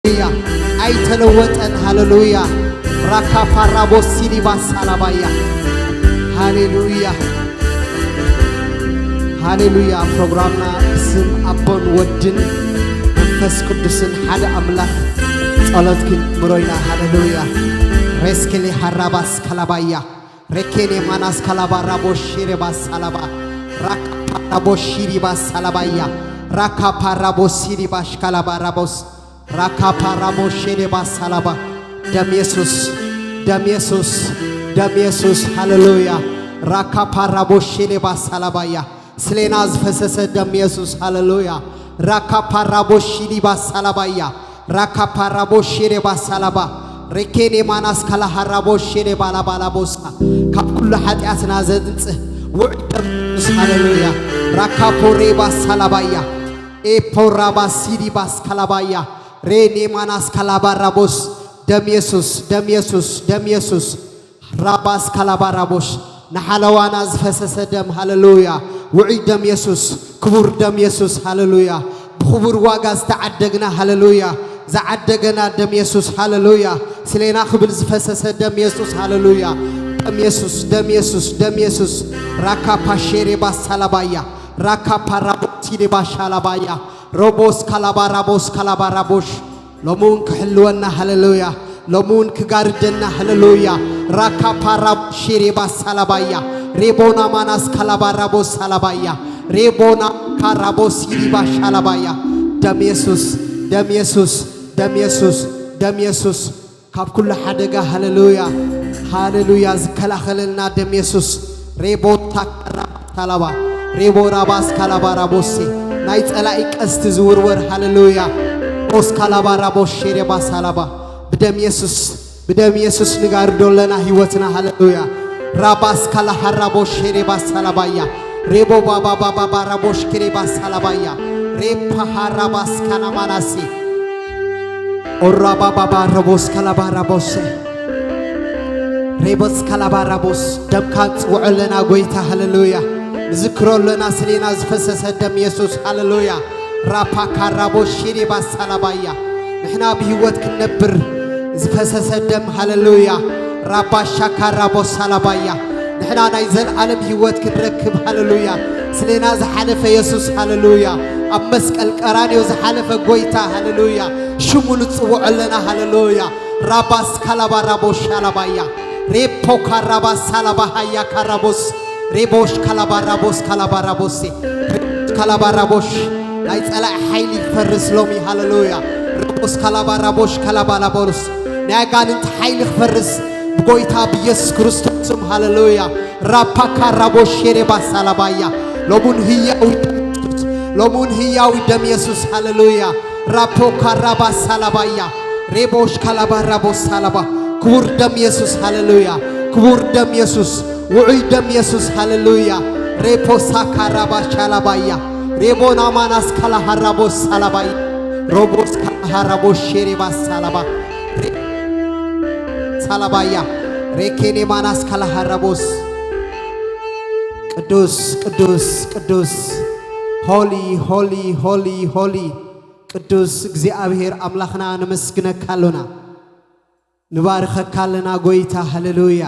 ሃሌሉያ። ኣይተለወጠን። ሃሌሉያ። ራካ ፓራቦስ ሲሊባስ ሳላባያ። ሃሌሉያ። ሃሌሉያ። ፕሮግራምና ብስም ኣቦን ወድን መንፈስ ቅዱስን ሓደ ኣምላኽ ጸሎት ክንጅምሮ ኢና። ሃሌሉያ። ሬስኬሌ ሃራባስ ካላባያ። ሬኬኔ ማናስ ካላባ ራቦሽ ሺሬባስ ሳላባ። ራካ ፓራቦሽ ሺሪባስ ሳላባያ። ራካ ፓራቦስ ሲሪባሽ ካላባ ራቦስ። ራካ ፓራቦሽ ሺሪባስ ሳላባ። ደም የሱስ፣ ደም የሱስ፣ ደም የሱስ። ሃሌሉያ። ራካ ፓራቦሽ ሺሪባስ ሳላባያ። ስሌና ዝፈሰሰ ደም የሱስ። ሃሌሉያ። ራካ ፓራቦሽ ሺሪባስ ሳላባያ። ራካ ፓራቦሽ ሼሬ ባሳላባ። ሬኬኔ ማናስ ካላሃራቦሽ ሼሬ ባላባላቦሳ። ካብ ኩሉ ሓጢኣትና ዘንጽህ ውዑይ ደም የሱስ። ሃሌሉያ። ራካ ፖሬ ባሳላባያ። ኤፖራባ ሲዲ ባስካላባያ። ሬኔ ማናስ ካላባራቦስ። ደም የሱስ፣ ደም የሱስ፣ ደም የሱስ። ራባስ ካላባራቦሽ። ንሓለዋና ዝፈሰሰ ደም። ሃሌሉያ። ውዑይ ደም የሱስ፣ ክቡር ደም የሱስ። ሃሌሉያ። ብኽቡር ዋጋ ዝተዓደግና። ሃሌሉያ። ዝዓደገና ደም የሱስ። ሃሌሉያ። ስሌና ክብል ዝፈሰሰ ደም የሱስ። ሃሌሉያ። ደም የሱስ፣ ደም የሱስ፣ ደም የሱስ። ራካ ፓሼሬ ባሳላባያ። ራካ ፓራቦሲዴ ባሻላባያ። ሮቦስ ካላባራቦስ ካላባራቦሽ። ሎሚ እውን ክሕልወና። ሃሌሉያ። ሎሚ እውን ክጋርደና። ሃሌሉያ። ራካ ፓራቦ ሼሬ ባሳላባያ። ሬቦና ማናስ ካላባራቦስ ሳላባያ። ሬቦና ካራቦስ ይዲባ ሻላባያ። ደም የሱስ፣ ደም የሱስ፣ ደም የሱስ፣ ደም የሱስ። ካብ ኩሉ ሓደጋ። ሃሌሉያ። ሃሌሉያ። ዝከላኸለልና ደም የሱስ። ሬቦ ታካራ ሳላባ። ሬቦ ራባስ ካላባ ራቦሴ። ናይ ጸላኢ ቀስቲ ዝውርወር። ሃሌሉያ። ኦስ ካላባ ራቦ ሼሬባ ሳላባ። ብደም የሱስ፣ ብደም የሱስ ንጋርዶ ኣለና ህይወትና። ሃሌሉያ። ራባስ ካላሃራቦ ሼሬባ ሳላባያ። ሬቦ ባባ ባባ ባራቦሽ ኬሬባ ሳላባያ። ሬፓ ሃራባስ ካናማናሴ። ኦራባባባ ረቦስ ካላባራቦሰ። ሬቦስ ካላባራቦስ። ደምካ ንጽውዖ ኣለና ጎይታ። ሃሌሉያ። ንዝክሮ ኣለና ስሌና ዝፈሰሰ ደም የሱስ። ሃሌሉያ። ራፓ ካራቦስ ሺሪባስ ሳላባያ። ንሕና ብህይወት ክንነብር ዝፈሰሰ ደም። ሃሌሉያ። ራባሻ ካራቦስ ሳላባያ። ንሕና ናይ ዘልዓለም ህይወት ክንረክብ። ሃሌሉያ። ስሌና ዝሓለፈ የሱስ። ሃሌሉያ። ኣብ መስቀል ቀራንዮ ዝሓለፈ ጎይታ። ሃሌሉያ። ሽሙ ንጽውዖ ኣለና። ሃሌሉያ። ራባስ ካላባ ራቦሽ ሻላባያ። ሬፖ ካራባስ ሳላባ ሃያ ካራቦስ። ሬቦሽ ካላባ ራቦስ ካላባ ራቦሴ። ሬቦሽ ካላባ ራቦሽ። ናይ ጸላኢ ሓይሊ ይፈርስ ሎሚ። ሃሌሉያ። ሬቦስ ካላባ ራቦሽ ካላባ ላቦሩስ። ናይ ኣጋንንቲ ሓይሊ ክፈርስ ብጎይታ ብኢየሱስ ክርስቶስ ስም። ሃሌሉያ። ራፓ ካራቦሽ ሼሬባ ሳላባያ። ሎሙን ህያዊ ደም የሱስ። ሎሙን ህያዊ ደም የሱስ። ሃሌሉያ። ራፖ ካራባ ሳላባያ። ሬቦሽ ካላባ ራቦስ ሳላባ። ክቡር ደም የሱስ። ሃሌሉያ። ክቡር ደም የሱስ። ውዑይ ደም የሱስ። ሃሌሉያ። ሬፖ ሳካራባ ሻላባያ። ሬቦ ናማናስ ካላሃራቦስ ሳላባያ። ሮቦስ ካላሃራቦስ ሼሬባ ሳላባ። ሬ-፣ ሳላባያ። ሬኬኔ ማናስ ካላሃራቦስ። ቅዱስ፣ ቅዱስ፣ ቅዱስ። ሆሊ፣ ሆሊ፣ ሆሊ፣ ሆሊ። ቅዱስ እግዚኣብሔር ኣምላኽና ነመስግነካ ኣሎና። ንባርኸካ ኣለና ጎይታ። ሃሌሉያ።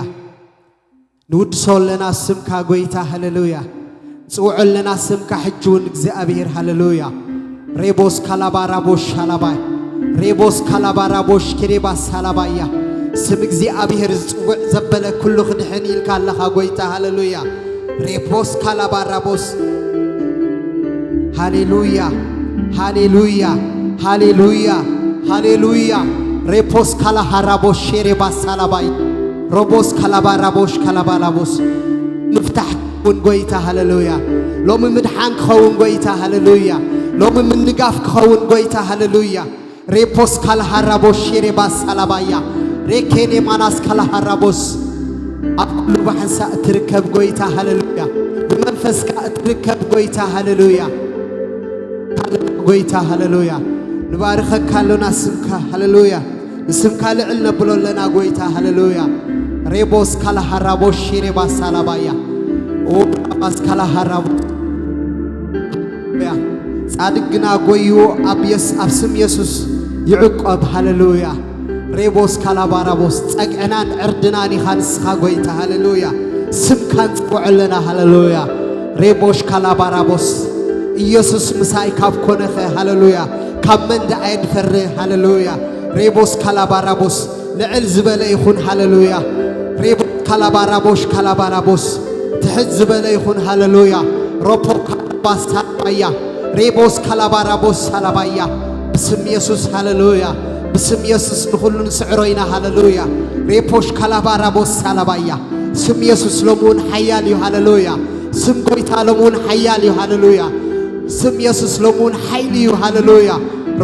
ንውድሶ ኣለና ስምካ ጎይታ። ሃሌሉያ። ንጽውዖ ኣለና ስምካ ሕጂ እውን እግዚኣብሔር። ሃሌሉያ። ሬቦስ ካላባ ራቦሽ ሻላባይ። ሬቦስ ካላባ ራቦሽ ኬሬባ ሳላባያ። ስም እግዚኣብሔር ዝጽውዕ ዘበለ ኩሉ ክድሕን ኢልካ ኣለኻ ጎይታ። ሃሌሉያ። ሬፖስ ካላባራቦስ። ሃሌሉያ፣ ሃሌሉያ፣ ሃሌሉያ፣ ሃሌሉያ። ሬፖስ ካላሃራቦሽ ሼሬባ ሳላባይ። ሮቦስ ካላባራቦሽ ካላባላቦስ። ምፍታሕ ክኸውን ጎይታ። ሃሌሉያ። ሎሚ ምድሓን ክኸውን ጎይታ። ሃሌሉያ። ሎሚ ምንጋፍ ክኸውን ጎይታ። ሃሌሉያ። ሬፖስ ካልሃራቦስ ሼሬባስ ሳላባያ። ሬኬኔ ማናስ ካልሃራቦስ። ኣብ ኩሉ ብሓንሳእ እትርከብ ጎይታ። ሃሌሉያ። ብመንፈስካ እትርከብ ጎይታ። ሃሌሉያ። ጎይታ። ሃሌሉያ። ንባርኸካ ኣሎና ስምካ። ሃሌሉያ። ንስምካ ልዕል ነብሎ ኣለና ጎይታ። ሃሌሉያ። ሬቦስ ካልሃራቦስ ሼሬባስ ሳላባያ። ኦ ራባስ ካልሃራቦስ። ያ ጻድቅ ግና ጎይዎ ኣብ የስ-፣ ኣብ ስም የሱስ ይዕቆብ። ሃሌሉያ። ሬቦስ ካላባራቦስ፣ ጸግዕናን ዕርድናን ኢኻ ንስኻ ጎይታ። ሃሌሉያ። ስምካ ንጽውዖ ኣለና። ሃሌሉያ። ሬቦሽ ካላባራቦስ፣ ኢየሱስ ምሳይ ካብ ኮነኸ፣ ሃሌሉያ፣ ካብ መን ደኣ እየ ድፈርህ? ሃሌሉያ። ሬቦስ ካላባራቦስ፣ ልዕል ዝበለ ይኹን። ሃሌሉያ። ሬቦስ ካላባራቦሽ ካላባራቦስ፣ ትሕት ዝበለ ይኹን። ሃሌሉያ። ሮፖ ካላባስ ሳላባያ፣ ሬቦስ ካላባራቦስ ሳላባያ፣ ብስም የሱስ። ሃሌሉያ። ብስም የሱስ ንኹሉ ንስዕሮ ኢና። ሃሌሉያ። ሬፖሽ ካላባራቦስ ሳላባያ፣ ስም የሱስ ሎምውን ሓያል እዩ። ሃሌሉያ። ስም ጎይታ ሎምውን ሓያል እዩ። ሃሌሉያ። ስም የሱስ ሎምውን ሓይሊ እዩ። ሃሌሉያ።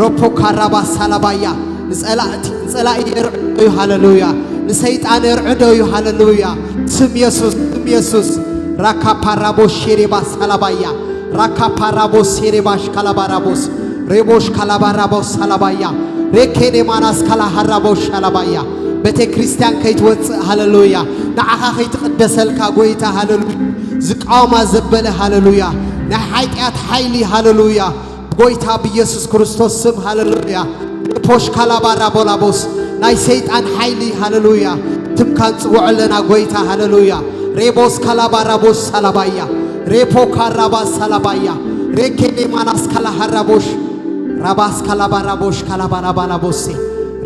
ሮፖ ካራባ ሳላባያ፣ ንጸላእቲ፣ ንጸላኢ የርዕዶ እዩ። ሃሌሉያ። ንሰይጣን የርዕዶ እዩ። ሃሌሉያ። ስም የሱስ፣ ስም የሱስ። ራካ ፓራቦ ሼሬባ ሳላባያ፣ ራካ ፓራቦ ሴሬባሽ ካላባራቦስ፣ ሬቦሽ ካላባራቦስ ሳላባያ፣ ሬኬኔ ማናስ ካላሃራቦሽ ሳላባያ። ቤተ ክርስቲያን ከይትወጽእ፣ ሃሌሉያ። ንዓኻ ከይትቕደሰልካ ጎይታ፣ ሃሌሉያ። ዝቃወማ ዘበለ፣ ሃሌሉያ። ናይ ሓጢኣት ሓይሊ፣ ሃሌሉያ። ጎይታ ብኢየሱስ ክርስቶስ ስም፣ ሃሌሉያ። ፖሽ ካላባራቦላቦስ፣ ናይ ሰይጣን ሓይሊ፣ ሃሌሉያ። ትምካ ንጽውዖ ኣለና ጎይታ፣ ሃሌሉያ። ሬቦስ ካላባራቦስ ሳላባያ፣ ሬፖ ካራባስ ሳላባያ፣ ሬኬኔ ማናስ ካላሃራቦሽ፣ ራባስ ካላባራቦሽ ካላባራባላቦሴ፣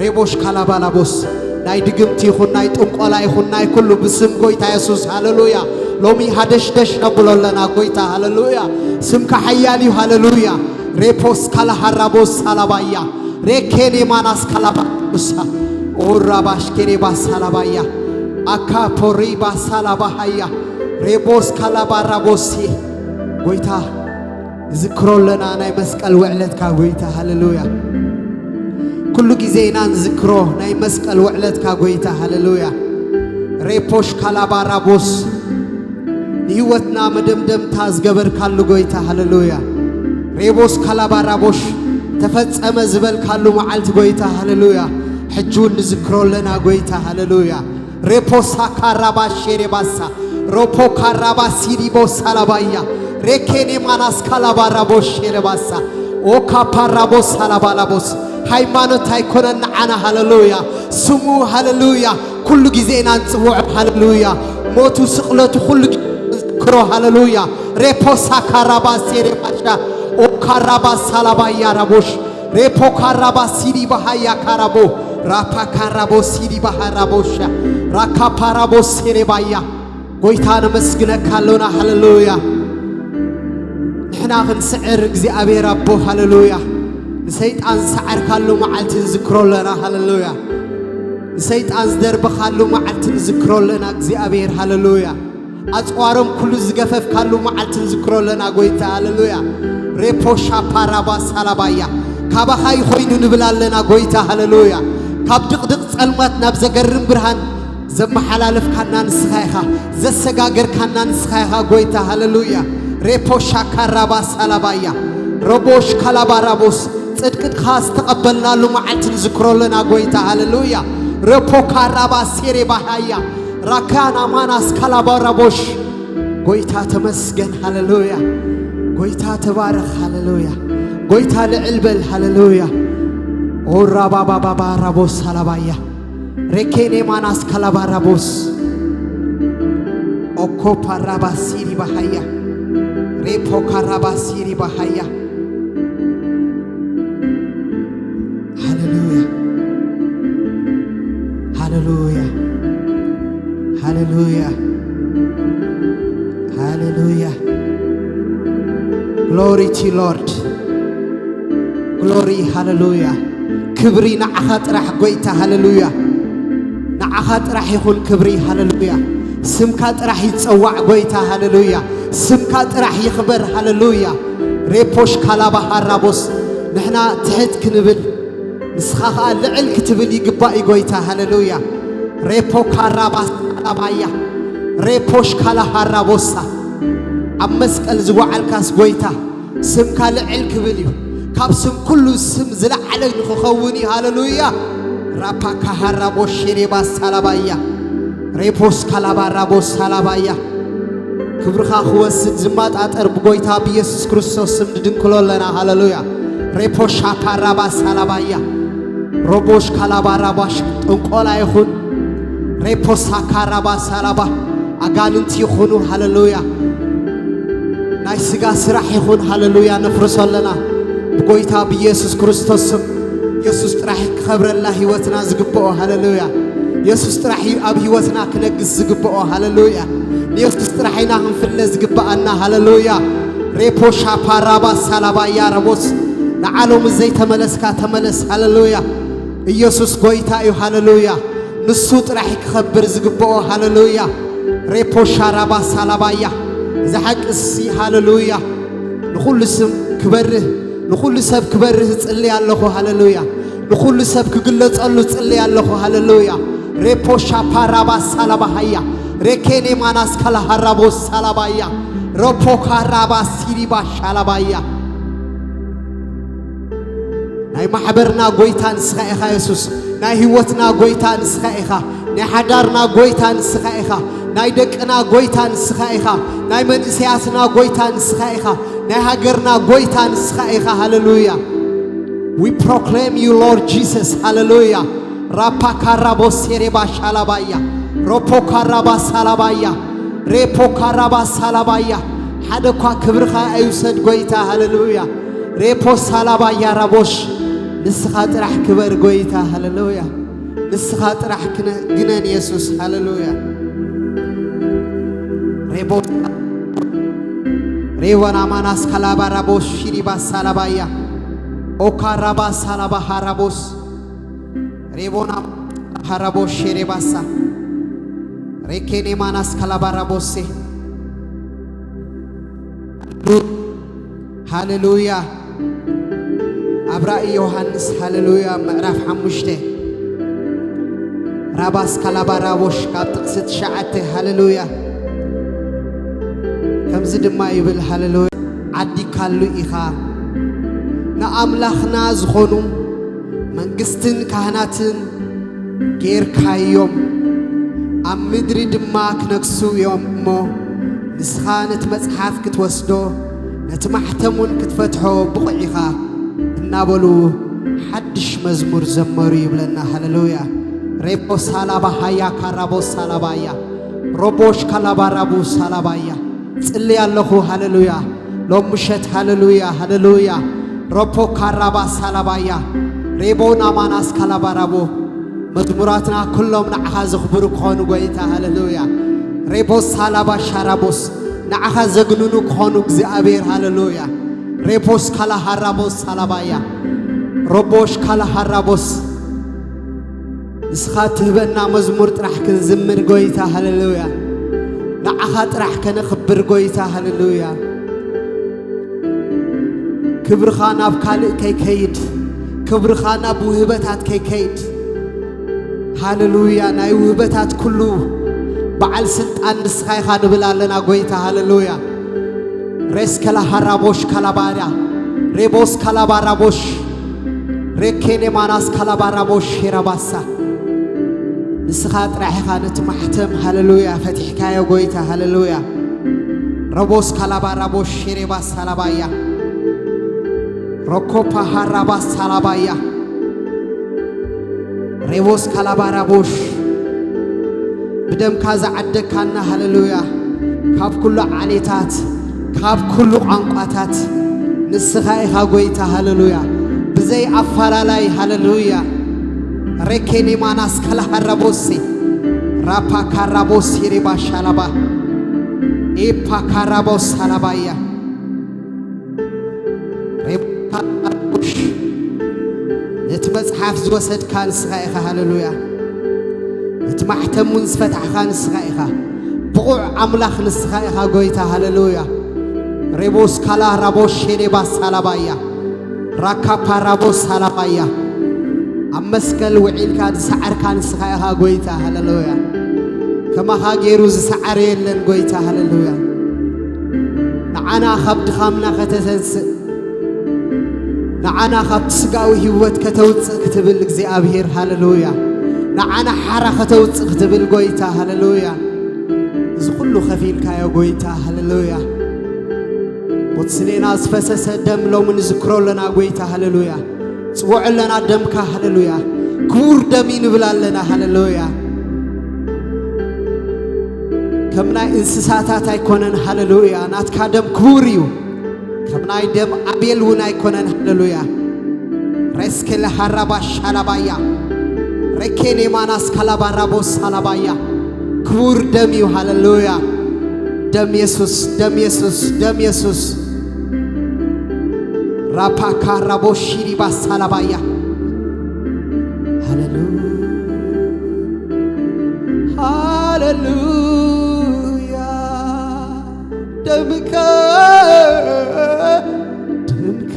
ሬቦሽ ካላባላቦስ። ናይ ድግምቲ ይኹን፣ ናይ ጥንቆላ ይኹን፣ ናይ ኩሉ ብስም ጎይታ የሱስ፣ ሃሌሉያ። ሎሚ ሃደሽደሽ ነብሎ ኣለና ጎይታ፣ ሃሌሉያ። ስምካ ሓያል እዩ፣ ሃሌሉያ። ሬፖስ ካላሃራቦስ ሳላባያ፣ ሬኬኔ ማናስ ካላባራቦሳ፣ ኦራባሽ ኬሬባስ ሳላባያ፣ ኣካ ፖሪባ ሳላባሃያ፣ ሬቦስ ካላባራቦሲ። ጎይታ፣ ንዝክሮ ኣለና ናይ መስቀል ውዕለትካ ጎይታ፣ ሃሌሉያ። ኩሉ ግዜ ኢና ንዝክሮ ናይ መስቀል ውዕለትካ ጎይታ፣ ሃሌሉያ። ሬፖሽ ካላባራቦስ፣ ንህይወትና መደምደምታ ዝገበርካሉ ጎይታ፣ ሃሌሉያ። ሬቦስ ካላባራቦሽ፣ ተፈጸመ ዝበልካሉ መዓልቲ ጎይታ፣ ሃሌሉያ። ሕጂ እውን ንዝክሮ ኣለና ጎይታ፣ ሃሌሉያ። ሬፖሳ ካራባ ሼሬባሳ፣ ሮፖ ካራባ ሲሪቦ ሳላባያ፣ ሬኬኔ ማናስ ካላባራቦ ሼሬባሳ፣ ኦካ ፓራቦ ሳላባላቦስ። ሃይማኖት ኣይኮነን ንዓና፣ ሃሌሉያ። ስሙ፣ ሃሌሉያ፣ ኩሉ ግዜ ኢና ንጽውዖ፣ ሃሌሉያ። ሞቱ፣ ስቕለቱ ኩሉ ግዜ ንዝክሮ፣ ሃሌሉያ። ሬፖሳ ካራባ ሴሬባሻ፣ ኦካ ራባ ሳላባያ ራቦሽ፣ ሬፖ ካራባ ሲዲ ባሃያ ካራቦ፣ ራፓ ካራቦ ሲዲ ባሃ ራቦሻ፣ ራካ ፓራቦ ሴሬባያ። ጎይታ ነመስግነካ ኣሎና፣ ሃሌሉያ። ንሕና ክንስዕር እግዚኣብሔር ኣቦ፣ ሃሌሉያ። ንሰይጣን ዝሰዓርካሉ መዓልቲ ንዝክሮ ኣለና፣ ሃሌሉያ። ንሰይጣን ዝደርበኻሉ መዓልቲ ንዝክሮ ኣለና እግዚኣብሔር፣ ሃሌሉያ። ኣጽዋሮም ኩሉ ዝገፈፍካሉ መዓልቲ ንዝክሮ ኣለና ጎይታ፣ ሃሌሉያ። ሬፖ ሻፓራባ ሳላባያ፣ ካባኻ ይኾይኑ ንብል ኣለና ጎይታ፣ ሃሌሉያ። ካብ ድቕድቕ ጸልማት ናብ ዘገርም ብርሃን ዘመሓላለፍካና ንስኻ ኢኻ፣ ዘሰጋገርካና ንስኻ ኢኻ ጎይታ፣ ሃሌሉያ። ሬፖ ሻካራባ ሳላባያ፣ ረቦሽ ካላባራቦስ፣ ጽድቅኻ ዝተቐበልናሉ መዓልቲ ንዝክሮ ኣለና ጎይታ፣ ሃሌሉያ። ሬፖ ካራባ ሴሬ ባሃያ፣ ራካና ማናስ ካላባራቦሽ፣ ጎይታ ተመስገን፣ ሃሌሉያ። ጎይታ ተባረኽ፣ ሃሌሉያ። ጎይታ ልዕል በል፣ ሃሌሉያ። ኦራባባባባ ራቦስ ሳላባያ፣ ሬኬኔ ማናስ ካላባራቦስ፣ ኦኮ ፓራባ ሲሪ ባሃያ፣ ሬፖ ካራባ ሲሪ ባሃያ። ሃሌሉያ፣ ሃሌሉያ፣ ሃሌሉያ፣ ሃሌሉያ። ግሎሪ ቱ ሎርድ፣ ግሎሪ፣ ሃሌሉያ። ክብሪ ንዓኻ ጥራሕ ጎይታ፣ ሃሌሉያ። ንዓኻ ጥራሕ ይኹን ክብሪ፣ ሃሌሉያ። ስምካ ጥራሕ ይጸዋዕ ጎይታ፣ ሃሌሉያ። ስምካ ጥራሕ ይኽበር፣ ሃሌሉያ። ሬፖሽ ካላባ ሃራቦስ፣ ንሕና ትሕት ክንብል፣ ንስኻ ኸኣ ልዕል ክትብል ይግባእ እዩ ጎይታ፣ ሃሌሉያ። ሬፖ ካራባስ ካላባያ፣ ሬፖሽ ካላ ሃራቦሳ። ኣብ መስቀል ዝወዓልካስ ጎይታ፣ ስምካ ልዕል ክብል እዩ። ካብ ስም ኩሉ ስም ዝለዓለ ንኽኸውን እዩ። ሃሌሉያ። ራፓ ካሃራቦ ሼሬባ ሳላባያ፣ ሬፖስ ካላባ ራቦ ሳላባያ። ክብርኻ ክወስድ ዝመጣጠር ብጎይታ ብኢየሱስ ክርስቶስ ስም ንድንክሎ ኣለና። ሃሌሉያ። ሬፖ ሻፓ ራባ ሳላባያ፣ ሮቦሽ ካላባ ራባሽ ጥንቆላ ይኹን፣ ሬፖሳ ካራባ ሳላባ ኣጋንንቲ ይኹኑ። ሃሌሉያ። ናይ ስጋ ስራሕ ይኹን። ሃሌሉያ። ነፍርሶ ኣለና ብጎይታ ብኢየሱስ ክርስቶስ ስም። ኢየሱስ ጥራሕ ክኸብረላ ህይወትና ዝግብኦ። ሃሌሉያ። ኢየሱስ ጥራሕ እዩ ኣብ ህይወትና ክነግስ ዝግብኦ። ሃሌሉያ። ንኢየሱስ ጥራሕ ኢና ክንፍለ ዝግብኣና። ሃሌሉያ። ሬፖ ሻፓ ራባ ሳላባያ ረቦስ፣ ንዓሎም ዘይተመለስካ ተመለስ። ሃሌሉያ። ኢየሱስ ጎይታ እዩ። ሃሌሉያ። ንሱ ጥራሕ ክኸብር ዝግብኦ። ሃሌሉያ። ሬፖ ሻራባ ሳላባያ። እዚ ሓቂ እሲ። ሃሌሉያ። ንኹሉ ስም ክበርህ፣ ንኹሉ ሰብ ክበርህ እጽሊ ኣለኹ። ሃሌሉያ። ንኹሉ ሰብ ክግለጸሉ እጽሊ ኣለኹ። ሃሌሉያ። ሬፖ ሻፓ ራባ ሳላባ ሃያ፣ ሬኬኔ ማናስ ካላሃራቦ ሳላባያ፣ ሮፖ ካራባ ሲሪባ ሻላባያ። ናይ ማሕበርና ጎይታ ንስኻ ኢኻ የሱስ። ናይ ህይወትና ጎይታ ንስኻ ኢኻ። ናይ ሓዳርና ጎይታ ንስኻ ኢኻ። ናይ ደቅና ጎይታ ንስኻ ኢኻ። ናይ መንእሰያትና ጎይታ ንስኻ ኢኻ። ናይ ሃገርና ጎይታ ንስኻ ኢኻ። ሃሌሉያ። We proclaim you, Lord Jesus. ሃሌሉያ። ራፓ ካራቦ ሴሬባ ሻላባያ፣ ሮፖ ካራባ ሳላባያ፣ ሬፖ ካራባ ሳላባያ። ሓደ እኳ ክብርኻ ኣይውሰድ ጎይታ። ሃሌሉያ። ሬፖ ሳላባያ ራቦሽ፣ ንስኻ ጥራሕ ክበር ጎይታ። ሃሌሉያ። ንስኻ ጥራሕ ክነ-፣ ግነን የሱስ። ሃሌሉያ። ሬቦ ሬቦና ማናስ ካላባ ራቦሽ ሺሪባ ሳላባያ፣ ኦካ ራባ ሳላባ ሃራቦስ፣ ሬቦና ሃራቦሽ ሼሬባሳ፣ ሬኬኔ ማናስ ካላባ ራቦሴ። ሃሌሉያ። ኣብ ራእይ ዮሃንስ፣ ሃሌሉያ፣ ምዕራፍ ሓሙሽተ፣ ራባስ ካላባ ራቦሽ፣ ካብ ጥቕሲ ትሽዓተ፣ ሃሌሉያ። ከምዚ ድማ ይብል፣ ሃሌሉያ። ዓዲካሉ ኢኻ፣ ንኣምላኽና ዝኾኑ መንግስትን ካህናትን ጌርካዮም፣ ኣብ ምድሪ ድማ ክነግሱ እዮም እሞ፣ ንስኻ ነቲ መጽሓፍ ክትወስዶ፣ ነቲ ማሕተም እውን ክትፈትሖ ብቑዕ ኢኻ፣ እናበሉ ሓድሽ መዝሙር ዘመሩ ይብለና። ሃሌሉያ። ሬቦ ሳላባ ሃያ ካራቦ ሳላባያ፣ ሮቦሽ ካላባ ራቡ ሳላባያ። ጽሊ ኣለኹ። ሃሌሉያ። ሎም ምሸት፣ ሃሌሉያ፣ ሃሌሉያ። ሮፖ ካራባ ሳላባያ፣ ሬቦ ናማናስ ካላባራቦ። መዝሙራትና ኩሎም ንዓኻ ዘኽብሩ ክኾኑ፣ ጎይታ። ሃሌሉያ። ሬቦ ሳላባ ሻራቦስ፣ ንዓኻ ዘግንኑ ክኾኑ፣ እግዚኣብሔር። ሃሌሉያ። ሬፖስ ካላ ሃራቦስ ሳላባያ፣ ሮቦሽ ካላ ሃራቦስ። ንስኻ ትህበና መዝሙር ጥራሕ ክንዝምር፣ ጎይታ። ሃሌሉያ። ንዓኻ ጥራሕ ከነኽብር፣ ጎይታ። ሃሌሉያ። ክብርኻ ናብ ካልእ ከይከይድ፣ ክብርኻ ናብ ውህበታት ከይከይድ። ሃሌሉያ። ናይ ውህበታት ኩሉ በዓል ስልጣን ንስኻ ኢኻ ንብል ኣለና፣ ጎይታ። ሃሌሉያ። ሬስ ከላሃራቦሽ ካላባራ፣ ሬቦስ ካላባራቦሽ፣ ሬኬኔ ማናስ ካላባራቦሽ ሄራባሳ። ንስኻ ጥራሕ ኢኻ ነቲ ማሕተም፣ ሃሌሉያ፣ ፈቲሕካዮ፣ ጎይታ። ሃሌሉያ። ረቦስ ካላባራቦሽ ሄሬባሳ ላባያ፣ ሮኮፓ ሃራባሳ ላባያ። ሬቦስ ካላባራቦሽ፣ ብደምካ ዝዓደግካና፣ ሃሌሉያ። ካብ ኩሉ ዓሌታት፣ ካብ ኩሉ ቋንቋታት ንስኻ ኢኻ፣ ጎይታ። ሃሌሉያ። ብዘይ ኣፈላላይ፣ ሃሌሉያ። ሬኬኔ ማናስ ካላሃራቦሴ፣ ራፓ ካራቦስ ሄሬባ ሻላባ፣ ኤፓ ካራቦስ ሃላባያ። ሬቦስ፣ ነቲ መጽሓፍ ዝወሰድካ ንስኻ ኢኻ። ሃሌሉያ። ነቲ ማሕተም እውን ዝፈታሕካ ንስኻ ኢኻ። ብቑዕ ኣምላኽ ንስኻ ኢኻ፣ ጎይታ። ሃሌሉያ። ሬቦስ ካላ ራቦሽ ሄኔባ ሳላባያ፣ ራካፓ ራቦስ ሳላባያ። ኣብ መስቀል ውዒልካ ዝሰዓርካ ንስኻ ኢኻ፣ ጎይታ። ሃሌሉያ። ከማኻ ገይሩ ዝሰዓረ የለን፣ ጎይታ። ሃሌሉያ። ንዓና ካብ ድኻምና ከተተንስእ፣ ንዓና ካብቲ ስጋዊ ህይወት ከተውጽእ ክትብል እግዚኣብሔር፣ ሃሌሉያ። ንዓና ሓራ ከተውጽእ ክትብል፣ ጎይታ፣ ሃሌሉያ። እዚ ኩሉ ከፊልካዮ፣ ጎይታ፣ ሃሌሉያ። ቦቲ ስሌና ዝፈሰሰ ደም ሎሚ ንዝክሮ ኣለና፣ ጎይታ፣ ሃሌሉያ። ጽውዖ ኣለና ደምካ፣ ሃሌሉያ። ክቡር ደም እዩ ንብል ኣለና፣ ሃሌሉያ። ከም ናይ እንስሳታት ኣይኮነን፣ ሃሌሉያ። ናትካ ደም ክቡር እዩ። ከም ናይ ደም ኣቤል እውን ኣይኮነን፣ ሃሌሉያ። ሬስኬለ ሃራባ ሻላባያ፣ ሬኬሌ ማናስ ካላባራቦ ሳላባያ። ክቡር ደም እዩ፣ ሃሌሉያ። ደም የሱስ፣ ደም የሱስ፣ ደም የሱስ። ራፓካ ራቦ ሺሪባ ሳላባያ። ሃሌሉያ፣ ሃሌሉያ። ደምካ፣ ደምካ፣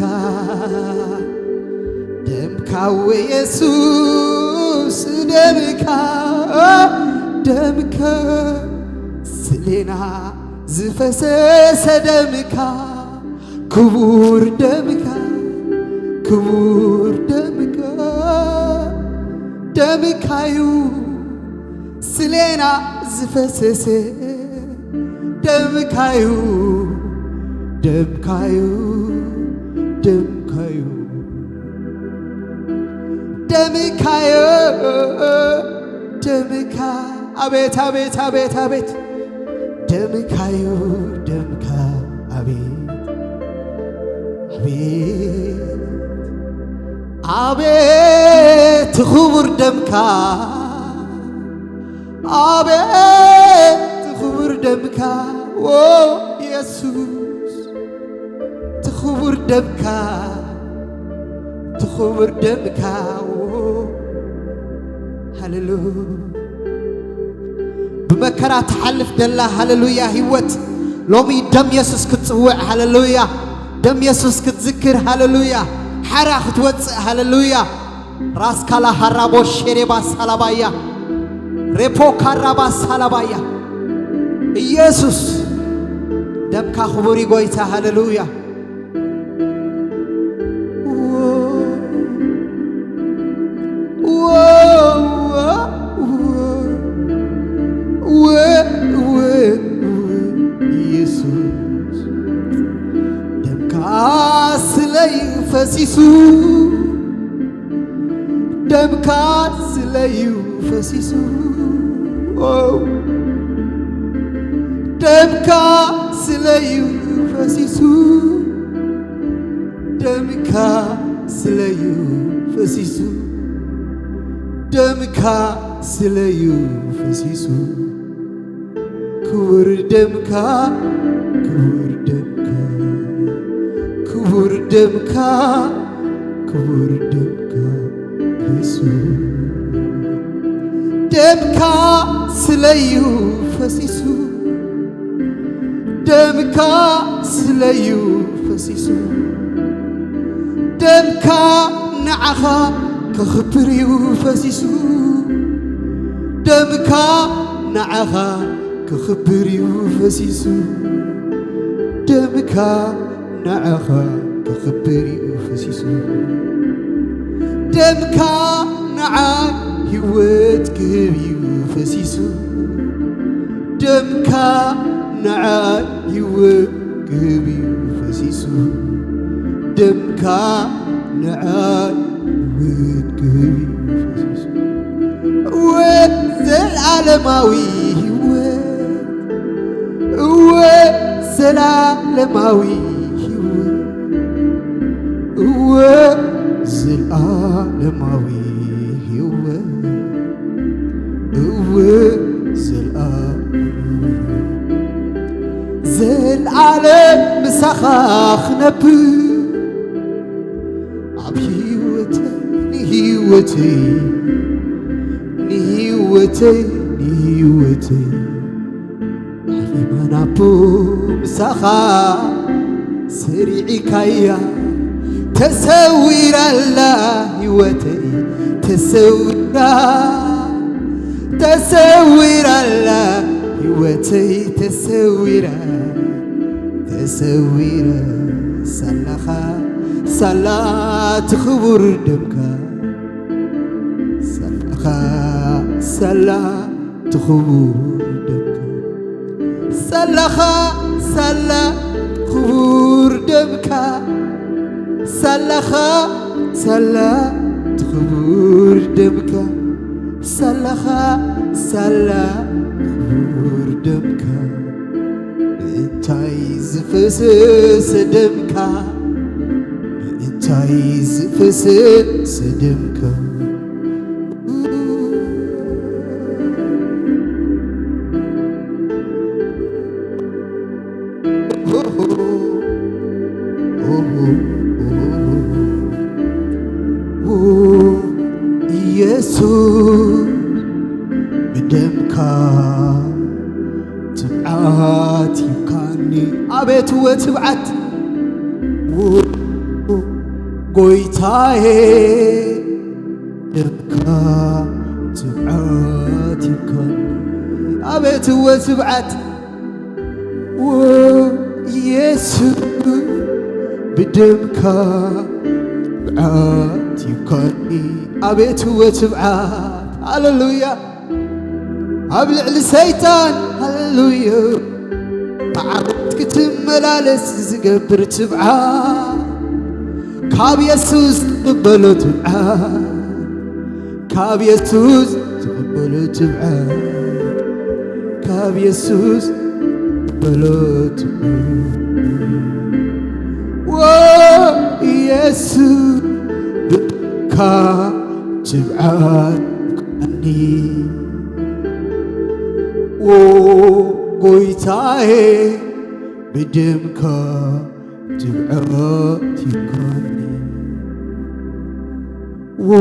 ደምካ፣ ወየሱስ፣ ደምካ፣ ደምካ፣ ስሌና ዝፈሰሰ ደምካ፣ ክቡር ደምካ፣ ክቡር ደምካ፣ ደምካዩ ስሌና ዝፈሰሰ፣ ደምካዩ፣ ደምካዩ፣ ደምካዩ፣ ደምካዩ፣ ደምካ። ኣቤት፣ ኣቤት፣ ኣቤት፣ ኣቤት። ደምካዩ፣ ደምካ፣ ኣቤት፣ ኣቤት፣ ኣቤት፣ ክቡር ደምካ፣ ኣቤት፣ ክቡር ደምካ፣ ዎ የሱስ፣ ትኽቡር ደምካ፣ ትኽቡር ደምካ፣ ዎ፣ ሃሌሉያ። ብመከራ ትሓልፍ ደላ፣ ሃሌሉያ፣ ህይወት ሎሚ ደም የሱስ ክትጽውዕ፣ ሃሌሉያ፣ ደም የሱስ ክትዝክር፣ ሃሌሉያ፣ ሓራ ክትወጽእ፣ ሃሌሉያ። ራስካላ ሃራቦ ሼሬባ ሳላባያ፣ ሬፖ ካራባ ሳላባያ። ኢየሱስ፣ ደምካ ክቡር እዩ ጎይታ፣ ሃሌሉያ። ኢየሱስ፣ ደምካ ስለይ ፈሲሱ፣ ደምካ ስለዩ ፈሲሱ፣ ኦ፣ ደምካ ስለዩ ፈሲሱ፣ ደምካ ስለዩ ፈሲሱ፣ ደምካ ስለዩ ፈሲሱ። ክቡር ደምካ፣ ክቡር ደምካ፣ ክቡር ደምካ፣ ክቡር ደምካ የሱስ። ደምካ ስለዩ ፈሲሱ፣ ደምካ ስለዩ ፈሲሱ። ደምካ ንዓኻ ከኽብር እዩ ፈሲሱ። ደምካ ንዓኻ ከኽብር እዩ ፈሲሱ። ደምካ ንዓኻ ከኽብር እዩ ፈሲሱ። ደምካ ንዓይ ህይወት ክህብ እዩ ፈሲሱ። ደምካ ንዓይ ህይወት ክህብ እዩ ፈሲሱ። ደምካ ንዓይ ህይወት ክህብ እዩ ፈሲሱ። እወ ዘላለማዊ ህይወት፣ እወ ዘላለማዊ ህይወት፣ እወ ዘላለማዊ ህይወት፣ እወ ዘላለማዊ ህይወት፣ ዘላለም ምሳኻ ክነብር ኣብ ህይወተይ፣ ንህይወተይ፣ ንህይወተይ፣ ንህይወተይ፣ ኣፊማናፖ ምሳኻ ሰሪዕካያ፣ ተሰዊራ ኣላ ህይወተይ፣ ተሰዊራ፣ ተሰዊራ ኣላ ህይወተይ፣ ተሰዊራ፣ ተሰዊራ ሳላኻ፣ ሳላ እቲ ክቡር ደምካ፣ ሳላኻ፣ ሳላ እቲ ክቡር ደምካ፣ ሳላኻ፣ ሳላ ክቡር ደምካ፣ ሳላኻ ሳላ እቲ ክቡር ደምካ፣ ሳላኻ፣ ሳላ ክቡር ደምካ፣ ምእንታይ ዝፈሰሰ ደምካ፣ ምእንታይ ዝፈሰሰ ደምካ። ኢየሱስ ብደምካ ትብዓት ሂብካኒ። ኣቤት እወ ትብዓት ጎይታዬ፣ ደምካ ትብዓት ሂብካኒ። ኣቤት እወ ትብዓት ኢየሱስ ብደምካ ትብዓት ሂብካኒ። ኣቤት እወ ትብዓት። ሃሌሉያ። ኣብ ልዕሊ ሰይጣን፣ ሃሌሉያ፣ ብዓወት ክትመላለስ ዝገብር ትብዓት፣ ካብ የሱስ ትቕበሎ ትብዓት፣ ካብ የሱስ ትቕበሎ ትብዓት፣ ካብ የሱስ ትቕበሎ ትብዓት። ዎ ኢየሱስ ብካ ትብዓት ሂብካኒ። ዎ ጎይታዬ ብደምካ ትብዓት ሂብካኒ። ዎ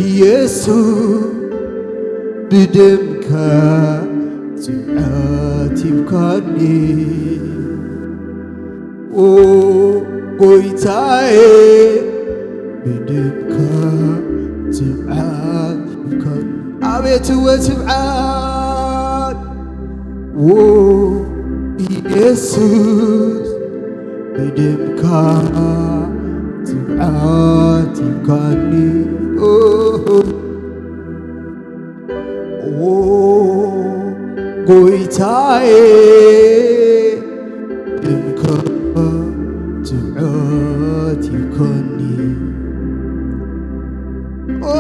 ኢየሱስ ብደምካ ትብዓት ሂብካኒ። ኦ ጎይታዬ ብደምካ ትብዓት ሂብካኒ። ኣቤት እወ ትብዓት ዎ ኢየሱስ ብደምካ ትብዓት ሂብካኒ። ኦ ዎ ጎይታዬ ብደምካ ትብዓት ሂብካኒ። ኦ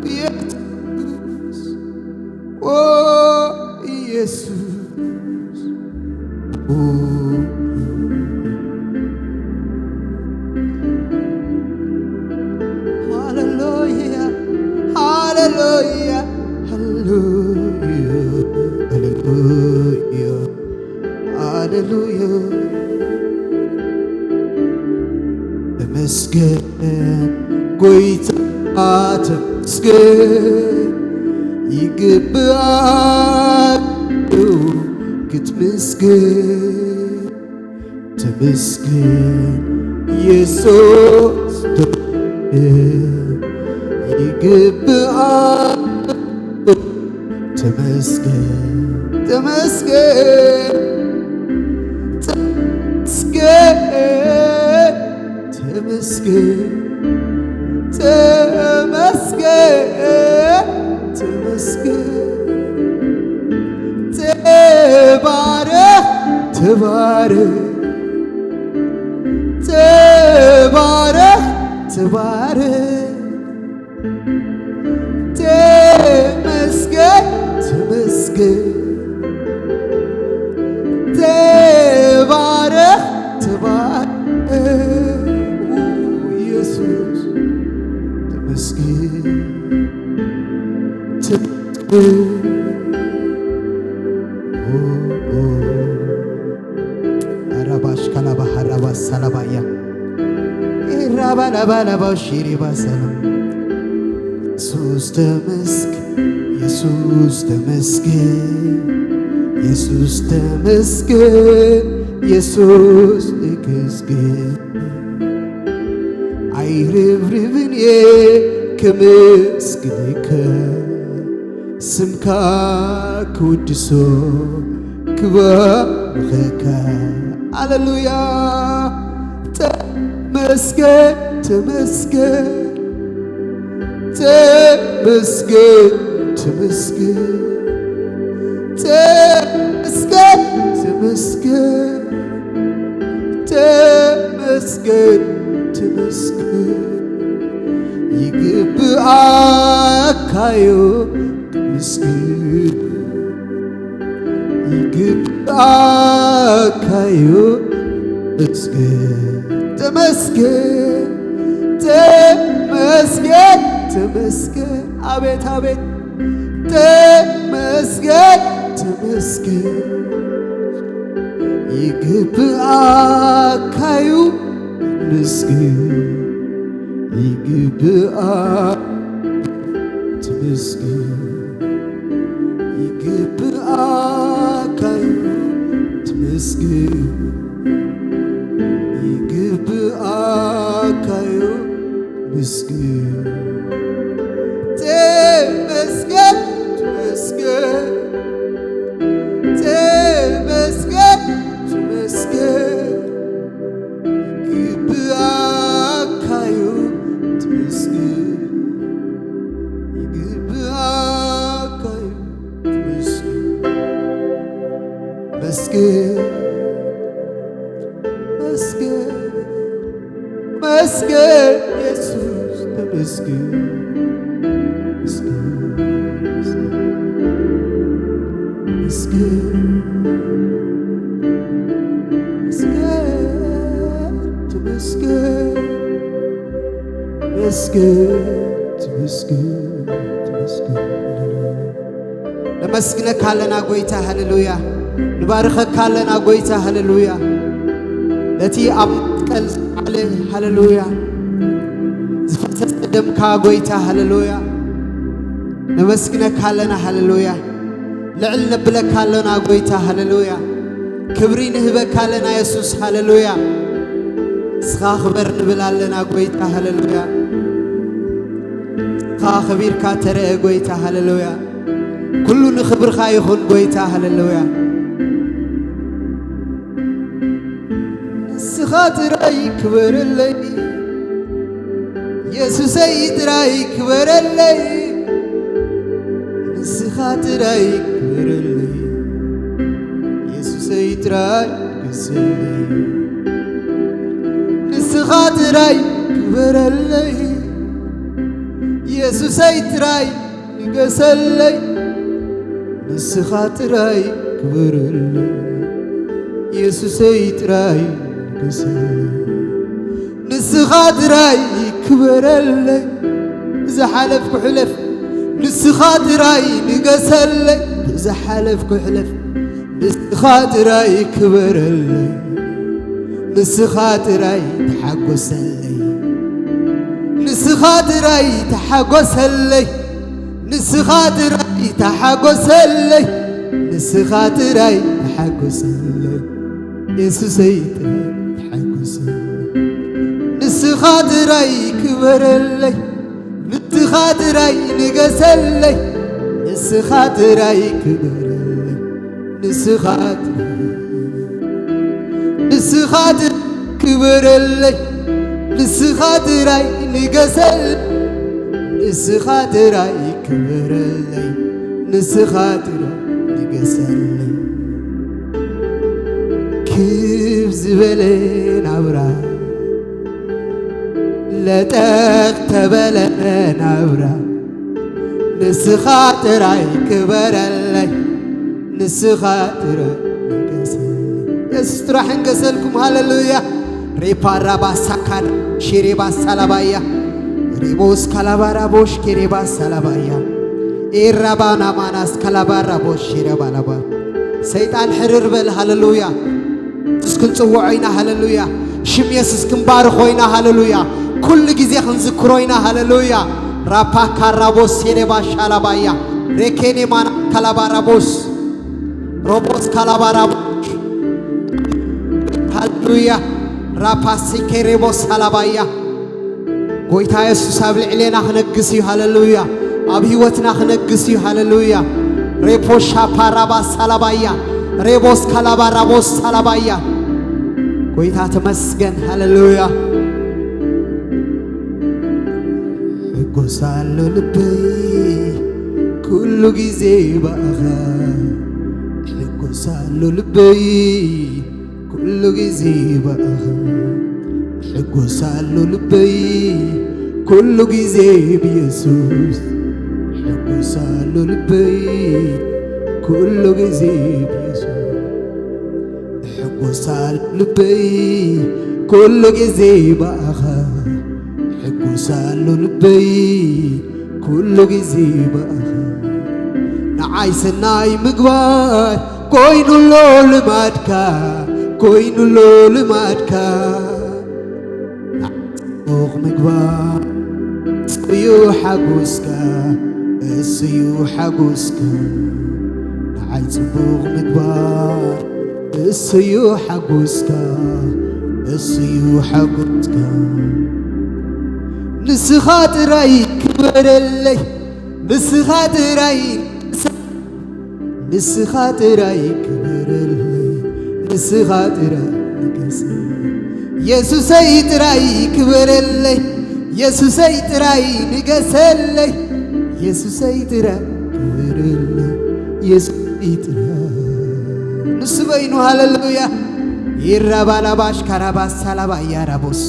ኢየሱስ ኦ ኢየሱስ ሃሌሉያ ሃሌሉያ ሃሌሉያ ሃሌሉያ ሃሌሉያ። ተመስገን ጎይታ ተመስገን፣ ይግብኣካ ክትምስገን። ተመስገን የሱስ ተመስገን፣ ይግብኣካ ተመስገን ተመስገን ተመስገን ተመስገን ተመስገን ተመስገን። ተባረኽ ተባረኽ ተባረኽ ተባረኽ። ተመስገን ተመስገን ተባረኽ ተባረኽ። ኢየሱስ ተመስገን ተመስገን። ራባሽ ካላባ ሀራባ ሳላባያ ራባ ላባ ላባ ሺሪባ ሰላም። ኢየሱስ ተመስገን ኢየሱስ ተመስገን ኢየሱስ ተመስገን ኢየሱስ ተመስገን። ኣይርብርብን እየ ክምስግነካ፣ ስምካ ክውድሶ ክባርኸካ። ሃሌሉያ። ተመስገን ተመስገን ተመስገን ተመስገን ተመስገን ተመስገን ተመስገን ትመስገን ይግብኣካዩ ምስግን ይግብኣካዩ ምስግን ተመስገን ተመስገን ተመስገን ኣቤት ኣቤት ተመስገን ተመስገን ይግብኣካዩ ምስግን ይግብኣ ትምስግን ይግብኣካዩ ትምስግን ይግብኣካዩ ምስግን ተመስገን ተመስገን ተመስገን ተመስገን ይግብኣካዩ ትምስግን ይግብኣካዩ ትምስግን መስግን መስግን መስግን የሱስ ተመስግን መስግን መስግን መስግን ተመስገን መስገን ተመስገን ተመስገን ነመስግነካ ኣለና ጎይታ ሃሌሉያ ንባርኸካ ኣለና ጎይታ ሃሌሉያ ነቲ ኣብ መስቀል ዝዓለ ሃሌሉያ ዝፈሰሰ ደምካ ጎይታ ሃሌሉያ ነመስግነካ ኣለና ሃሌሉያ ልዕል ነብለካ ኣለና ጎይታ ሃሌሉያ ክብሪ ንህበካ ኣለና የሱስ ሃሌሉያ እስኻ ክበር ንብል ኣለና ጎይታ ሃሌሉያ እስኻ ከቢርካ ተረአ ጎይታ ሃሌሉያ ኩሉ ንኽብርኻ ይኹን ጎይታ ሃሌሉያ ንስኻ ጥራይ ክበረለይ የሱሰይ ጥራይ ክበረለይ ንስኻ ጥራይ ክበረለይ የሱሰይ ጥራይ ንገሰለይ ንስኻ ጥራይ ክበረለይ የሱሰይ ጥራይ ንገሰለይ ንስኻ ጥራይ ክበረለይ የሱሰይ ጥራይ ንገሰለይ ንስኻ ጥራይ ክበረለይ ብዝሓለፍኩ ሕለፍ ንስኻ ጥራይ ንገሰለይ ብዝሓለፍኩ ሕለፍ ንስኻ ጥራይ ክበረለይ ንስኻ ጥራይ ተሓጎሰለይ ንስኻ ጥራይ ተሓጎሰለይ ንስኻ ጥራይ ተሓጎሰለይ ንስኻ ጥራይ ተሓጎሰለይ የሱሰይ ጥራይ ተሓጎሰለይ ንስኻ ጥራይ ክበረለይ ንስኻ ጥራይ ንገሰለይ ንስኻ ጥራይ ክበረለይ ንስኻ ጥራይ ንስኻ ጥራይ ክበረለይ ንስኻ ጥራይ ንገሰለይ ንስኻ ጥራይ ክበረለይ ንስኻ ጥራይ ንገሰለይ ክብ ዝበለ ናብራ ለጠቕ ተበለ ናብራ ንስኻ ጥራይ ክበረለይ ንስኻ ጥራይ ንገሰለይ የሱስ ጥራሕ ንገሰልኩም ሃሌሉያ ሬፓራባ ሳካና ሼሬባ ሳላባያ ሬቦስ ካላባራቦሽ ኬሬባ ሳላባያ ኤራባና ማናስ ካላባራቦሽ ሼሬባላባ ሰይጣን ሕርር በል ሃሌሉያ የሱስ ክንጽውዖ ኢና ሃሌሉያ ሽም የሱስ ክንባርኾ ኢና ሃሌሉያ ኩሉ ግዜ ክንዝክሮ ኢና ሃሌሉያ ራፓ ካራቦስ ሴሬባ ሻላባያ ሬኬኔ ማና ካላባራቦስ ሮቦስ ካላባራቦስ ሃሌሉያ ራፓ ሲኬሬቦስ ሃላባያ ጎይታ የሱስ ኣብ ልዕሌና ክነግስ እዩ ሃሌሉያ ኣብ ህይወትና ክነግስ እዩ ሃሌሉያ ሬፖሻ ፓራባ ሳላባያ ሬቦስ ካላባ ራቦስ ሳላባያ ጎይታ ተመስገን ሃሌሉያ ሕጎስ ኣሎ ልበይ ኩሉ ግዜ ባእኻ ሕጎስ ኣሎ ልበይ ኩሉ ግዜ ባእኻ ሕጎሳሉ ልበይ ኩሉ ግዜ ብየሱስ። ሕጎሳሉ ልበይ ኩሉ ግዜ ብየሱስ። ሕጎሳሉ ልበይ ኩሉ ግዜ ብኣኻ። ሕጎሳሉ ልበይ ኩሉ ግዜ ብኣኻ። ንዓይ ሰናይ ምግባር ኮይኑሎ ልማድካ፣ ኮይኑሎ ልማድካ። ጽቡቕ ምግባር እሱዩ ሓጎስካ፣ እሱዩ ሓጎስካ። ንዓይ ጽቡቕ ምግባር እሱዩ ሓጎስካ፣ እሱዩ ሓጎስካ። ንስኻ ጥራይ ክበረለይ፣ ንስኻ ጥራይ ንስኻ ጥራይ ክበረለይ፣ ንስኻ ጥራይ ንገሰለይ። የሱሰይ ጥራይ ክበረለይ፣ የሱሰይ ጥራይ ንገሰለይ። የሱሰይ ጥራይ ክበረለይ፣ የሱሰይ ጥራይ። ንሱ በይኑ። ሃሌሉያ። ይራባላባሽ ካራባስ ሳላባ ያራቦስ፣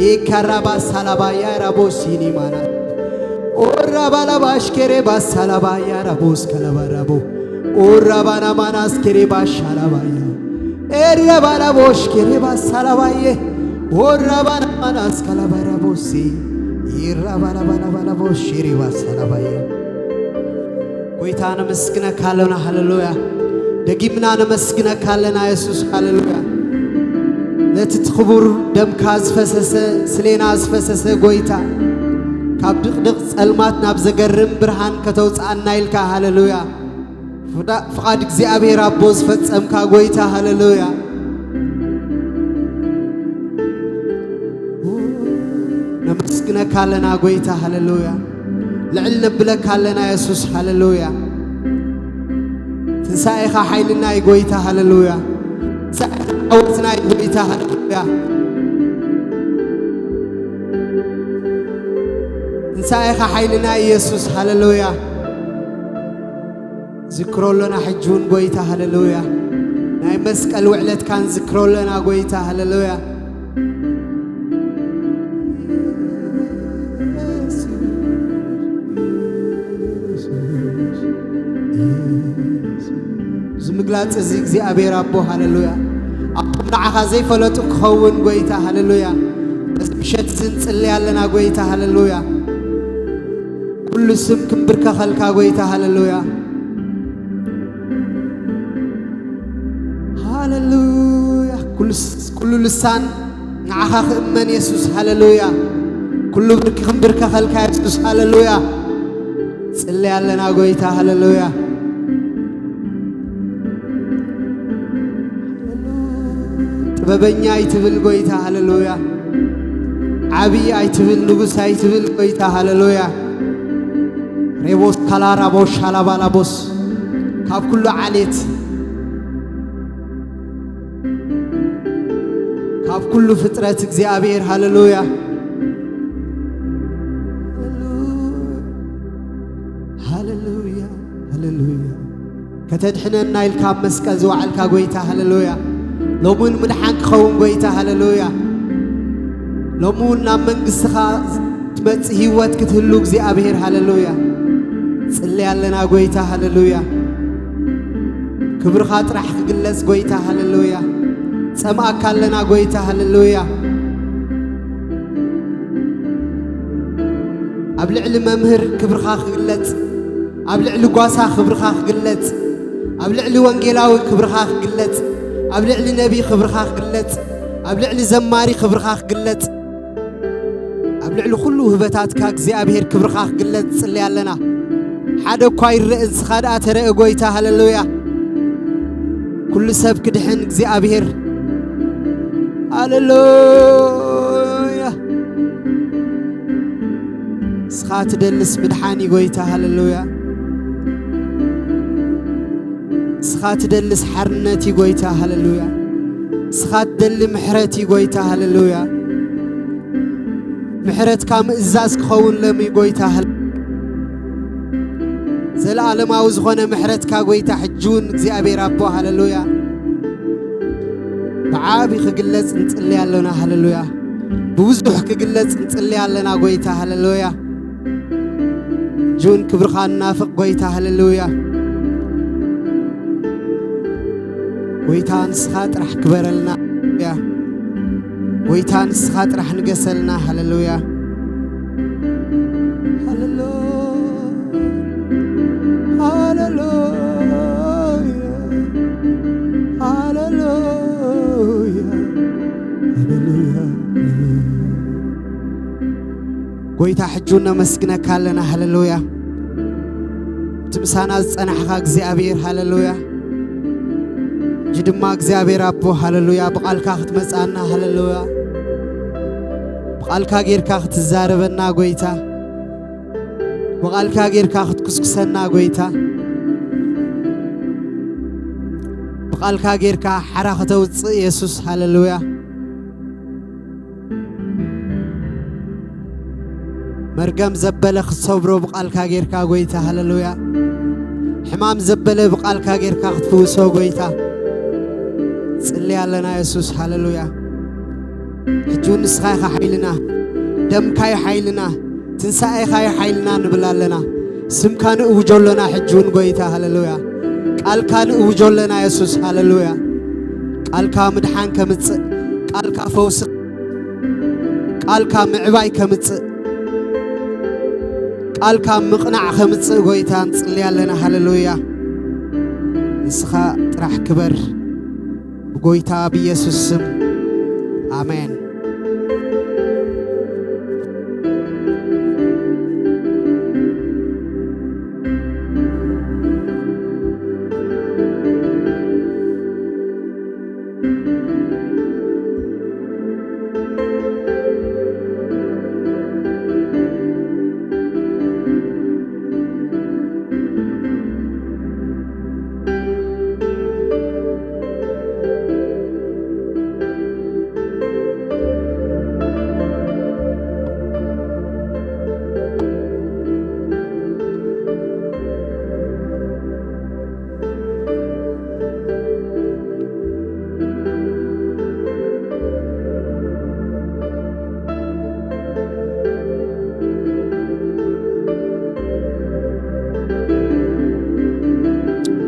ይካራባስ ሳላባ ያራቦስ ይኒማና። ኦራባላባሽ ኬሬባስ ሳላባ ያራቦስ ካላባራቦ። ኦራባናማናስ ኬሬባሽ ሳላባያ። ኤራባላቦሽ ኬሬባስ ሳላባዬ። ኦራባናማናስ ካላባራቦሲ። ይራባላባላባላቦሽ ሼሬባስ ሳላባያ። ጎይታ ነመስግነካ ኣለና። ሃሌሉያ። ደጊምና ነመስግነካ ኣለና የሱስ። ሃሌሉያ። ነቲ እቲ ክቡር ደምካ ዝፈሰሰ፣ ስሌና ዝፈሰሰ ጎይታ፣ ካብ ድቕድቕ ጸልማት ናብ ዘገርም ብርሃን ከተውጽኣና ኢልካ። ሃሌሉያ። ፍዳ-፣ ፍቓድ እግዚኣብሔር ኣቦ ዝፈጸምካ ጎይታ። ሃሌሉያ። ነመስግነካ ኣለና ጎይታ። ሃሌሉያ። ልዕል ነብለካ ኣለና የሱስ። ሃሌሉያ። ትንሳኤኻ ሓይልና እዩ ጎይታ። ሃሌሉያ። ትንሳኤኻ ዓወትና እዩ ጎይታ። ሃሌሉያ። ትንሳኤኻ ሓይልና እዩ የሱስ። ሃሌሉያ። ዝክሮ ኣለና ሕጂ እውን ጎይታ። ሃሌሉያ። ናይ መስቀል ውዕለትካ ንዝክሮ ኣለና ጎይታ። ሃሌሉያ። እዚ ምግላጽ እዚ እግዚኣብሔር ኣቦ። ሃሌሉያ። ኣብቶም ንዓኻ ዘይፈለጡ ክኸውን ጎይታ። ሃሌሉያ። በዚ ምሸት እዚ ንጽሊ ኣለና ጎይታ። ሃሌሉያ። ኩሉ ስም ክንብርከኸልካ ጎይታ። ሃሌሉያ። ሃሌሉያ። ኩሉ ስ-፣ ኩሉ ልሳን ንዓኻ ክእመን የሱስ። ሃሌሉያ። ኩሉ ብርኪ ክንብርከኸልካ የሱስ። ሃሌሉያ። ጽለይ ኣለና ጎይታ። ሃሌሉያ። ጥበበኛ ኣይትብል ጎይታ። ሃሌሉያ። ዓብዪ ኣይትብል፣ ንጉስ ኣይትብል ጎይታ። ሃሌሉያ። ሬቦስ ካላራቦሽ ሃላባላቦስ፣ ካብ ኩሉ ዓሌት፣ ካብ ኩሉ ፍጥረት እግዚኣብሔር። ሃሌሉያ። ሃሌሉያ። ሃሌሉያ። ከተድሕነና ኢልካ ኣብ መስቀል ዝወዓልካ ጎይታ። ሃሌሉያ። ሎሚ እውን ምድሓን ክኸውን ጎይታ። ሃሌሉያ። ሎሚ እውን ናብ መንግስትኻ ትመጽእ ህይወት ክትህሉ እግዚኣብሔር። ሃሌሉያ። ጽለይ ኣለና ጎይታ። ሃሌሉያ። ክብርኻ ጥራሕ ክግለጽ ጎይታ። ሃሌሉያ። ጸምኣካ ኣለና ጎይታ። ሃሌሉያ። ኣብ ልዕሊ መምህር ክብርኻ ክግለጽ፣ ኣብ ልዕሊ ጓሳ ክብርኻ ክግለጽ፣ ኣብ ልዕሊ ወንጌላዊ ክብርኻ ክግለጽ፣ ኣብ ልዕሊ ነቢ ክብርኻ ክግለጽ፣ ኣብ ልዕሊ ዘማሪ ክብርኻ ክግለጽ፣ ኣብ ልዕሊ ኩሉ ውህበታትካ እግዚኣብሔር ክብርኻ ክግለጽ ጽሊ ኣለና። ሓደ እኳ ይረእ፣ ንስኻ ደኣ ተረእ ጎይታ። ሃሌሉያ። ኩሉ ሰብ ክድሕን እግዚኣብሔር። ሃሌሉያ። ንስኻ ትደልስ ምድሓን እዩ ጎይታ። ሃሌሉያ። ንስኻ ትደልስ ሓርነት እዩ ጎይታ። ሃሌሉያ። ንስኻ ትደሊ ምሕረት እዩ ጎይታ። ሃሌሉያ። ምሕረትካ ምእዛዝ ክኸውን ሎሚ ጎይታ። ሃሌ-፣ ዘለኣለማዊ ዝኾነ ምሕረትካ ጎይታ ሕጂ እውን እግዚኣብሔር ኣቦ። ሃሌሉያ። ብዓቢ ክግለጽ ንጽሊ ኣሎና። ሃሌሉያ። ብዙሕ ክግለጽ ንጽሊ ኣለና ጎይታ። ሃሌሉያ። እጁን ክብርኻ ንናፍቕ ጎይታ። ሃሌሉያ። ጎይታ ንስኻ ጥራሕ ክበረልና። ሃሌሉያ። ጎይታ ንስኻ ጥራሕ ንገሰልና። ሃሌሉያ። ሃሌሉያ። ሃሌሉያ። ሃሌሉያ። ሃሌሉያ። ጎይታ ሕጂ እውን ነመስግነካ ኣለና። ሃሌሉያ። እቲ ምሳና ዝጸናሕኻ እግዚኣብሔር። ሃሌሉያ። ሕጂ ድማ እግዚኣብሔር ኣቦ። ሃሌሉያ። ብቓልካ ክትመጻና። ሃሌሉያ። ብቓልካ ጌርካ ክትዛረበና ጎይታ። ብቓልካ ጌርካ ክትኩስኩሰና ጎይታ። ብቓልካ ጌርካ ሓራ ከተውጽእ የሱስ። ሃሌሉያ። መርገም ዘበለ ክትሰብሮ ብቓልካ ጌርካ ጎይታ። ሃሌሉያ። ሕማም ዘበለ ብቓልካ ጌርካ ክትፍውሶ ጎይታ። ጽሊ ኣለና የሱስ። ሃሌሉያ። ሕጂ እውን ንስኻ ኢኻ ሓይልና፣ ደምካ እዩ ሓይልና፣ ትንሳኤኻ እዩ ሓይልና ንብል ኣለና። ስምካ ንእውጆ ኣለና ሕጂ እውን ጎይታ። ሃሌሉያ። ቃልካ ንእውጆ ኣለና የሱስ። ሃሌሉያ። ቃልካ ምድሓን ከምጽእ፣ ቃልካ ፈውሲ፣ ቃልካ ምዕባይ ከምጽእ፣ ቃልካ ምቕናዕ ከምጽእ ጎይታ ንጽሊ ኣለና። ሃሌሉያ። ንስኻ ጥራሕ ክበር። ብጎይታ ብኢየሱስ ስም፣ ኣሜን።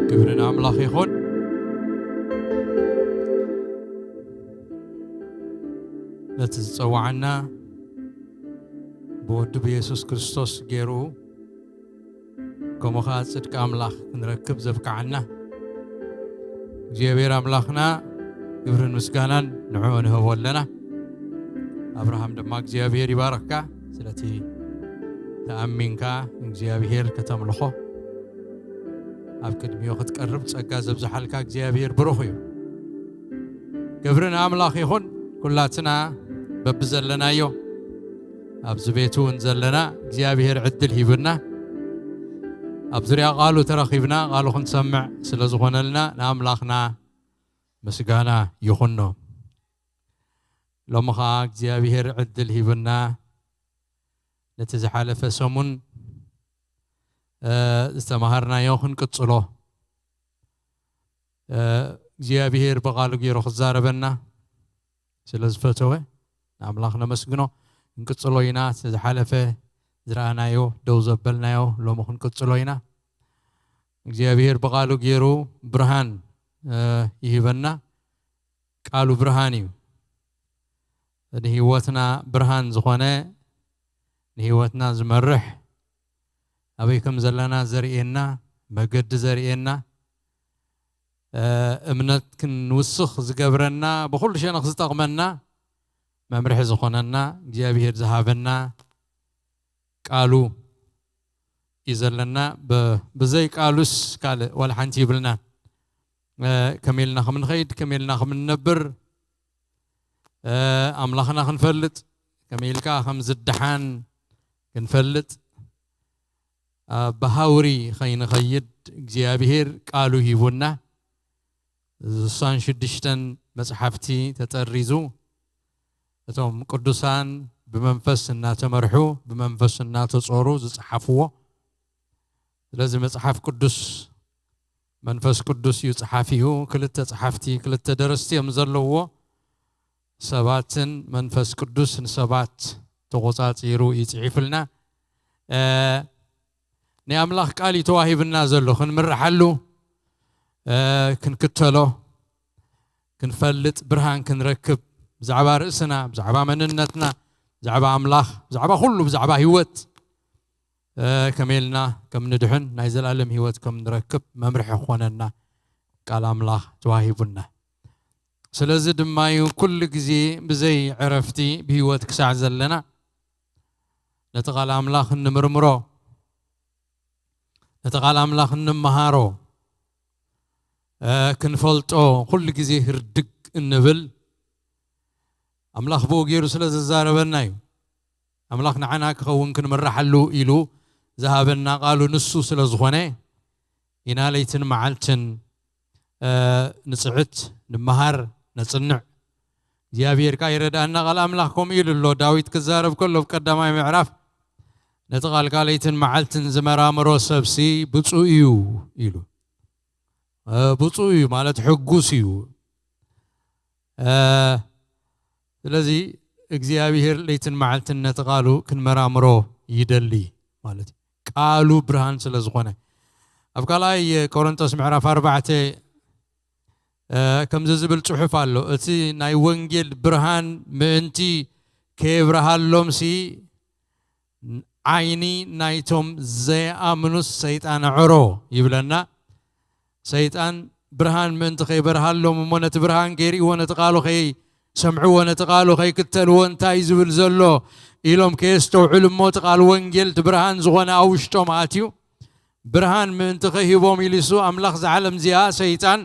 ክብሪ ንኣምላኽ ይኹን። ነቲ ዝጸውዓና ብወዱ ብየሱስ ክርስቶስ ገይሩ ከምኡ ኸዓ ጽድቂ ኣምላኽ ክንረክብ ዘብቅዓና እግዚኣብሔር ኣምላኽና ክብርን ምስጋናን ንዕኡ ንህቦ ኣለና። ኣብርሃም ድማ እግዚኣብሔር ይባርኽካ፣ ስለቲ ተኣሚንካ እግዚኣብሔር ከተምልኾ ኣብ ቅድሚኡ ክትቀርብ ጸጋ ዘብዝሓልካ እግዚኣብሔር ብሩኽ እዩ። ክብሪ ንኣምላኽ ይኹን። ኩላትና በብዘለናዮ ኣብዚ ቤት እውን ዘለና እግዚኣብሔር ዕድል ሂብና ኣብ ዙርያ ቃሉ ተረኺብና ቃሉ ክንሰምዕ ስለ ዝኾነልና ንኣምላኽና ምስጋና ይኹኖ። ሎሚ ኸዓ እግዚኣብሔር ዕድል ሂብና ነቲ ዝሓለፈ ሰሙን ዝተማሃርናዮ ክንቅጽሎ እግዚኣብሔር ብቓሉ ገይሩ ክዛረበና ስለ ዝፈተወ ንኣምላኽ ነመስግኖ። ክንቅጽሎ ኢና። እቲ ዝሓለፈ ዝረኣናዮ ደው ዘበልናዮ ሎሚ ክንቅጽሎ ኢና። እግዚኣብሔር ብቓሉ ገይሩ ብርሃን ይህበና። ቃሉ ብርሃን እዩ። ንህይወትና ብርሃን ዝኾነ ንህይወትና ዝመርሕ ኣበይ ከም ዘለና ዘርእየና መገዲ ዘርእየና እምነት ክንውስኽ ዝገብረና ብኹሉ ሸነኽ ዝጠቕመና መምርሒ ዝኾነና እግዚኣብሔር ዝሃበና ቃሉ እዩ ዘለና። ብዘይ ቃሉስ ካልእ ዋላ ሓንቲ ይብልና። ከመይ ኢልና ከም ንኸይድ ከመይ ኢልና ከም ንነብር ኣምላኽና ክንፈልጥ ከመይ ኢልካ ከም ዝደሓን ክንፈልጥ ብሃውሪ ከይንኸይድ እግዚኣብሔር ቃሉ ሂቡና። ስሳን ሽዱሽተን መጽሓፍቲ ተጠሪዙ እቶም ቅዱሳን ብመንፈስ እናተመርሑ ብመንፈስ እናተጾሩ ዝጸሓፍዎ። ስለዚ መጽሓፍ ቅዱስ መንፈስ ቅዱስ እዩ ጸሓፊኡ። ክልተ ጸሓፍቲ ክልተ ደረስቲ እዮም ዘለውዎ። ሰባትን መንፈስ ቅዱስ ንሰባት ተቖጻጺሩ እዩ ጽሒፉልና። እ፣ ናይ ኣምላኽ ቃል እዩ ተዋሂብና ዘሎ፣ ክንምርሓሉ፣ እ፣ ክንክተሎ፣ ክንፈልጥ፣ ብርሃን ክንረክብ፣ ብዛዕባ ርእስና፣ ብዛዕባ መንነትና፣ ብዛዕባ ኣምላኽ፣ ብዛዕባ ኩሉ፣ ብዛዕባ ህይወት፣ እ፣ ከመይ ኢልና ከም ንድሕን ናይ ዘላለም ህይወት ከም ንረክብ መምርሒ ክኾነና ቃል ኣምላኽ ተዋሂቡና። ስለዚ ድማ እዩ ኩሉ ግዜ ብዘይ ዕረፍቲ ብህይወት ክሳዕ ዘለና ነቲ ቃል ኣምላኽ እንምርምሮ፣ ነቲ ቃል ኣምላኽ እንመሃሮ፣ እ፣ ክንፈልጦ ኩሉ ግዜ ህርድግ እንብል። ኣምላኽ ብኡ ገይሩ ስለ ዝዛረበና እዩ። ኣምላኽ ንዓና ክኸውን ክንምርሓሉ ኢሉ ዝሃበና ቃሉ ንሱ ስለ ዝኾነ ኢና ለይትን መዓልትን፣ እ፣ ንጽዕት፣ ንመሃር፣ ነጽንዕ። እግዚኣብሔር ከኣ ይረድኣና። ቃል ኣምላኽ ከምኡ ኢሉ ኣሎ። ዳዊት ክዛረብ ከሎ ኣብ ቀዳማይ ምዕራፍ፣ "ነቲ ቃልካ ለይትን መዓልትን ዝመራመሮ ሰብሲ ብፁዕ እዩ" ኢሉ። እ፣ ብፁዕ እዩ ማለት ሕጉስ እዩ። እ፣ ስለዚ እግዚኣብሔር ለይትን መዓልትን ነቲ ቃሉ ክንመራምሮ ይደሊ ማለት እዩ። ቃሉ ብርሃን ስለ ዝኾነ። ኣብ ካልኣይ ቆሮንቶስ ምዕራፍ ኣርባዕተ፣ እ፣ ከምዚ ዝብል ጽሑፍ ኣሎ። "እቲ ናይ ወንጌል ብርሃን ምእንቲ ከየብርሃሎምሲ ዓይኒ ናይቶም ዘይኣምኑስ ሰይጣን ኣዕሮ" ይብለና። ሰይጣን ብርሃን ምእንቲ ከይበርሃሎም እሞ ነቲ ብርሃን ከይርእይዎ፣ ነቲ ቃሉ ከይሰምዕዎ፣ ነቲ ቃሉ ከይክተልዎ፣ እንታይ እዩ ዝብል ዘሎ ኢሎም ከየስተውዕሉ እሞ እቲ ቃል ወንጌል እቲ ብርሃን ዝኾነ ኣብ ውሽጦም ኣትዩ ብርሃን ምእንቲ ከይህቦም ኢሉ እሱ ኣምላኽ እዛ ዓለም እዚኣ ሰይጣን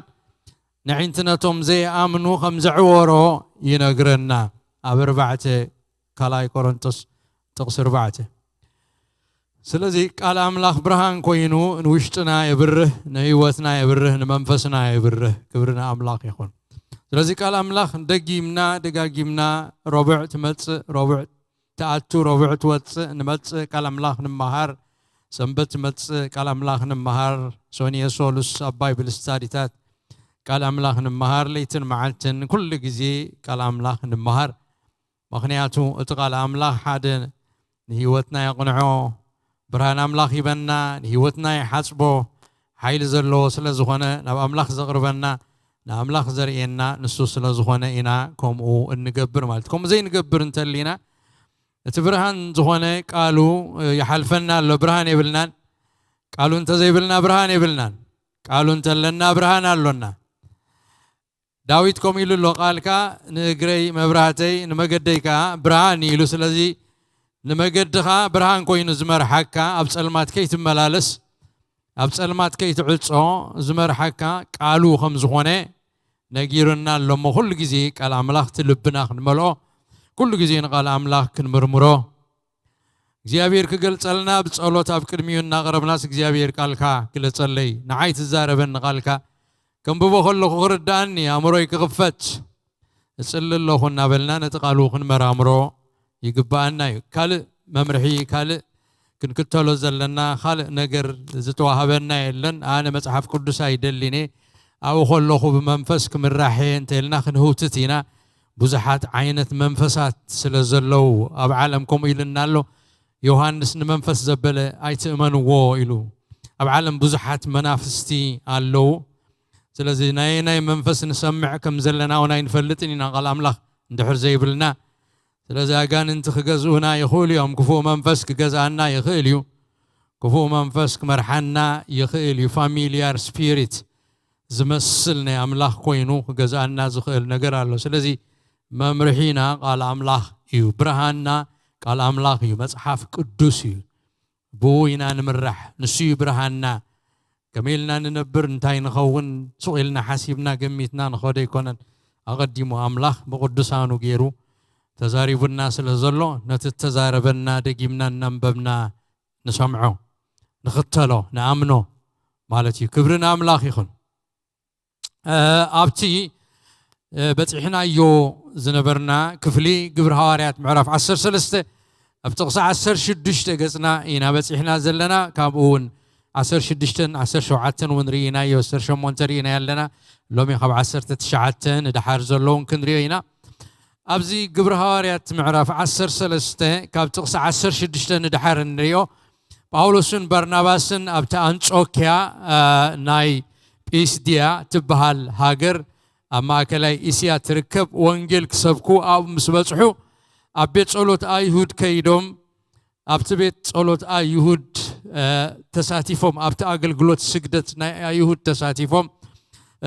ንዒንቲ ነቶም ዘይኣምኑ ከም ዘዕወሮ ይነግረና። ኣብ ኣርባዕተ ካልኣይ ቆሮንቶስ ጥቕሲ ኣርባዕተ። ስለዚ ቃል ኣምላኽ ብርሃን ኮይኑ ንውሽጥና የብርህ፣ ንህይወትና የብርህ፣ ንመንፈስና የብርህ። ክብሪ ንኣምላኽ ይኹን። ስለዚ ቃል ኣምላኽ ደጊምና ደጋጊምና፣ ረቡዕ ትመጽእ፣ ረቡዕ ትኣቱ፣ ረቡዕ ትወጽእ፣ ንመጽእ፣ ቃል ኣምላኽ ንመሃር፣ ሰንበት ትመጽእ፣ ቃል ኣምላኽ ንመሃር፣ ሰኑየ ሶሉስ ኣብ ባይብል ስታዲታት ቃል ኣምላኽ ንመሃር፣ ለይትን መዓልትን ኩሉ ግዜ ቃል ኣምላኽ ንመሃር። ምኽንያቱ እቲ ቃል ኣምላኽ ሓደ ንህይወትና የቕንዖ፣ ብርሃን ኣምላኽ ሂበና፣ ንህይወትና ይሓጽቦ፣ ሓይሊ ዘለዎ ስለ ዝኾነ፣ ናብ ኣምላኽ ዘቕርበና፣ ንኣምላኽ ዘርእየና ንሱ ስለ ዝኾነ ኢና ከምኡ እንገብር ማለት። ከምኡ ዘይንገብር እንተሊና፣ እቲ ብርሃን ዝኾነ ቃሉ ይሓልፈና ኣሎ፣ ብርሃን የብልናን። ቃሉ እንተዘይብልና ብርሃን የብልናን። ቃሉ እንተለና ብርሃን ኣሎና። ዳዊት ከምኡ ኢሉ ኣሎ፣ "ቃልካ ንእግረይ መብራህተይ ንመገደይ ከኣ ብርሃን" ኢሉ። ስለዚ ንመገድኻ ብርሃን ኮይኑ ዝመርሓካ፣ ኣብ ጸልማት ከይትመላለስ፣ ኣብ ጸልማት ከይትዕጾ ዝመርሓካ ቃሉ ከም ዝኾነ ነጊሩና ኣሎ። እሞ ኩሉ ግዜ ቃል ኣምላኽ እቲ ልብና ክንመልኦ፣ ኩሉ ግዜ ንቃል ኣምላኽ ክንምርምሮ፣ እግዚኣብሔር ክገልጸልና ብጸሎት ኣብ ቅድሚኡ እናቐረብናስ፣ "እግዚኣብሔር ቃልካ ግለጸለይ፣ ንዓይ ትዛረበኒ ቃልካ፣ ከንብቦ ከለኹ ክርድኣኒ፣ ኣእምሮይ ክኽፈት እጽሊ ኣለኹ" እናበልና ነቲ ቃሉ ክንመራምሮ ይግብኣና እዩ። ካልእ መምርሒ፣ ካልእ ክንክተሎ ዘለና ካልእ ነገር ዝተዋህበና የለን። ኣነ መጽሓፍ ቅዱስ ኣይደልን እየ፣ ኣብኡ ከለኹ ብመንፈስ ክምራሕ እየ እንተ ኢልና ክንህውትት ኢና። ብዙሓት ዓይነት መንፈሳት ስለ ዘለዉ ኣብ ዓለም ከምኡ ኢሉና ኣሎ። ዮሃንስ ንመንፈስ ዘበለ ኣይትእመንዎ ኢሉ። ኣብ ዓለም ብዙሓት መናፍስቲ ኣለዉ። ስለዚ ናይ ናይ መንፈስ ንሰምዕ ከም ዘለና እውን ኣይንፈልጥን ኢና። ቃል ኣምላኽ እንድሕር ዘይብልና፣ ስለዚ ኣጋንንቲ ክገዝኡና ይኽእሉ እዮም። ክፉእ መንፈስ ክገዝኣና ይኽእል እዩ። ክፉእ መንፈስ ክመርሓና ይኽእል እዩ። ፋሚሊያር ስፒሪት ዝመስል ናይ ኣምላኽ ኮይኑ ክገዝኣና ዝኽእል ነገር ኣሎ። ስለዚ መምርሒና ቃል ኣምላኽ እዩ። ብርሃንና ቃል ኣምላኽ እዩ። መጽሓፍ ቅዱስ እዩ። ብኡ ኢና ንምራሕ። ንሱ እዩ ብርሃንና። ከመይ ኢልና ንነብር፣ እንታይ ንኸውን፣ ሱቕ ኢልና ሓሲብና ገሚትና ንኸዶ ኣይኮነን። ኣቐዲሙ ኣምላኽ ብቕዱሳኑ ገይሩ ተዛሪቡና ስለ ዘሎ፣ ነቲ እተዛረበና ደጊምና እናንበብና ንሰምዖ፣ ንኽተሎ፣ ንኣምኖ ማለት እዩ። ክብሪ ንኣምላኽ ይኹን። እ፣ ኣብቲ፣ እ፣ በጺሕናዮ ዝነበርና ክፍሊ ግብሪ ሃዋርያት ምዕራፍ ዓሰርተ ሰለስተ ኣብ ጥቕሲ ዓሰርተ ሽዱሽተ ገጽና ኢና በጺሕና ዘለና። ካብኡ እውን ዓሰርተ ሽዱሽተን ዓሰርተ ሸውዓተን እውን ርኢናዮ፣ ዓሰርተ ሸሞንተ ርኢናዮ ኣለና። ሎሚ ካብ ዓሰርተ ትሽዓተ ንደሓር ዘለውን ክንሪኦ ኢና። ኣብዚ ግብሪ ሃዋርያት ምዕራፍ ዓሰርተ ሰለስተ ካብ ጥቕሲ ዓሰርተ ሽዱሽተ ንድሓር እንሪኦ፣ ጳውሎስን በርናባስን ኣብቲ ኣንጾክያ፣ እ፣ ናይ ጲስድያ ትበሃል ሃገር ኣብ ማእከላይ እስያ ትርከብ፣ ወንጌል ክሰብኩ ኣብኡ ምስ በጽሑ፣ ኣብ ቤት ጸሎት ኣይሁድ ከይዶም፣ ኣብቲ ቤት ጸሎት ኣይሁድ፣ እ፣ ተሳቲፎም፣ ኣብቲ ኣገልግሎት ስግደት ናይ ኣይሁድ ተሳቲፎም፣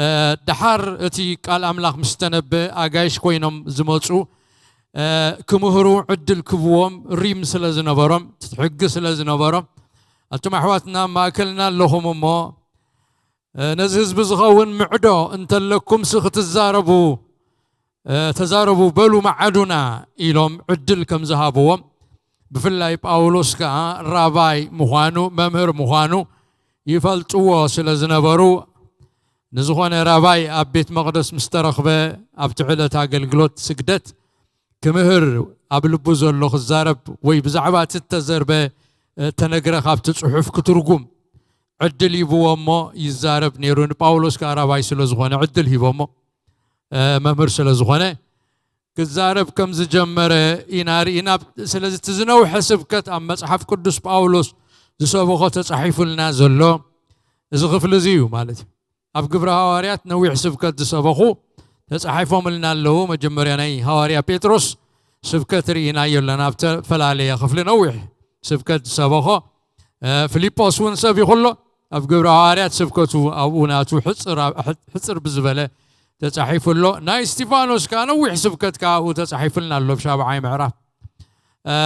እ፣ ደሓር እቲ ቃል ኣምላኽ ምስ ተነበ ኣጋይሽ ኮይኖም ዝመጹ፣ እ፣ ክምህሩ ዕድል ክብዎም ሪም ስለ ዝነበሮም፣ እቲ ሕጊ ስለ ዝነበሮም፣ ኣቱም ኣሕዋትና ኣብ ማእከልና ኣለኹም እሞ፣ እ፣ ነዚ ህዝቢ ዝኸውን ምዕዶ እንተለኩምሲ ክትዛረቡ፣ እ፣ ተዛረቡ፣ በሉ መዓዱና ኢሎም ዕድል ከም ዝሃብዎም፣ ብፍላይ ጳውሎስ ከኣ ራባይ ምዃኑ፣ መምህር ምዃኑ ይፈልጥዎ ስለ ዝነበሩ፣ ንዝኾነ ራባይ ኣብ ቤት መቕደስ ምስ ተረኽበ፣ ኣብቲ ዕለት ኣገልግሎት ስግደት ክምህር፣ ኣብ ልቡ ዘሎ ክዛረብ ወይ ብዛዕባ እቲ እተዘርበ፣ እ፣ እተነግረ ካብቲ ጽሑፍ ክትርጉም ዕድል ይብዎ እሞ ይዛረብ ነይሩ። ንጳውሎስ ከኣ ራባይ ስለ ዝኾነ ዕድል ሂቦ እሞ፣ እ፣ መምህር ስለ ዝኾነ ክዛረብ ከም ዝጀመረ ኢና ርኢና። ስለዚ እቲ ዝነውሐ ስብከት ኣብ መጽሓፍ ቅዱስ ጳውሎስ ዝሰበኾ ተጻሒፉልና ዘሎ እዚ ክፍሊ እዚ እዩ ማለት እዩ። ኣብ ግብሪ ሃዋርያት ነዊሕ ስብከት ዝሰበኹ ተጻሒፎምልና ኣለዉ። መጀመርያ ናይ ሃዋርያ ጴጥሮስ ስብከት ርኢናዮ ኣለና። ኣብ ዝተፈላለየ ክፍሊ ነዊሕ ስብከት ዝሰበኾ፣ እ፣ ፊልጶስ እውን ሰብ ይኹሎ። ኣብ ግብሪ ሃዋርያት ስብከቱ ኣብኡ ናቱ ሕጽር፣ ኣብ-፣ ሕጽር ብዝበለ ተጻሒፉ ኣሎ። ናይ እስጢፋኖስ ከኣ ነዊሕ ስብከት ከኣ ኣብኡ ተጻሒፉልና ኣሎ፣ ኣብ ሻብዓይ ምዕራፍ። እ፣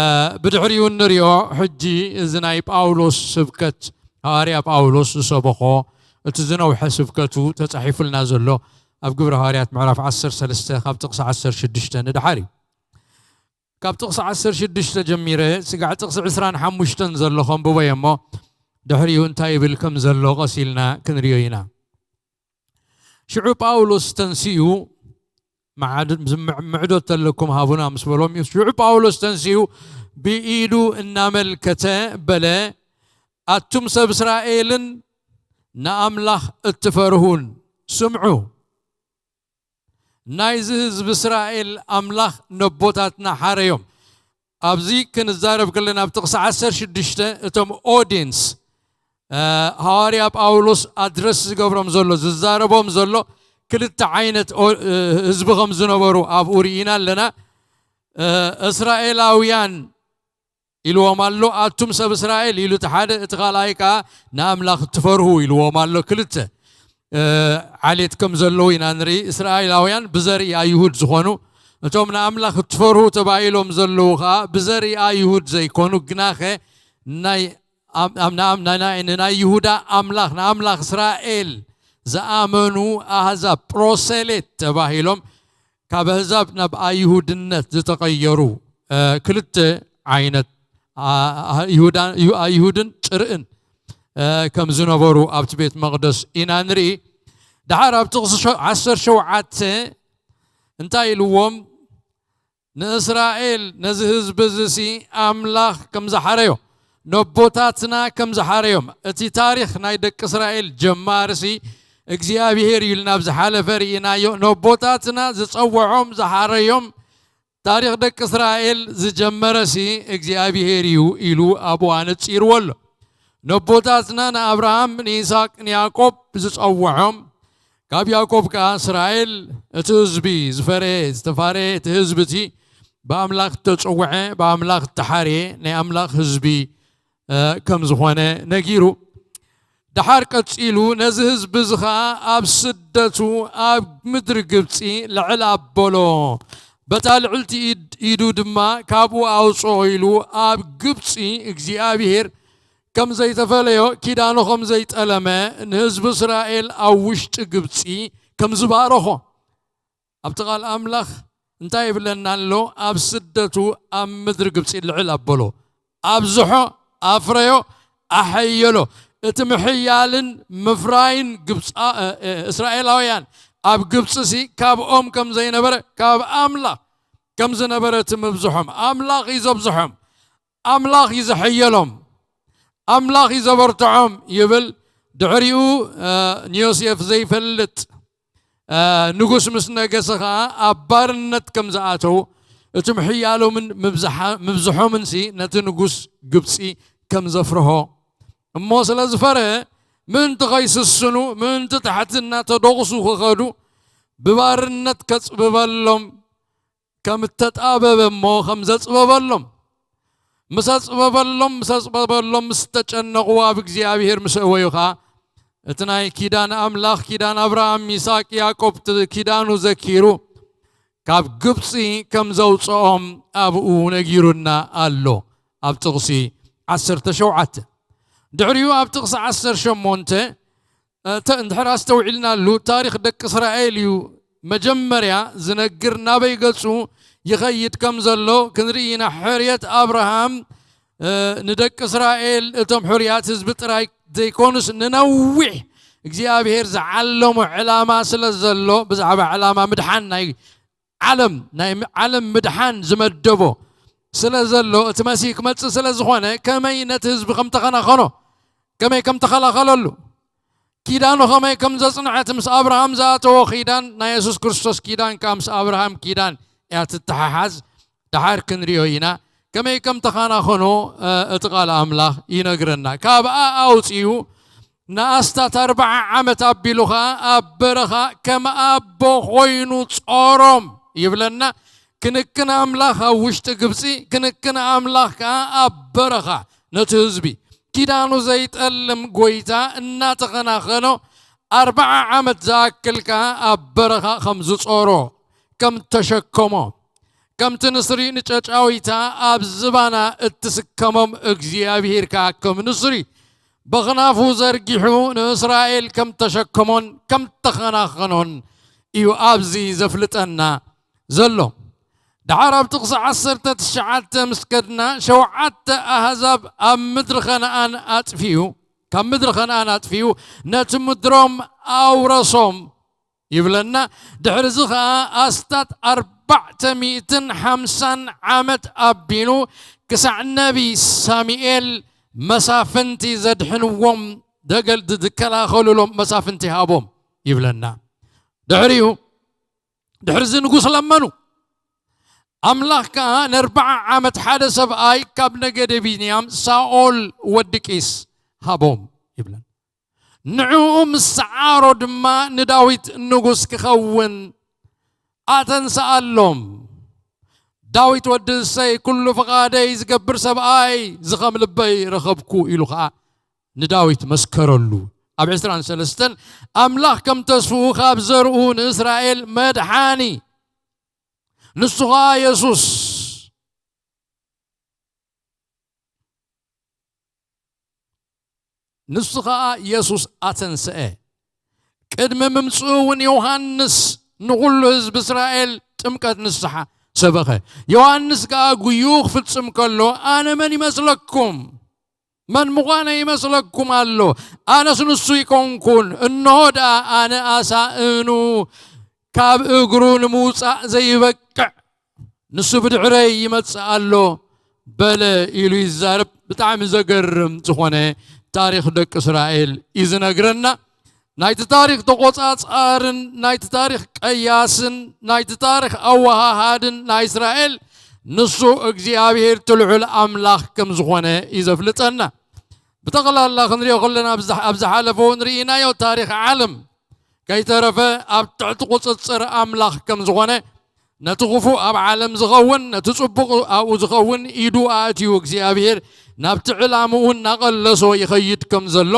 ብድሕሪኡ እንሪኦ፣ ሕጂ እዚ ናይ ጳውሎስ ስብከት፣ ሃዋርያ ጳውሎስ ዝሰበኾ፣ እቲ ዝነውሐ ስብከቱ ተጻሒፉልና ዘሎ፣ ኣብ ግብሪ ሃዋርያት ምዕራፍ ዓሰርተ ሰለስተ ካብ ጥቕሲ ዓሰርተ ሽዱሽተ ንድሓር እዩ። ካብ ጥቕሲ ዓሰርተ ሽዱሽተ ጀሚረ፣ ስጋዕ ጥቕሲ ዕስራን ሓሙሽተን ዘሎ ከንብቦ እየ እሞ፣ ድሕሪኡ እንታይ ይብል ከም ዘሎ ቀስ ኢልና ክንሪኦ ኢና። ሽዑ ጳውሎስ ተንሲኡ፣ መዓድ-፣ ምዕ-፣ ምዕዶ ተለኩም ሃቡና ምስ በሎም እዩ። ሽዑ ጳውሎስ ተንሲኡ ብኢዱ እናመልከተ በለ፣ ኣቱም ሰብ እስራኤልን ንኣምላኽ እትፈርሁን ስምዑ። ናይዚ ህዝቢ እስራኤል ኣምላኽ ነቦታትና ሓረዮም። ኣብዚ ክንዛረብ ከለና ኣብ ጥቕሲ ዓሰርተ ሽዱሽተ እቶም ኦዲየንስ፣ እ፣ ሃዋርያ ጳውሎስ ኣድረስ ዝገብሮም ዘሎ፣ ዝዛረቦም ዘሎ ክልተ ዓይነት ኦ-፣ እ፣ ህዝቢ ከም ዝነበሩ ኣብኡ ርኢና ኣለና። እ፣ እስራኤላውያን ኢልዎም ኣሎ። ኣቱም ሰብ እስራኤል ኢሉ እቲ ሓደ፣ እቲ ካልኣይ ከኣ ንኣምላኽ እትፈርሁ ኢልዎም ኣሎ። ክልተ፣ እ፣ ዓሌት ከም ዘለዉ ኢና ንርኢ። እስራኤላውያን ብዘርኢ ኣይሁድ ዝኾኑ፣ እቶም ንኣምላኽ እትፈርሁ ተባሂሎም ዘለዉ ከኣ ብዘርኢ ኣይሁድ ዘይኮኑ፣ ግናኸ ናይ ኣም-፣ ኣም-፣ ንኣም-፣ ናይ፣ ናይ፣ ንናይ ይሁዳ ኣምላኽ፣ ንኣምላኽ እስራኤል ዝኣመኑ ኣህዛብ፣ ፕሮሴሌት ተባሂሎም ካብ ኣህዛብ ናብ ኣይሁድነት ዝተቐየሩ፣ እ፣ ክልተ ዓይነት፣ ኣ-፣ ኣ-፣ ይሁዳ-፣ ዩ-፣ ኣይሁድን ጭርእን፣ እ፣ ከም ዝነበሩ ኣብቲ ቤት መቕደስ ኢና ንርኢ። ደሓር ኣብ ጥቕሲ ሸ-፣ ዓሰርተ ሸውዓተ እንታይ ኢልዎም? ንእስራኤል፣ ነዚ ህዝቢ እዚ ሲ ኣምላኽ ከም ዝሓረዮ፣ ነቦታትና ከም ዝሓረዮም፣ እቲ ታሪኽ ናይ ደቂ እስራኤል ጀማርሲ እግዚኣብሄር እዩ ኢልና ኣብ ዝሓለፈ ርኢናዮ። ነቦታትና ዝጸውዖም፣ ዝሓረዮም፣ ታሪኽ ደቂ እስራኤል ዝጀመረ ሲ እግዚኣብሄር እዩ ኢሉ ኣብኡ ኣነጺርዎ ኣሎ። ነቦታትና ንኣብርሃም፣ ንይስሐቅ፣ ንያዕቆብ ዝጸውዖም፣ ካብ ያዕቆብ ከኣ እስራኤል፣ እቲ ህዝቢ ዝፈረየ፣ ዝተፋረየ እቲ ህዝቢ እቲ ብኣምላኽ እተጸውዐ፣ ብኣምላኽ እተሓርየ ናይ ኣምላኽ ህዝቢ፣ እ፣ ከም ዝኾነ ነጊሩ። ደሓር ቀጺሉ፣ ነዚ ህዝቢ እዚ ኸኣ ኣብ ስደቱ ኣብ ምድሪ ግብጺ ልዕል ኣበሎ፣ በታ ልዕልቲ ኢድ-፣ ኢዱ ድማ ካብኡ ኣውጽኦ ኢሉ ኣብ ግብጺ እግዚኣብሄር ከም ዘይተፈለዮ፣ ኪዳኑ ከም ዘይጠለመ፣ ንህዝቢ እስራኤል ኣብ ውሽጢ ግብጺ ከም ዝባረኾ። ኣብቲ ቃል ኣምላኽ እንታይ ይብለና ኣሎ? ኣብ ስደቱ ኣብ ምድሪ ግብጺ ልዕል ኣበሎ፣ ኣብዝሖ፣ ኣፍረዮ፣ ኣሐየሎ። እቲ ምሕያልን ምፍራይን ግብጻ-፣ እ፣ እ፣ እስራኤላውያን ኣብ ግብጺ ሲ ካብኦም ከም ዘይነበረ፣ ካብ ኣምላኽ ከም ዝነበረ እቲ ምብዝሖም። ኣምላኽ እዩ ዘብዝሖም። ኣምላኽ እዩ ዘሐየሎም። ኣምላኽ እዩ ዘበርትዖም ይብል። ድሕሪኡ፣ እ፣ ንዮሴፍ ዘይፈልጥ እ፣ ንጉስ ምስ ነገሰ ኸዓ ኣብ ባርነት ከም ዝኣተዉ፣ እቲ ምሕያሎምን ምብዝሓ-፣ ምብዝሖምንሲ ነቲ ንጉስ ግብፂ ከም ዘፍርሆ እሞ ስለ ዝፈርሀ፣ ምእንቲ ኸይስስኑ፣ ምእንቲ ታሕቲ እናተደቑሱ ክኸዱ፣ ብባርነት ከጽብበሎም ከም እተጣበበ እሞ ከም ዘጽበበሎም፣ ምስ ኣጽበበሎም፣ ምስ ኣጽበበሎም፣ ምስ ተጨነቑ፣ ኣብ እግዚኣብሔር ምስ እወዩ ኸኣ፣ እቲ ናይ ኪዳን ኣምላኽ፣ ኪዳን ኣብርሃም፣ ይስሐቅ፣ ያዕቆብ፣ እቲ ኪዳኑ ዘኪሩ፣ ካብ ግብጺ ከም ዘውጽኦም ኣብኡ ነጊሩና ኣሎ። ኣብ ጥቕሲ ዓሰርተ ሸውዓተ። ድሕሪኡ ኣብ ጥቕሲ ዓሰርተ ሸሞንተ፣ እ፣ ተ-፣ እንድሕር ኣስተውዒልናሉ፣ ታሪኽ ደቂ እስራኤል እዩ መጀመርያ ዝነግር ናበይ ገጹ ይኸይድ ከም ዘሎ ክንርኢ ኢና። ሕርየት ኣብርሃም፣ እ፣ ንደቂ እስራኤል፣ እቶም ሕሩያት ህዝቢ ጥራይ ዘይኮኑስ፣ ንነዊሕ እግዚኣብሔር ዝዓለሞ ዕላማ ስለ ዘሎ፣ ብዛዕባ ዕላማ ምድሓን ናይ ዓለም፣ ናይ ም-፣ ዓለም ምድሓን ዝመደቦ ስለ ዘሎ፣ እቲ መሲህ ክመጽእ ስለ ዝኾነ፣ ከመይ ነቲ ህዝቢ ከም ተኸናኸኖ፣ ከመይ ከም ተኸላኸለሉ፣ ኪዳኑ ከመይ ከም ዘጽንዐ፣ እቲ ምስ ኣብርሃም ዝኣተዎ ኪዳን፣ ናይ የሱስ ክርስቶስ ኪዳን ከኣ ምስ ኣብርሃም ኪዳን እያ ትተሓሓዝ። ደሓር ክንሪኦ ኢና። ከመይ ከም ተኸናኸኖ፣ እ፣ እቲ ቃል ኣምላኽ ይነግረና። ካብኣ ኣውጺኡ ንኣስታት ኣርብዓ ዓመት ኣቢሉ ኸኣ ኣብ በረኻ ከም ኣቦ ኾይኑ ጾሮም ይብለና። ክንክን ኣምላኽ ኣብ ውሽጢ ግብጺ፣ ክንክን ኣምላኽ ከኣ ኣብ በረኻ ነቲ ህዝቢ። ኪዳኑ ዘይጠልም ጐይታ እናተኸናኸኖ፣ ኣርብዓ ዓመት ዝኣክል ከኣ ኣብ በረኻ ከም ዝጾሮ፣ ከም እተሸከሞ፣ ከምቲ ንስሪ ንጨጫዊታ ኣብ ዝባና እትስከሞም፣ እግዚኣብሄር ከኣ ከም ንስሪ በኽናፉ ዘርጊሑ ንእስራኤል ከም ተሸከሞን ከም ተኸናኸኖን እዩ ኣብዚ ዘፍልጠና ዘሎ። ደሓር ኣብ ጥቕሲ ዓሰርተ ትሽዓተ ምስ ከድና፣ ሸውዓተ ኣህዛብ ኣብ ምድሪ ኸነኣን ኣጥፊኡ፣ ካብ ምድሪ ኸነኣን ኣጥፊኡ ነቲ ምድሮም ኣውረሶም ይብለና። ድሕሪ እዚ ኸኣ ኣስታት ኣርባዕተ ሚእትን ሓምሳን ዓመት ኣቢሉ ክሳዕ ነቢ ሳሙኤል መሳፍንቲ ዘድሕንዎም፣ ደገል-፣ ዝከላኸሉሎም መሳፍንቲ ሃቦም ይብለና። ድሕሪኡ፣ ድሕሪ እዚ ንጉስ ለመኑ። ኣምላኽ ከኣ ንኣርብዓ ዓመት ሓደ ሰብኣይ ካብ ነገደ ቢንያም ሳኦል ወዲ ቂስ ሃቦም ይብለን። ንዕኡ ምስ ሰዓሮ ድማ ንዳዊት ንጉስ ክኸውን ኣተንስኣሎም። ዳዊት ወዲ እሰይ፣ ኩሉ ፍቓደይ ዝገብር ሰብኣይ፣ እዚ ኸም ልበይ ረኸብኩ ኢሉ ኸኣ ንዳዊት መስከረሉ። ኣብ ዕስራን ሰለስተን፣ ኣምላኽ ከም ተስፍኡ ካብ ዘርኡ ንእስራኤል መድሓኒ፣ ንሱ ኸኣ የሱስ፣ ንሱ ኸኣ የሱስ ኣተንስአ። ቅድሚ ምምጽኡ እውን ዮሃንስ ንኹሉ ህዝቢ እስራኤል ጥምቀት ንስሓ ሰበኸ። ዮሃንስ ከኣ ጉይኡ ክፍጽም ከሎ፣ ኣነ መን ይመስለኩም? መን ምዃነ ይመስለኩም ኣሎ? ኣነስ ንሱ ይኮንኩን። እንሆ ደኣ ኣነ ኣሳእኑ ካብ እግሩ ንምውጻእ ዘይበቅዕ፣ ንሱ ብድሕረይ ይመጽእ ኣሎ በለ ኢሉ ይዛረብ። ብጣዕሚ ዘገርም ዝኾነ ታሪኽ ደቂ እስራኤል እዩ ዝነግረና። ናይቲ ታሪኽ ተቖጻጻርን ናይቲ ታሪኽ ቀያስን ናይቲ ታሪኽ ኣወሃሃድን ናይ እስራኤል ንሱ እግዚኣብሄር እቲ ልዑል ኣምላኽ ከም ዝኾነ እዩ ዘፍልጠና። ብጠቕላላ ክንሪኦ ከለና፣ ኣብ ዝሓ-፣ ኣብ ዝሓለፈ እውን ርኢናዮ፣ ታሪኽ ዓለም ከይተረፈ ኣብ ትሕቲ ቁጽጽር ኣምላኽ ከም ዝኾነ፣ ነቲ ክፉእ ኣብ ዓለም ዝኸውን፣ ነቲ ጽቡቕ ኣብኡ ዝኸውን ኢዱ ኣእትዩ፣ እግዚኣብሄር ናብቲ ዕላምኡ እናቐለሶ ይኸይድ ከም ዘሎ፣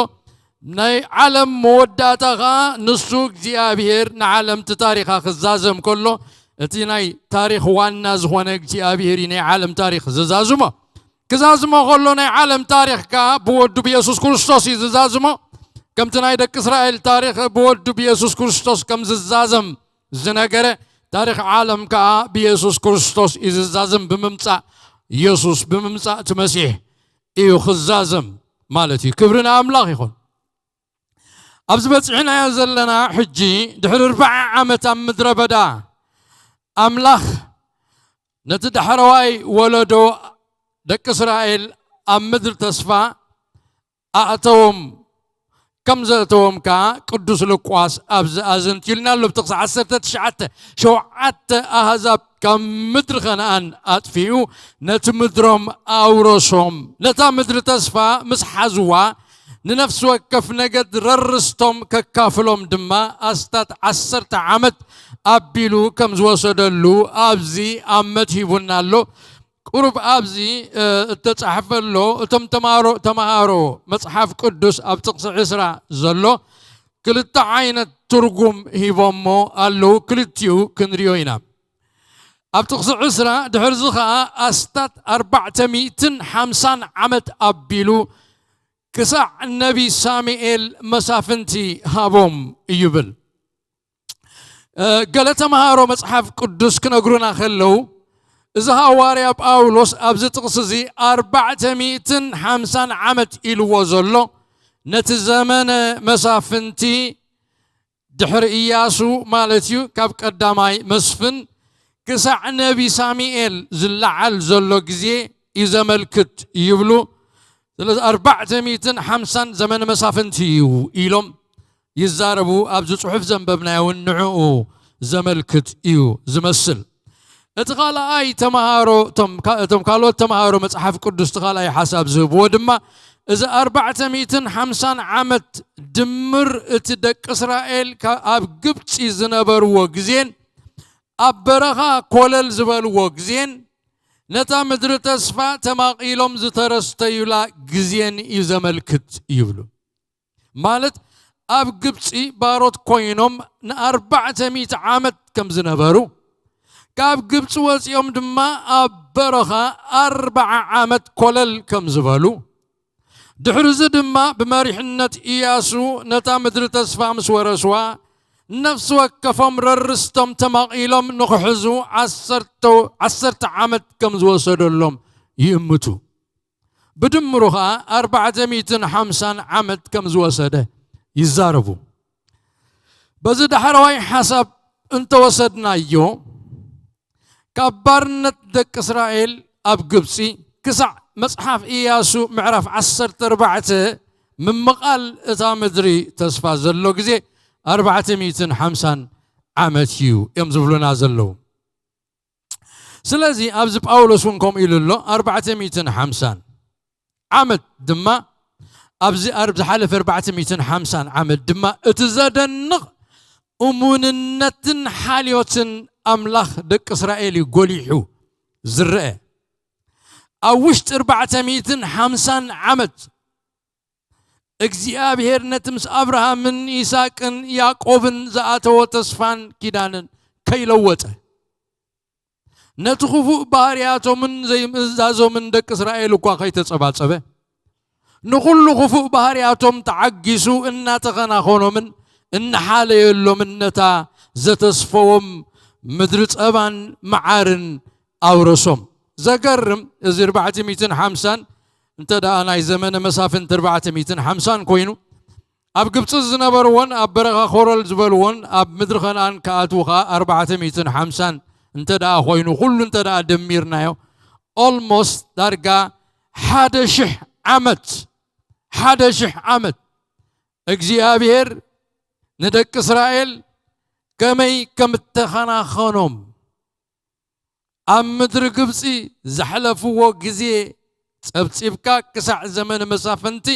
ናይ ዓለም መወዳእታ ኸኣ ንሱ እግዚኣብሄር ንዓለም እቲ ታሪኻ ክዛዘም ከሎ፣ እቲ ናይ ታሪኽ ዋና ዝኾነ እግዚኣብሄር እዩ ናይ ዓለም ታሪኽ ዝዛዝሞ። ክዛዝሞ ከሎ ናይ ዓለም ታሪኽ ከኣ ብወዱ ብየሱስ ክርስቶስ እዩ ዝዛዝሞ። ከምቲ ናይ ደቂ እስራኤል ታሪኽ ብወዱ ብየሱስ ክርስቶስ ከም ዝዛዘም ዝነገረ፣ ታሪኽ ዓለም ከኣ ብየሱስ ክርስቶስ እዩ ዝዛዘም። ብምምጻእ የሱስ፣ ብምምጻእ እቲ መሲሕ እዩ ክዛዘም ማለት እዩ። ክብሪ ንኣምላኽ ይኹን። ኣብዚ በጺሕናዮ ዘለና ሕጂ፣ ድሕሪ ኣርብዓ ዓመት ኣብ ምድረ በዳ፣ ኣምላኽ ነቲ ዳሕረዋይ ወለዶ ደቂ እስራኤል ኣብ ምድሪ ተስፋ ኣእተዎም። ከም ዘእተዎም ከኣ ቅዱስ ሉቃስ ኣብዚ ኣዘንትዩልና ኣሎ። ብጥቕሲ ዓሰርተ ትሽዓተ፣ ሸውዓተ ኣህዛብ ካብ ምድሪ ከነኣን ኣጥፊኡ ነቲ ምድሮም ኣውረሶም። ነታ ምድሪ ተስፋ ምስ ሓዝዋ ንነፍሲ ወከፍ ነገድ ረርስቶም ከካፍሎም ድማ ኣስታት ዓሰርተ ዓመት ኣቢሉ ከም ዝወሰደሉ ኣብዚ ኣብ መትሂቡና ኣሎ። ቁሩብ ኣብዚ እተጻሕፈ ኣሎ። እቶም ተማሃሮ ተማሃሮ መጽሓፍ ቅዱስ ኣብ ጥቕሲ ዕስራ ዘሎ ክልተ ዓይነት ትርጉም ሂቦሞ ኣለዉ። ክልቲኡ ክንሪኦ ኢና። ኣብ ጥቕሲ ዕስራ ድሕርዚ ኸኣ ኣስታት ኣርባዕተ ሚእትን ሓምሳን ዓመት ኣቢሉ ክሳዕ ነቢ ሳሙኤል መሳፍንቲ ሃቦም ይብል። ገለ ተምሃሮ መጽሓፍ ቅዱስ ክነግሩና ከለዉ፣ እዚ ሃዋርያ ጳውሎስ ኣብዚ ጥቕሲ እዚ ኣርባዕተ ሚእትን ሓምሳን ዓመት ኢልዎ ዘሎ፣ ነቲ ዘመነ መሳፍንቲ ድሕሪ ኢያሱ ማለት እዩ፣ ካብ ቀዳማይ መስፍን ክሳዕ ነቢ ሳሙኤል ዝለዓል ዘሎ ግዜ እዩ ዘመልክት ይብሉ። ስለዚ ኣርባዕተ ሚእትን ሓምሳን ዘመነ መሳፍንቲ እዩ ኢሎም ይዛረቡ። ኣብዚ ጽሑፍ ዘንበብናዮ እውን ንዕኡ ዘመልክት እዩ ዝመስል። እቲ ካልኣይ ተምሃሮ፣ እቶም ካ-፣ እቶም ካልኦት ተምሃሮ መጽሓፍ ቅዱስ እቲ ካልኣይ ሓሳብ ዝህብዎ ድማ፣ እዚ ኣርባዕተ ሚእትን ሓምሳን ዓመት ድምር እቲ ደቂ እስራኤል ካ-፣ ኣብ ግብጺ ዝነበርዎ ግዜን ኣብ በረኻ ኮለል ዝበልዎ ግዜን ነታ ምድሪ ተስፋ ተማቒሎም ዝተረስተዩላ ግዜን እዩ ዘመልክት ይብሉ። ማለት ኣብ ግብጺ ባሮት ኮይኖም ንኣርባዕተ ሚእቲ ዓመት ከም ዝነበሩ፣ ካብ ግብጺ ወጺኦም ድማ ኣብ በረኻ ኣርብዓ ዓመት ኮለል ከም ዝበሉ፣ ድሕርዚ ድማ ብመሪሕነት ኢያሱ ነታ ምድሪ ተስፋ ምስ ወረስዋ፣ ነፍሲ ወከፎም ረርስቶም ተማቒሎም ንኽሕዙ ዓሰርተ፣ ዓሰርተ ዓመት ከም ዝወሰደሎም ይእምቱ። ብድምሩ ኸኣ ኣርባዕተ ሚእትን ሓምሳን ዓመት ከም ዝወሰደ ይዛረቡ። በዚ ዳሕረዋይ ሓሳብ እንተወሰድናዮ፣ ካብ ባርነት ደቂ እስራኤል ኣብ ግብጺ ክሳዕ መጽሓፍ ኢያሱ ምዕራፍ ዓሰርተ ኣርባዕተ ምምቓል እታ ምድሪ ተስፋ ዘሎ ግዜ ኣርባዕተ ሚእትን ሓምሳን ዓመት እዩ እዮም ዝብሉና ዘለዉ። ስለዚ ኣብዚ ጳውሎስ እውን ከምኡ ኢሉ ኣሎ፣ ኣርባዕተ ሚእትን ሓምሳን ዓመት ድማ ኣብዚ ኣብ ዝሓለፈ ኣርባዕተ ሚእትን ሓምሳን ዓመት ድማ እቲ ዘደንቕ እሙንነትን ሓልዮትን ኣምላኽ ደቂ እስራኤል እዩ ጎሊሑ ዝረአ። ኣብ ውሽጢ ኣርባዕተ ሚእትን ሓምሳን ዓመት እግዚኣብሔር ነቲ ምስ ኣብርሃምን ይስሐቅን ያዕቆብን ዝኣተዎ ተስፋን ኪዳንን ከይለወጠ፣ ነቲ ክፉእ ባህርያቶምን ዘይምእዛዞምን ደቂ እስራኤል እኳ ከይተጸባጸበ፣ ንኹሉ ክፉእ ባህርያቶም ተዓጊሱ እናተኸናኸኖምን እናሓለየሎምን ነታ ዘተስፈዎም ምድሪ ጸባን መዓርን ኣውረሶም። ዘገርም፣ እዚ ኣርባዕተ ሚእትን ሓምሳን እንተ ደኣ ናይ ዘመነ መሳፍንቲ ኣርባዕተ ሚእትን ሓምሳን ኮይኑ፣ ኣብ ግብጺ ዝነበርዎን ኣብ በረኻ ኮረል ዝበልዎን ኣብ ምድሪ ከነኣን ክኣትዉ ኸኣ ኣርባዕተ ሚእትን ሓምሳን እንተ ደኣ ኮይኑ፣ ኩሉ እንተ ደኣ ደሚርናዮ፣ ኦልሞስት ዳርጋ ሓደ ሽሕ ዓመት፣ ሓደ ሽሕ ዓመት እግዚኣብሔር ንደቂ እስራኤል ከመይ ከም እተኸናኸኖም፣ ኣብ ምድሪ ግብጺ ዘሕለፍዎ ግዜ ጸብጺብካ ክሳዕ ዘመነ መሳፍንቲ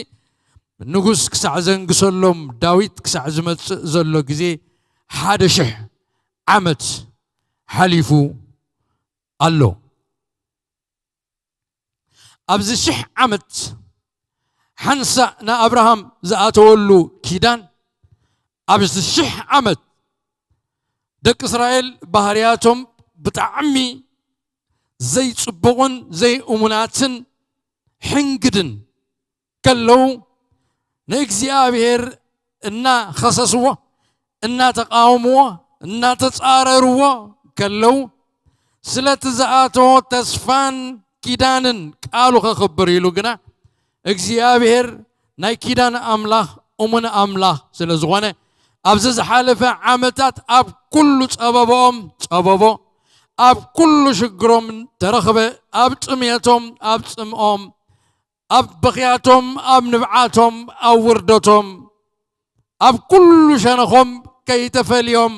ንጉስ ክሳዕ ዘንግሰሎም ዳዊት ክሳዕ ዝመጽእ ዘሎ ግዜ ሓደ ሽሕ ዓመት ሓሊፉ ኣሎ። ኣብዚ ሽሕ ዓመት ሓንሳእ ንኣብርሃም ዝኣተወሉ ኪዳን፣ ኣብዚ ሽሕ ዓመት ደቂ እስራኤል ባህርያቶም ብጣዕሚ ዘይጽቡቕን ዘይእሙናትን ሕንግድን ከለዉ፣ ንእግዚኣብሔር እናኸሰስዎ፣ እናተቃወምዎ፣ እናተጻረርዎ ከለዉ፣ ስለቲ ዝኣተዎ ተስፋን ኪዳንን ቃሉ ከኽብር ኢሉ ግና፣ እግዚኣብሔር ናይ ኪዳን ኣምላኽ፣ እሙን ኣምላኽ ስለ ዝኾነ፣ ኣብዚ ዝሓለፈ ዓመታት ኣብ ኩሉ ጸበባኦም ጸበቦ፣ ኣብ ኩሉ ሽግሮም ተረኽበ፣ ኣብ ጥሜቶም ኣብ ጽምኦም፣ ኣብ ብኽያቶም ኣብ ንብዓቶም ኣብ ውርደቶም ኣብ ኩሉ ሸነኾም ከይተፈልዮም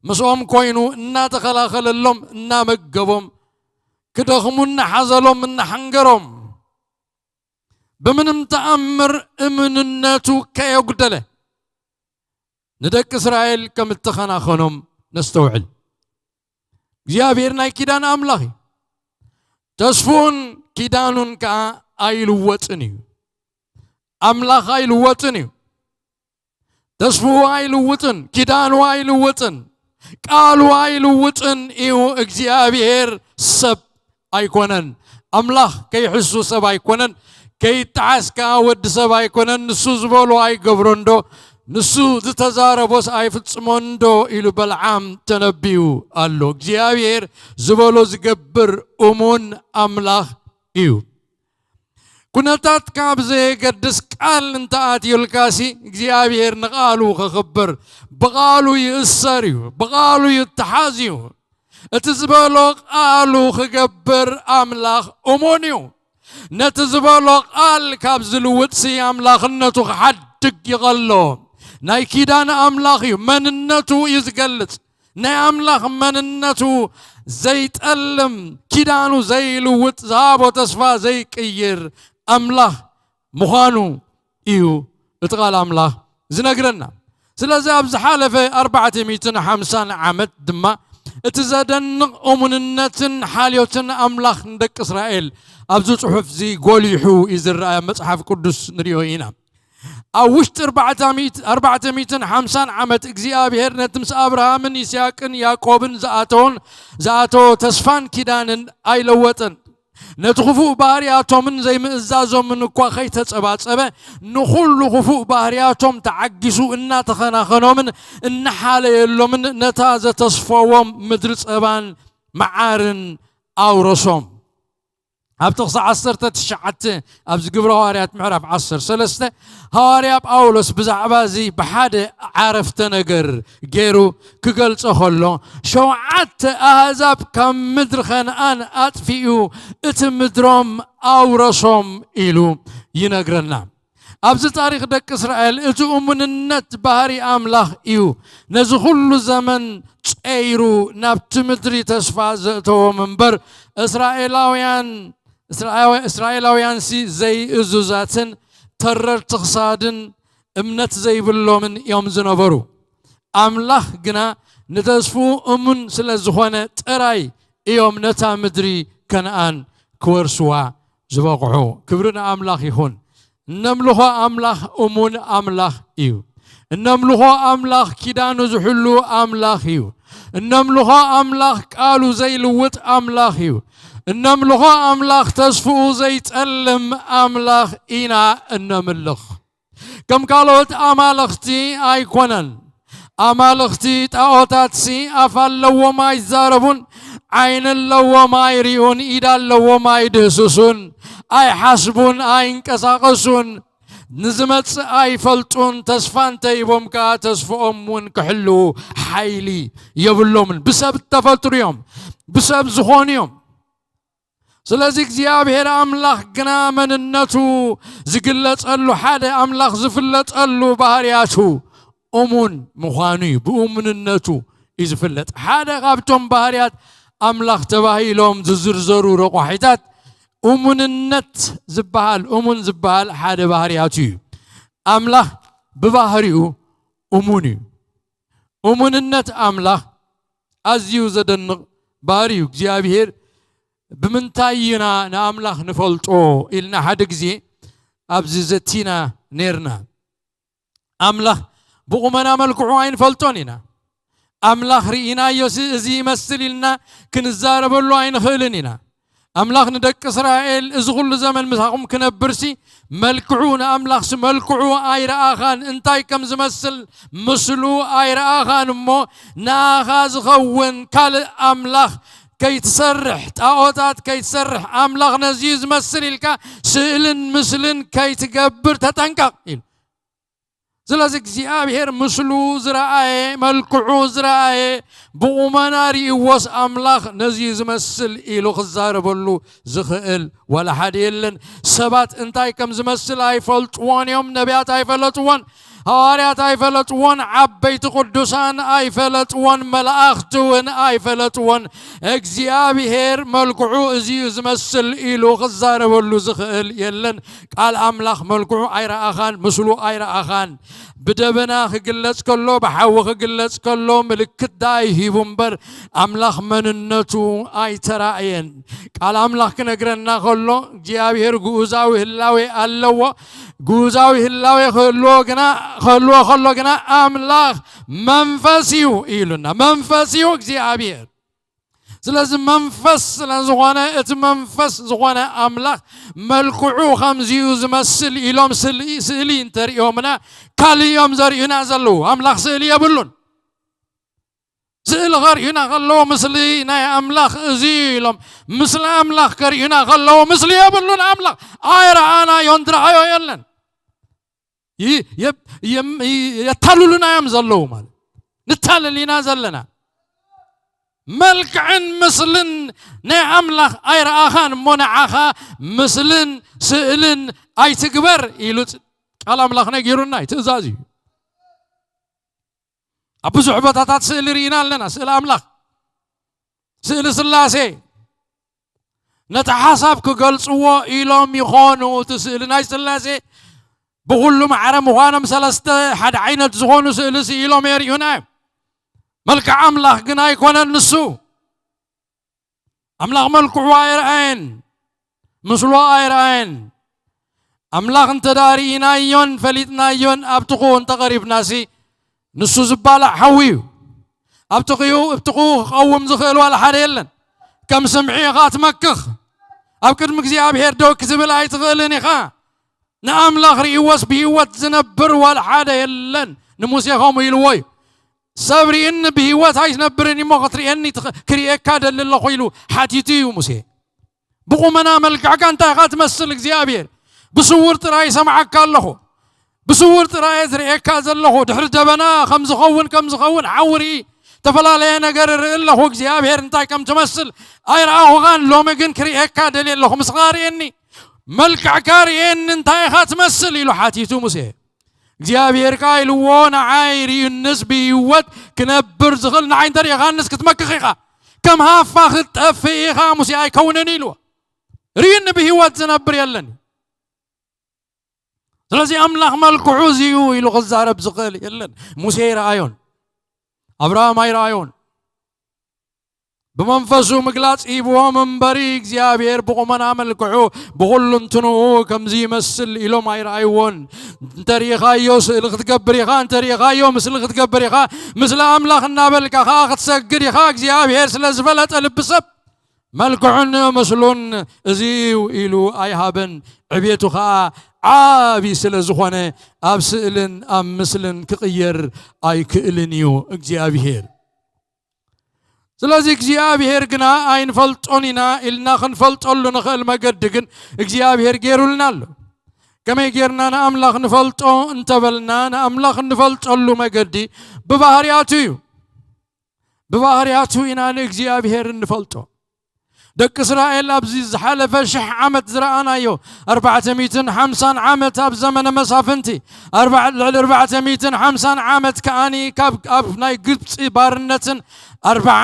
ምስኦም ኮይኑ እናተኸላኸለሎም፣ እናመገቦም፣ ክደኽሙ እናሓዘሎም፣ እናሓንገሮም፣ ብምንም ተኣምር እምንነቱ ከየጉደለ ንደቂ እስራኤል ከም እተኸናኸኖም ነስተውዕል። እግዚኣብሔር ናይ ኪዳን ኣምላኽ እዩ። ተስፉኡን ኪዳኑን ከኣ ኣይልወጥን እዩ። ኣምላኽ ኣይልወጥን እዩ። ተስፉኡ ኣይልውጥን፣ ኪዳኑ ኣይልውጥን፣ ቃሉ ኣይልውጥን እዩ። እግዚኣብሔር ሰብ ኣይኮነን። ኣምላኽ ከይሕሱ ሰብ ኣይኮነን፣ ከይጠዓስ ከኣ ወዲ ሰብ ኣይኮነን። ንሱ ዝበሎ ኣይገብሮን ዶ? ንሱ ዝተዛረቦስ ኣይፍጽሞን ዶ? ኢሉ በልዓም ተነብዩ ኣሎ። እግዚኣብሔር ዝበሎ ዝገብር እሙን ኣምላኽ እዩ። ኩነታት ካብ ዘየገድስ ቃል እንተኣትዩልካሲ እግዚኣብሔር ንቓሉ ክኽብር ብቓሉ ይእሰር እዩ፣ ብቓሉ ይተሓዝ እዩ። እቲ ዝበሎ ቃሉ ክገብር ኣምላኽ እሙን እዩ። ነቲ ዝበሎ ቃል ካብ ዝልውጥሲ ኣምላኽነቱ ክሓድግ ይቐሎ። ናይ ኪዳን ኣምላኽ እዩ፣ መንነቱ እዩ ዝገልጽ። ናይ ኣምላኽ መንነቱ ዘይጠልም፣ ኪዳኑ ዘይልውጥ፣ ዝሃቦ ተስፋ ዘይቅይር ኣምላኽ ምዃኑ እዩ እቲ ቃል ኣምላኽ ዝነግረና። ስለዚ ኣብ ዝሓለፈ ኣርባዕተ ሚእትን ሓምሳን ዓመት ድማ እቲ ዘደንቕ እሙንነትን ሓልዮትን ኣምላኽ ንደቂ እስራኤል ኣብዚ ጽሑፍ እዚ ጎሊሑ እዩ ዝረኣይ። ኣብ መጽሓፍ ቅዱስ ንሪኦ ኢና። ኣብ ውሽጢ ኣርባዕተ ሚእቲ፣ ኣርባዕተ ሚእትን ሓምሳን ዓመት እግዚኣብሔር ነቲ ምስ ኣብርሃምን ይስሐቅን ያዕቆብን ዝኣተውን፣ ዝኣተዎ ተስፋን ኪዳንን ኣይለወጠን። ነቲ ክፉእ ባህርያቶምን ዘይምእዛዞምን እኳ ከይተጸባጸበ፣ ንኹሉ ክፉእ ባህርያቶም ተዓጊሱ እናተኸናኸኖምን እናሓለየሎምን ነታ ዘተስፈዎም ምድሪ ጸባን መዓርን ኣውረሶም። ኣብ ጥቕሲ ዓሰርተ ትሽዓተ ኣብዚ ግብረ ሃዋርያት ምዕራፍ ዓሰርተ ሰለስተ ሃዋርያ ጳውሎስ ብዛዕባ እዚ ብሓደ ዓረፍተ ነገር ገይሩ ክገልጾ ከሎ፣ "ሸውዓተ ኣህዛብ ካብ ምድሪ ከነኣን ኣጥፊኡ እቲ ምድሮም ኣውረሶም" ኢሉ ይነግረና። ኣብዚ ታሪኽ ደቂ እስራኤል እቲ እሙንነት ባህሪ ኣምላኽ እዩ። ነዚ ኩሉ ዘመን ጸይሩ ናብቲ ምድሪ ተስፋ ዘእተዎም እምበር፣ እስራኤላውያን፣ እስራኤ-፣ እስራኤላውያንሲ ዘይእዙዛትን ተረርቲ ክሳድን እምነት ዘይብሎምን እዮም ዝነበሩ። ኣምላኽ ግና ንተስፍኡ እሙን ስለ ዝኾነ ጥራይ እዮም ነታ ምድሪ ከነኣን ክወርስዋ ዝበቕዑ። ክብሪ ንኣምላኽ ይኹን። እነምልኾ ኣምላኽ እሙን ኣምላኽ እዩ። እነምልኾ ኣምላኽ ኪዳኑ ዝሕሉ ኣምላኽ እዩ። እነምልኾ ኣምላኽ ቃሉ ዘይልውጥ ኣምላኽ እዩ። እነምልኾ ኣምላኽ ተስፍኡ ዘይጠልም ኣምላኽ ኢና እነምልኽ። ከም ካልኦት ኣማልኽቲ ኣይኮነን። ኣማልኽቲ ጣዖታትሲ ኣፍ ኣለዎም ኣይዛረቡን፣ ዓይኒ ኣለዎም ኣይሪኡን፣ ኢድ ኣለዎም ኣይድህስሱን፣ ኣይሓስቡን ኣይንቀሳቐሱን፣ ንዝመጽእ ኣይፈልጡን፣ ተስፋ እንተሂቦም ከኣ ተስፍኦም እውን ክሕልዉ ሓይሊ የብሎምን። ብሰብ እተፈጥሩ እዮም፣ ብሰብ ዝኾኑ እዮም። ስለዚ እግዚኣብሔር ኣምላኽ ግና መንነቱ ዝግለጸሉ፣ ሓደ ኣምላኽ ዝፍለጠሉ ባህርያቱ እሙን ምዃኑ እዩ። ብእሙንነቱ እዩ ዝፍለጥ። ሓደ ካብቶም ባህርያት ኣምላኽ ተባሂሎም ዝዝርዘሩ ረቋሒታት እሙንነት ዝበሃል፣ እሙን ዝበሃል ሓደ ባህርያቱ እዩ። ኣምላኽ ብባህሪኡ እሙን እዩ። እሙንነት ኣምላኽ ኣዝዩ ዘደንቕ ባህሪ እዩ። እግዚኣብሔር ብምንታይ ኢና ንኣምላኽ ንፈልጦ ኢልና ሓደ ግዜ ኣብዚ ዘቲና ነይርና። ኣምላኽ ብቑመና መልክዑ ኣይንፈልጦን ኢና። ኣምላኽ ርኢናዮሲ እዚ ይመስል ኢልና ክንዛረበሉ ኣይንኽእልን ኢና። ኣምላኽ ንደቂ እስራኤል፣ "እዚ ኹሉ ዘመን ምሳኹም ክነብርሲ፣ መልክዑ፣ ንኣምላኽሲ መልክዑ ኣይረኣኻን፣ እንታይ ከም ዝመስል ምስሉ ኣይረኣኻን እሞ፣ ንኣኻ ዝኸውን ካልእ ኣምላኽ ከይትሰርሕ፣ ጣዖታት ከይትሰርሕ፣ ኣምላኽ ነዚ እዩ ዝመስል" ኢልካ ስእልን ምስልን ከይትገብር ተጠንቀቕ ኢሉ። ስለዚ እግዚኣብሔር ምስሉ ዝረኣየ፣ መልክዑ ዝረኣየ፣ ብቑመና ርእይዎስ ኣምላኽ ነዚ ዝመስል ኢሉ ክዛረበሉ ዝኽእል ዋላ ሓደ የለን። ሰባት እንታይ ከም ዝመስል ኣይፈልጥዎን እዮም፣ ነቢያት ኣይፈለጥዎን። ሃዋርያት ኣይፈለጥዎን፣ ዓበይቲ ቅዱሳን ኣይፈለጥዎን፣ መላእኽቲ እውን ኣይፈለጥዎን። እግዚኣብሔር መልክዑ እዚ እዩ ዝመስል ኢሉ ክዛረበሉ ዝኽእል የለን። ቃል ኣምላኽ መልክዑ ኣይረኣኻን፣ ምስሉ ኣይረኣኻን። ብደበና ክግለጽ ከሎ፣ ብሓዊ ክግለጽ ከሎ፣ ምልክት ዳይ ሂቡ እምበር፣ ኣምላኽ መንነቱ ኣይተራእየን። ቃል ኣምላኽ ክነግረና ከሎ፣ እግዚኣብሔር ግኡዛዊ ህላዌ ኣለዎ። ግኡዛዊ ህላዌ ክህልዎ ግና፣ ክህልዎ ከሎ ግና፣ ኣምላኽ መንፈስ እዩ ኢሉና። መንፈስ እዩ እግዚኣብሔር። ስለዚ መንፈስ ስለ ዝኾነ፣ እቲ መንፈስ ዝኾነ ኣምላኽ መልክዑ ከምዚ እዩ ዝመስል ኢሎም ስእሊ፣ ስእሊ እንተርእዮምና፣ ካልእ እዮም ዘርእዩና ዘለዉ። ኣምላኽ ስእሊ የብሉን። ስእሊ ከርእዩና ከለዉ፣ "ምስሊ ናይ ኣምላኽ እዚ" ኢሎም፣ ምስሊ ኣምላኽ ከርእዩና ከለዉ፣ ምስሊ የብሉን ኣምላኽ። ኣይረኣናዮን፣ ዝረኣዮ የለን። ይ-፣ የ-፣ የም-፣ ይ-፣ የታልሉና እዮም ዘለዉ ማለት። ንታለል ኢና ዘለና። መልክዕን ምስልን ናይ ኣምላኽ ኣይረኣኻን እሞ፣ ንዓኻ ምስልን ስእልን ኣይትግበር ኢሉ ቃል ኣምላኽ ነጊሩና እዩ፣ ትእዛዝ እዩ። ኣብ ብዙሕ ቦታታት ስእሊ ርኢና ኣለና። ስእሊ ኣምላኽ፣ ስእሊ ስላሴ፣ ነቲ ሓሳብ ክገልጽዎ ኢሎም ይኾኑ። እቲ ስእሊ ናይ ስላሴ ብኹሉ ማዕረ ምዃኖም፣ ሰለስተ ሓደ ዓይነት ዝኾኑ ስእሊ ስኢሎም የርእዩና እዮም። መልክዕ ኣምላኽ ግን ኣይኮነን ንሱ። ኣምላኽ መልክዑ ኣይረኣየን፣ ምስሉ ኣይረኣየን። ኣምላኽ እንተ ደኣ ርኢናዮን ፈሊጥናዮን፣ ኣብ ጥቕኡ እንተ ቐሪብናሲ፣ ንሱ ዝባላዕ ሓዊ እዩ። ኣብ ጥቕኡ፣ ኣብ ጥቕኡ ክቐውም ዝኽእል ዋላ ሓደ የለን። ከም ስምዒ ኢኻ ትመክኽ። ኣብ ቅድሚ እግዚኣብሔር ደው ክትብል ኣይትኽእልን ኢኻ። ንኣምላኽ ርእይዎስ ብህይወት ዝነብር ዋላ ሓደ የለን። ንሙሴ ከምኡ ኢልዎ እዩ። "ሰብ ርእኒ ብህይወት ኣይነብርን እሞ ክትርእየኒ ትኽ-፣ ክርእየካ ደሊ ኣለኹ" ኢሉ ሓቲቱ እዩ ሙሴ። "ብቑመና መልክዕካ እንታይ ኢኻ ትመስል እግዚኣብሔር? ብስውር ጥራይ ይሰምዓካ ኣለኹ፣ ብስውር ጥራይ ዝርእየካ ዘለኹ፣ ድሕሪ ደበና ከም ዝኸውን፣ ከም ዝኸውን ሓዊ ርኢ፣ ዝተፈላለየ ነገር ርኢ ኣለኹ፣ እግዚኣብሔር እንታይ ከም ትመስል ኣይረኣኹኻን፣ ሎሚ ግን ክርእየካ ደልየ ኣለኹ፣ ምስኻ ርእየኒ፣ መልክዕካ ርእየኒ፣ እንታይ ኢኻ ትመስል?" ኢሉ ሓቲቱ ሙሴ። እግዚኣብሔር ከኣ ኢልዎ፣ "ንዓይ ርእዩንስ ብህይወት ክነብር ዝኽእል ንዓይ እንተሪኢኻንስ ክትመክኽ ኢኻ፣ ከም ሃፋ ክትጠፍእ ኢኻ፣ ሙሴ ኣይከውንን" ኢልዎ። ርእዩኒ ብህይወት ዝነብር የለን። ስለዚ ኣምላኽ መልክዑ እዚ እዩ ኢሉ ክዛረብ ዝኽእል የለን። ሙሴ ኣይረኣዮን፣ ኣብርሃም ኣይረኣዮን። ብመንፈሱ ምግላጽ ሂብዎም እምበሪ፣ እግዚኣብሔር ብቑመና መልክዑ ብኹሉ እንትንኡ ከምዚ ይመስል ኢሎም ኣይረኣይዎን። እንተሪኢኻዮ ስእሊ ክትገብር ኢኻ፣ እንተሪኢኻዮ ምስሊ ክትገብር ኢኻ፣ ምስሊ ኣምላኽ እናበልካ ኸኣ ክትሰግድ ኢኻ። እግዚኣብሔር ስለ ዝፈለጠ ልቢ ሰብ፣ መልክዑን ምስሉን እዚ እዩ ኢሉ ኣይሃበን። ዕቤቱ ኸኣ ዓቢ ስለ ዝኾነ፣ ኣብ ስእልን ኣብ ምስልን ክቕየር ኣይክእልን እዩ እግዚኣብሔር። ስለዚ እግዚኣብሔር ግና ኣይንፈልጦን ኢና ኢልና ክንፈልጠሉ ንኽእል መገዲ ግን እግዚኣብሔር ገይሩልና ኣሎ። ከመይ ጌርና ንኣምላኽ ንፈልጦ እንተበልና፣ ንኣምላኽ እንፈልጠሉ መገዲ ብባህርያቱ እዩ። ብባህርያቱ ኢና ንእግዚኣብሔር እንፈልጦ። ደቂ እስራኤል ኣብዚ ዝሓለፈ ሽሕ ዓመት ዝረኣናዮ፣ ኣርባዕተ ሚእትን ሓምሳን ዓመት ኣብ ዘመነ መሳፍንቲ፣ ኣርባዕ-፣ ልዕሊ ኣርባዕተ ሚእትን ሓምሳን ዓመት ከኣኒ ካብ፣ ኣብ ናይ ግብጺ ባርነትን ኣርባዓ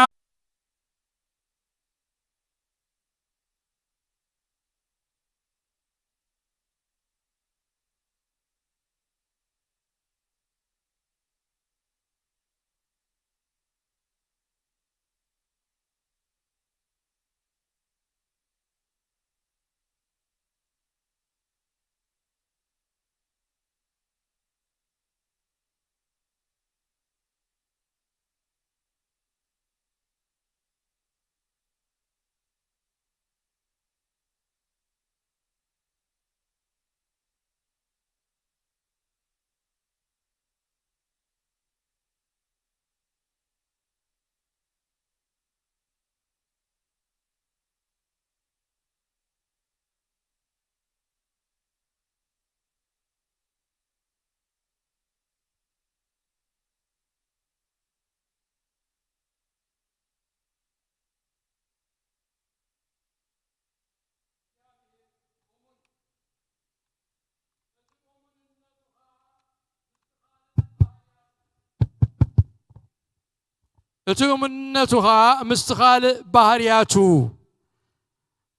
እቲ እሙንነቱ ኸዓ ምስቲ ካልእ ባህርያቱ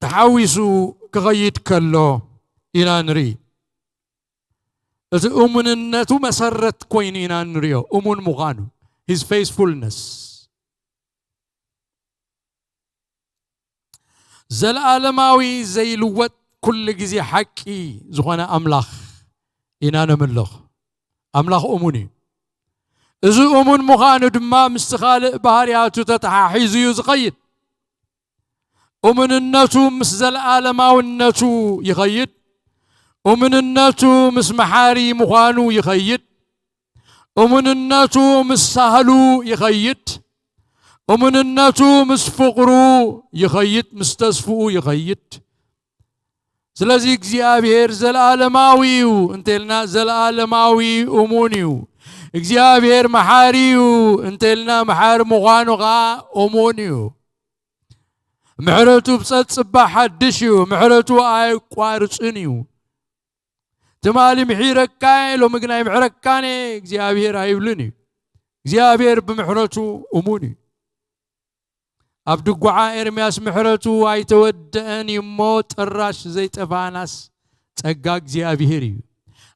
ተሓዊሱ ክኸይድ ከሎ ኢና ንርኢ። እቲ እሙንነቱ መሰረት ኮይኑ ኢና ንሪኦ፣ እሙን ምዃኑ፣ his faithfulness። ዘለኣለማዊ ዘይልወጥ ኩሉ ግዜ ሓቂ ዝኾነ ኣምላኽ ኢና ነምልኽ። ኣምላኽ እሙን እዩ። እዚ እሙን ምዃኑ ድማ ምስቲ ካልእ ባህርያቱ ተተሓሒዙ እዩ ዝኸይድ። እሙንነቱ ምስ ዘለኣለማውነቱ ይኸይድ። እሙንነቱ ምስ መሓሪ ምዃኑ ይኸይድ። እሙንነቱ ምስ ሳህሉ ይኸይድ። እሙንነቱ ምስ ፍቕሩ ይኸይድ፣ ምስ ተስፍኡ ይኸይድ። ስለዚ እግዚኣብሔር ዘለኣለማዊ እዩ እንተልና፣ ዘለኣለማዊ እሙን እዩ። እግዚኣብሔር መሓሪ እዩ እንተልና፣ መሓሪ ምዃኑ ኸዓ እሙን እዩ። ምሕረቱ ብጸጽባ ሓድሽ እዩ፣ ምሕረቱ ኣየቋርጽን እዩ። ትማሊ ምሒረካ እየ፣ ሎሚ ግን ኣይምሕረካን እየ እግዚኣብሔር ኣይብልን እዩ። እግዚኣብሔር ብምሕረቱ እሙን እዩ። ኣብ ድጓዓ ኤርምያስ ምሕረቱ ኣይተወደአን እዩ እሞ፣ ጥራሽ ዘይጠፋናስ ጸጋ እግዚኣብሔር እዩ።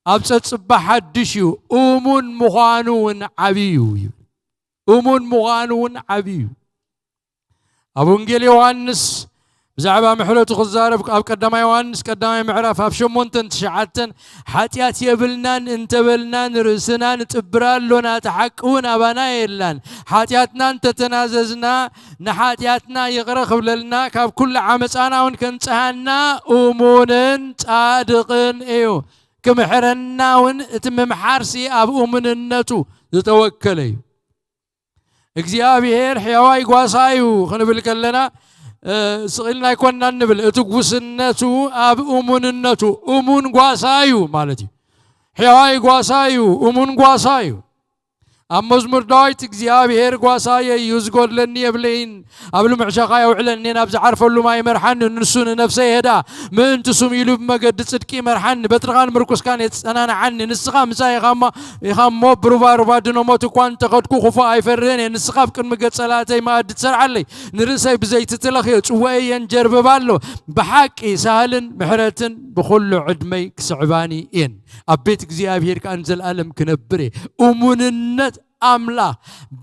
ኣብ ጸጽባ ሓድሽ እዩ፣ እሙን ምዃኑ እውን ዓብዪ እዩ ይብል። እሙን ምዃኑ እውን ዓብዪ እዩ። ኣብ ወንጌል ዮሃንስ ብዛዕባ ምሕረቱ ክዛረብ፣ ኣብ ቀዳማይ ዮሃንስ ቀዳማይ ምዕራፍ ኣብ ሸሞንተን ትሽዓተን፣ ሓጢኣት የብልናን እንተበልና ንርእስና ንጥብር ኣሎና፣ እቲ ሓቂ እውን ኣባና የላን። ሓጢኣትና እንተተናዘዝና ንሓጢኣትና ይቕረ ክብለልና፣ ካብ ኩሉ ዓመፃና እውን ከንጽሃና እሙንን ጻድቕን እዩ። ክምሕረና እውን እቲ ምምሓርሲ ኣብ እሙንነቱ ዝተወከለ እዩ። እግዚኣብሔር ሕያዋይ ጓሳ እዩ ክንብል ከለና፣ እ፣ ስቕ ኢልና ኣይኮንና እንብል። እቲ ጉስነቱ ኣብ እሙንነቱ፣ እሙን ጓሳ እዩ ማለት እዩ። ሕያዋይ ጓሳ እዩ፣ እሙን ጓሳ እዩ። ኣብ መዝሙር ዳዊት እግዚኣብሔር ጓሳየ እዩ፣ ዝጎድለኒ የብለይን፣ ኣብ ልሙዕ ሸኻ የውዕለኒ፣ ናብ ዝዓርፈሉ ማይ ይመርሓኒ፣ ንሱ ንነፍሰይ የህድኣ፣ ምእንቲ ስሙ ኢሉ ብመገዲ ጽድቂ ይመርሓኒ፣ በትርኻን ምርኩስካን የጸናንዓኒ፣ ንስኻ ምሳይ ኢኻ እሞ፣ ኢኻ እሞ ብሩባሩባ ድኖሞት እኳ እንተኸድኩ ክፉእ ኣይፈርህን እየ፣ ንስኻ ኣብ ቅድሚ ገጽ ጸላእተይ መኣዲ ትሰርዓለይ፣ ንርእሰይ ብዘይቲ ትለኽዮ፣ ጽዋኤይ የንጀርብብ ኣሎ። ብሓቂ ሳህልን ምሕረትን ብኹሉ ዕድመይ ክስዕባኒ እየን። ኣብ ቤት እግዚኣብሔር ከኣ ንዘለኣለም ክነብር እየ። እሙንነት ኣምላኽ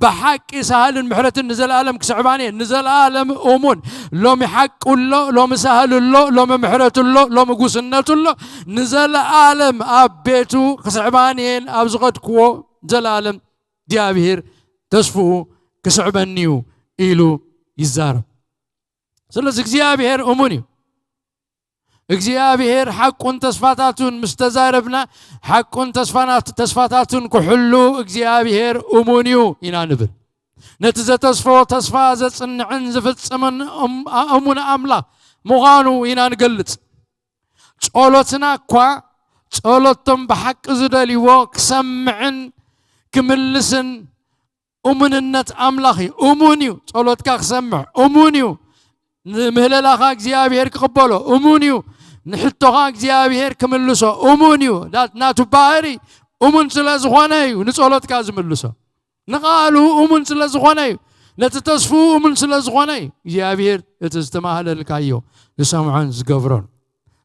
ብሓቂ ሳህልን ምሕረትን ንዘለኣለም ክስዕባኒ እየን። ንዘለኣለም እሙን። ሎሚ ሓቂ ኣሎ፣ ሎሚ ሳህል ኣሎ፣ ሎሚ ምሕረት ኣሎ፣ ሎሚ ጉስነት ኣሎ። ንዘለኣለም ኣብ ቤቱ ክስዕባኒ እየን፣ ኣብ ዝኸድክዎ ዘለኣለም እግዚኣብሔር ተስፍኡ ክስዕበኒ እዩ ኢሉ ይዛረብ። ስለዚ እግዚኣብሔር እሙን እዩ። እግዚኣብሔር ሓቁን ተስፋታቱን ምስ ተዛረብና፣ ሓቁን ተስፋናት-፣ ተስፋታቱን ክሕሉ እግዚኣብሔር እሙን እዩ ኢና ንብል። ነቲ ዘተስፎ ተስፋ ዘጽንዕን ዝፍጽምን እም-፣ እሙን ኣምላኽ ምዃኑ ኢና ንገልጽ። ጸሎትና እኳ ጸሎቶም ብሓቂ ዝደልይዎ ክሰምዕን ክምልስን እሙንነት ኣምላኽ እዩ። እሙን እዩ። ጸሎትካ ክሰምዕ እሙን እዩ። ንምህለላኻ እግዚኣብሔር ክቕበሎ እሙን እዩ። ንሕቶኻ እግዚኣብሔር ክምልሶ እሙን እዩ። ዳ-፣ ናቱ ባህሪ እሙን ስለ ዝኾነ እዩ ንጸሎትካ ዝምልሶ። ንቓሉ እሙን ስለ ዝኾነ እዩ። ነቲ ተስፍኡ እሙን ስለ ዝኾነ እዩ። እግዚኣብሔር እቲ ዝተማህለልካዮ ዝሰምዖን ዝገብሮን።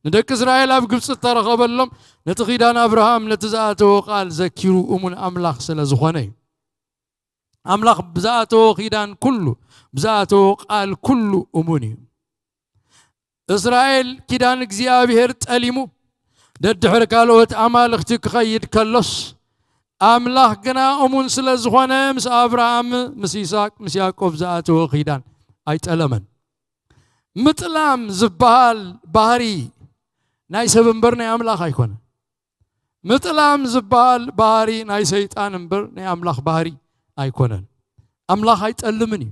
ንደቂ እስራኤል ኣብ ግብጺ እተረኸበሎም ነቲ ኪዳን ኣብርሃም ነቲ ዝኣተዎ ቃል ዘኪሩ እሙን ኣምላኽ ስለ ዝኾነ እዩ። ኣምላኽ ብዝኣተዎ ኪዳን ኩሉ፣ ብዝኣተዎ ቃል ኩሉ እሙን እዩ። እስራኤል ኪዳን እግዚኣብሔር ጠሊሙ፣ ደድሕሪ ካልኦት ኣማልኽቲ ክኸይድ ከሎስ፣ ኣምላኽ ግና እሙን ስለ ዝኾነ፣ ምስ ኣብርሃም፣ ምስ ይስሐቅ፣ ምስ ያዕቆብ ዝኣተዎ ኪዳን ኣይጠለመን። ምጥላም ዝበሃል ባህሪ ናይ ሰብ እምበር ናይ ኣምላኽ ኣይኮነን። ምጥላም ዝበሃል ባህሪ ናይ ሰይጣን እምበር ናይ ኣምላኽ ባህሪ ኣይኮነን። ኣምላኽ ኣይጠልምን እዩ።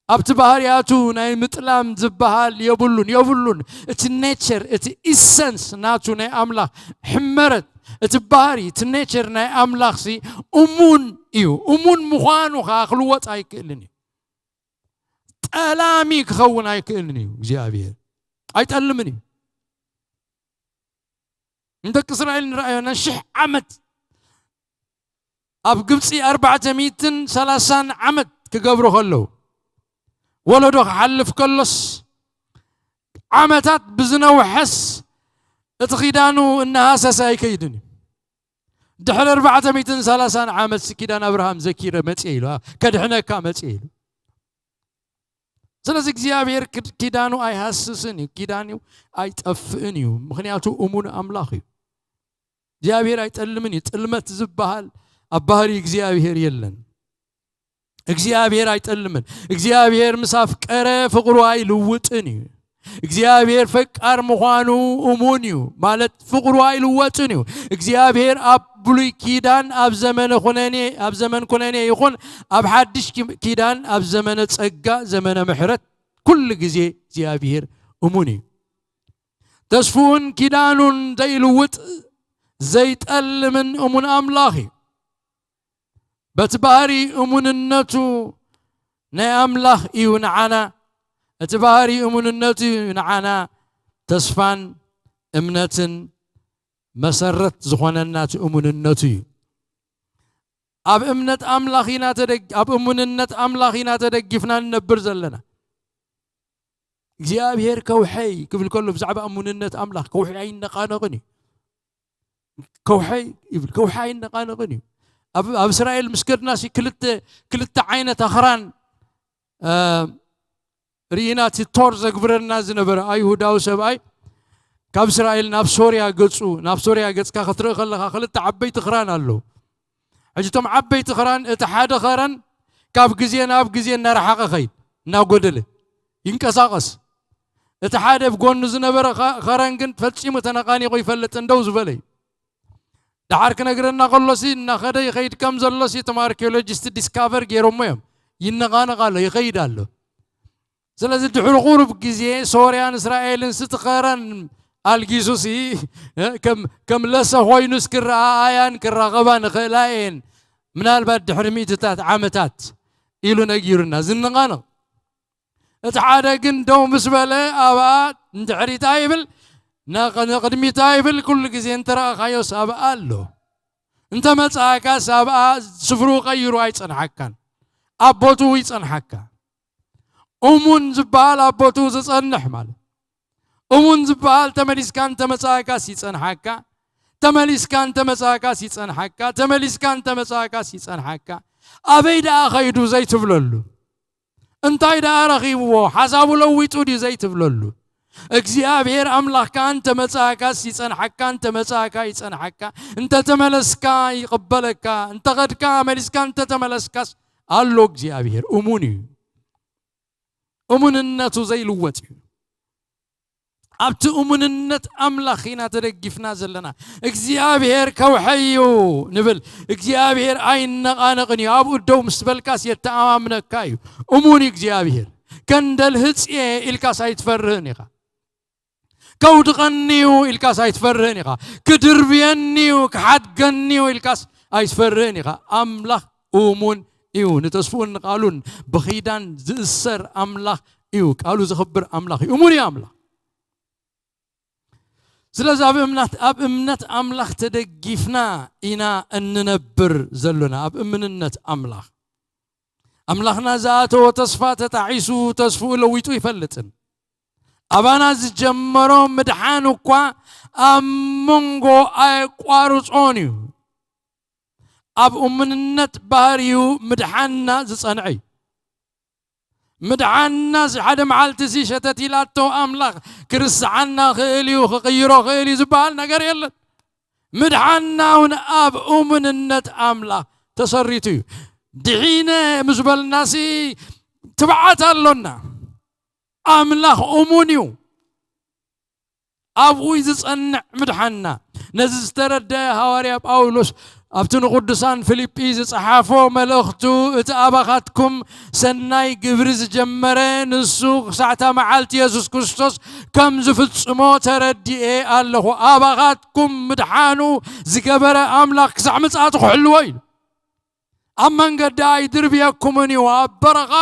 ኣብቲ ባህርያቱ ናይ ምጥላም ዝበሃል የብሉን፣ የብሉን። እቲ ኔቸር፣ እቲ ኢሰንስ ናቱ ናይ ኣምላኽ ሕመረት፣ እቲ ባህሪ፣ እቲ ኔቸር ናይ ኣምላኽሲ እሙን እዩ። እሙን ምዃኑ ኸዓ ክልወጥ ኣይክእልን እዩ። ጠላሚ ክኸውን ኣይክእልን እዩ እግዚኣብሔር። ኣይጠልምን እዩ። ንደቂ እስራኤል ንረኣዮ፣ ነሽሕ ዓመት ኣብ ግብፂ ኣርባዕተ ሚእትን ሰላሳን ዓመት ክገብሩ ከለዉ፣ ወለዶ ክሓልፍ ከሎስ፣ ዓመታት ብዝነውሐስ፣ እቲ ኪዳኑ እናሃሰሰ ኣይከይድን እዩ። ድሕሪ ኣርባዕተ ሚእትን ሰላሳን ዓመት ኪዳን ኣብርሃም ዘኪረ መጽየ ኢሉ፣ ከድሕነካ መጽየ ኢሉ። ስለዚ እግዚኣብሔር ክድ-፣ ኪዳኑ ኣይሃስስን እዩ፣ ኪዳኑ ኣይጠፍእን እዩ። ምኽንያቱ እሙን ኣምላኽ እዩ። እግዚኣብሔር ኣይጠልምን እዩ። ጥልመት ዝበሃል ኣብ ባህሪ እግዚኣብሔር የለን። እግዚኣብሔር ኣይጠልምን። እግዚኣብሔር ምስ ኣፍቀረ ፍቕሩ ኣይልውጥን እዩ። እግዚኣብሔር ፈቃር ምዃኑ እሙን እዩ፣ ማለት ፍቕሩ ኣይልወጥን እዩ። እግዚኣብሔር ኣብ ብሉይ ኪዳን፣ ኣብ ዘመነ ኩነኔ፣ ኣብ ዘመን ኩነኔ ይኹን ኣብ ሓድሽ ኪ-፣ ኪዳን፣ ኣብ ዘመነ ጸጋ፣ ዘመነ ምሕረት፣ ኩሉ ግዜ እግዚኣብሔር እሙን እዩ። ተስፍኡን ኪዳኑን ዘይልውጥ ዘይጠልምን እሙን ኣምላኽ እዩ። በቲ ባህሪ እሙንነቱ ናይ ኣምላኽ እዩ ንዓና፣ እቲ ባህሪ እሙንነቱ እዩ ንዓና ተስፋን እምነትን መሰረት ዝኾነና እቲ እሙንነቱ እዩ። ኣብ እምነት ኣምላኽ ኢና ተደግ-፣ ኣብ እሙንነት ኣምላኽ ኢና ተደጊፍና ንነብር ዘለና። እግዚኣብሔር ከውሐይ ክብል ከሎ ብዛዕባ እሙንነት ኣምላኽ ከውሒ ኣይነቓነቕን እዩ። ከውሐይ ይብል፣ ከውሒ ኣይነቓነቕን እዩ። ኣብ፣ ኣብ እስራኤል ምስ ከድናሲ ክልተ፣ ክልተ ዓይነት ኣኽራን፣ እ፣ ርኢና፣ እቲ ቶር ዘግብረና ዝነበረ ኣይሁዳዊ ሰብኣይ ካብ እስራኤል ናብ ሶርያ ገጹ፣ ናብ ሶርያ ገጽካ ክትርኢ ከለኻ ክልተ ዓበይቲ ክራን ኣለዉ። ሕጂ እቶም ዓበይቲ ክራን፣ እቲ ሓደ ኸረን ካብ ግዜ ናብ ግዜ እናረሓቐ ኸይድ፣ እናጎደለ ይንቀሳቐስ። እቲ ሓደ ብጎኑ ዝነበረ ኸ-፣ ኸረን ግን ፈጺሙ ተነቓኒቑ ይፈልጥ እንደው ዝበለ እዩ። ደሓር ክነግረና ከሎሲ እናኸደ ይኸይድ ከም ዘሎሲ እቶም ኣርኪኦሎጂስት ዲስካቨር ገይሮሞ እዮም። ይነቓነቕ ኣሎ፣ ይኸይድ ኣሎ። ስለዚ ድሕሪ ቁሩብ ግዜ ሶርያን እስራኤልን ስቲ ኸረን ኣልጊሱሲ፣ እ፣ ከም፣ ከም ለሰ ኮይኑስ ክረኣኣያን ክራኸባን ይኽእላ እየን። ምናልባት ድሕሪ ሚእትታት ዓመታት ኢሉ ነጊሩና። ዝንቓነቕ። እቲ ሓደ ግን ደው ምስ በለ ኣብኣ ንድሕሪት ኣይብል፣ ንቕ-፣ ንቕድሚት ኣይብል፣ ኩሉ ግዜ እንተረኣኻዮስ ኣብኣ ኣሎ። እንተ መጻእካስ ኣብኣ ስፍርኡ ቀይሩ ኣይጸንሓካን። ኣብ ቦትኡ ይጸንሓካ። እሙን ዝበሃል ኣብ ቦትኡ ዝጸንሕ ማለት። እሙን ዝበሃል ተመሊስካ እንተ መጻእካስ ይጸንሓካ። ተመሊስካ እንተ መጻእካስ ይጸንሓካ። ተመሊስካ እንተ መጻእካስ ይጸንሓካ። ኣበይ ደኣ ኸይዱ ዘይትብለሉ። እንታይ ደኣ ረኺብዎ? ሓሳቡ ለዊጡ ድዩ ዘይትብለሉ። እግዚኣብሔር ኣምላኽካ እንተ መጻእካስ ይጸንሓካ፣ እንተ መጻእካ ይጸንሓካ፣ እንተ ተመለስካ ይቕበለካ፣ እንተ ኸድካ መሊስካ እንተ ተመለስካስ ኣሎ እግዚኣብሔር እሙን እዩ። እሙንነቱ ዘይልወጥ እዩ። ኣብቲ እሙንነት ኣምላኽ ኢና ተደጊፍና ዘለና። እግዚኣብሔር ከውሐይ እዩ ንብል። እግዚኣብሔር ኣይነቓነቕን እዩ። ኣብኡ ደው ምስ በልካስ የተኣማምነካ እዩ። እሙን እዩ እግዚኣብሔር። ከንደልህጽ እየ ኢልካስ ኣይትፈርህን ኢኻ። ከውድቐኒ እዩ ኢልካስ ኣይትፈርህን ኢኻ። ክድርብየኒ እዩ፣ ክሓድገኒ እዩ ኢልካስ ኣይትፈርህን ኢኻ። ኣምላኽ እሙን እዩ። ንተስፍኡን ንቓሉን ብኺዳን ዝእሰር ኣምላኽ እዩ። ቃሉ ዘኽብር ኣምላኽ እዩ። እሙን እዩ ኣምላኽ። ስለዚ ኣብ እምነት፣ ኣብ እምነት ኣምላኽ ተደጊፍና ኢና እንነብር ዘሎና፣ ኣብ እምንነት ኣምላኽ። ኣምላኽና ዝኣተዎ ተስፋ ተጣዒሱ፣ ተስፍኡ ለዊጡ ይፈልጥን። ኣባና ዝጀመሮ ምድሓን እኳ ኣብ መንጎ ኣየቋርጾን እዩ። ኣብ እሙንነት ባህሪኡ ምድሓንና ዝጸንዐ እዩ። ምድሓንና ሲ ሓደ መዓልቲ ሲ ሸተት ኢላቶ ኣምላኽ ክርስዓና ክእል እዩ፣ ክቕይሮ ክእል እዩ ዝበሃል ነገር የለን። ምድሓንና እውን ኣብ እሙንነት ኣምላኽ ተሰሪቱ እዩ። ድሒነ ምስ በልና ሲ ትብዓት ኣሎና። ኣምላኽ እሙን እዩ። ኣብኡ እዩ ዝጸንዕ ምድሓንና። ነዚ ዝተረድአ ሃዋርያ ጳውሎስ ኣብቲ ንቕዱሳን ፊልጲ ዝጸሓፎ መልእኽቱ፣ እቲ ኣባኻትኩም ሰናይ ግብሪ ዝጀመረ ንሱ ክሳዕታ መዓልቲ የሱስ ክርስቶስ ከም ዝፍጽሞ ተረዲኤ ኣለኹ። ኣባኻትኩም ምድሓኑ ዝገበረ ኣምላኽ ክሳዕ ምጽኣቱ ክሕልዎ እዩ። ኣብ መንገዲ ኣይድርብየኩምን እዩ፣ ኣብ በረኻ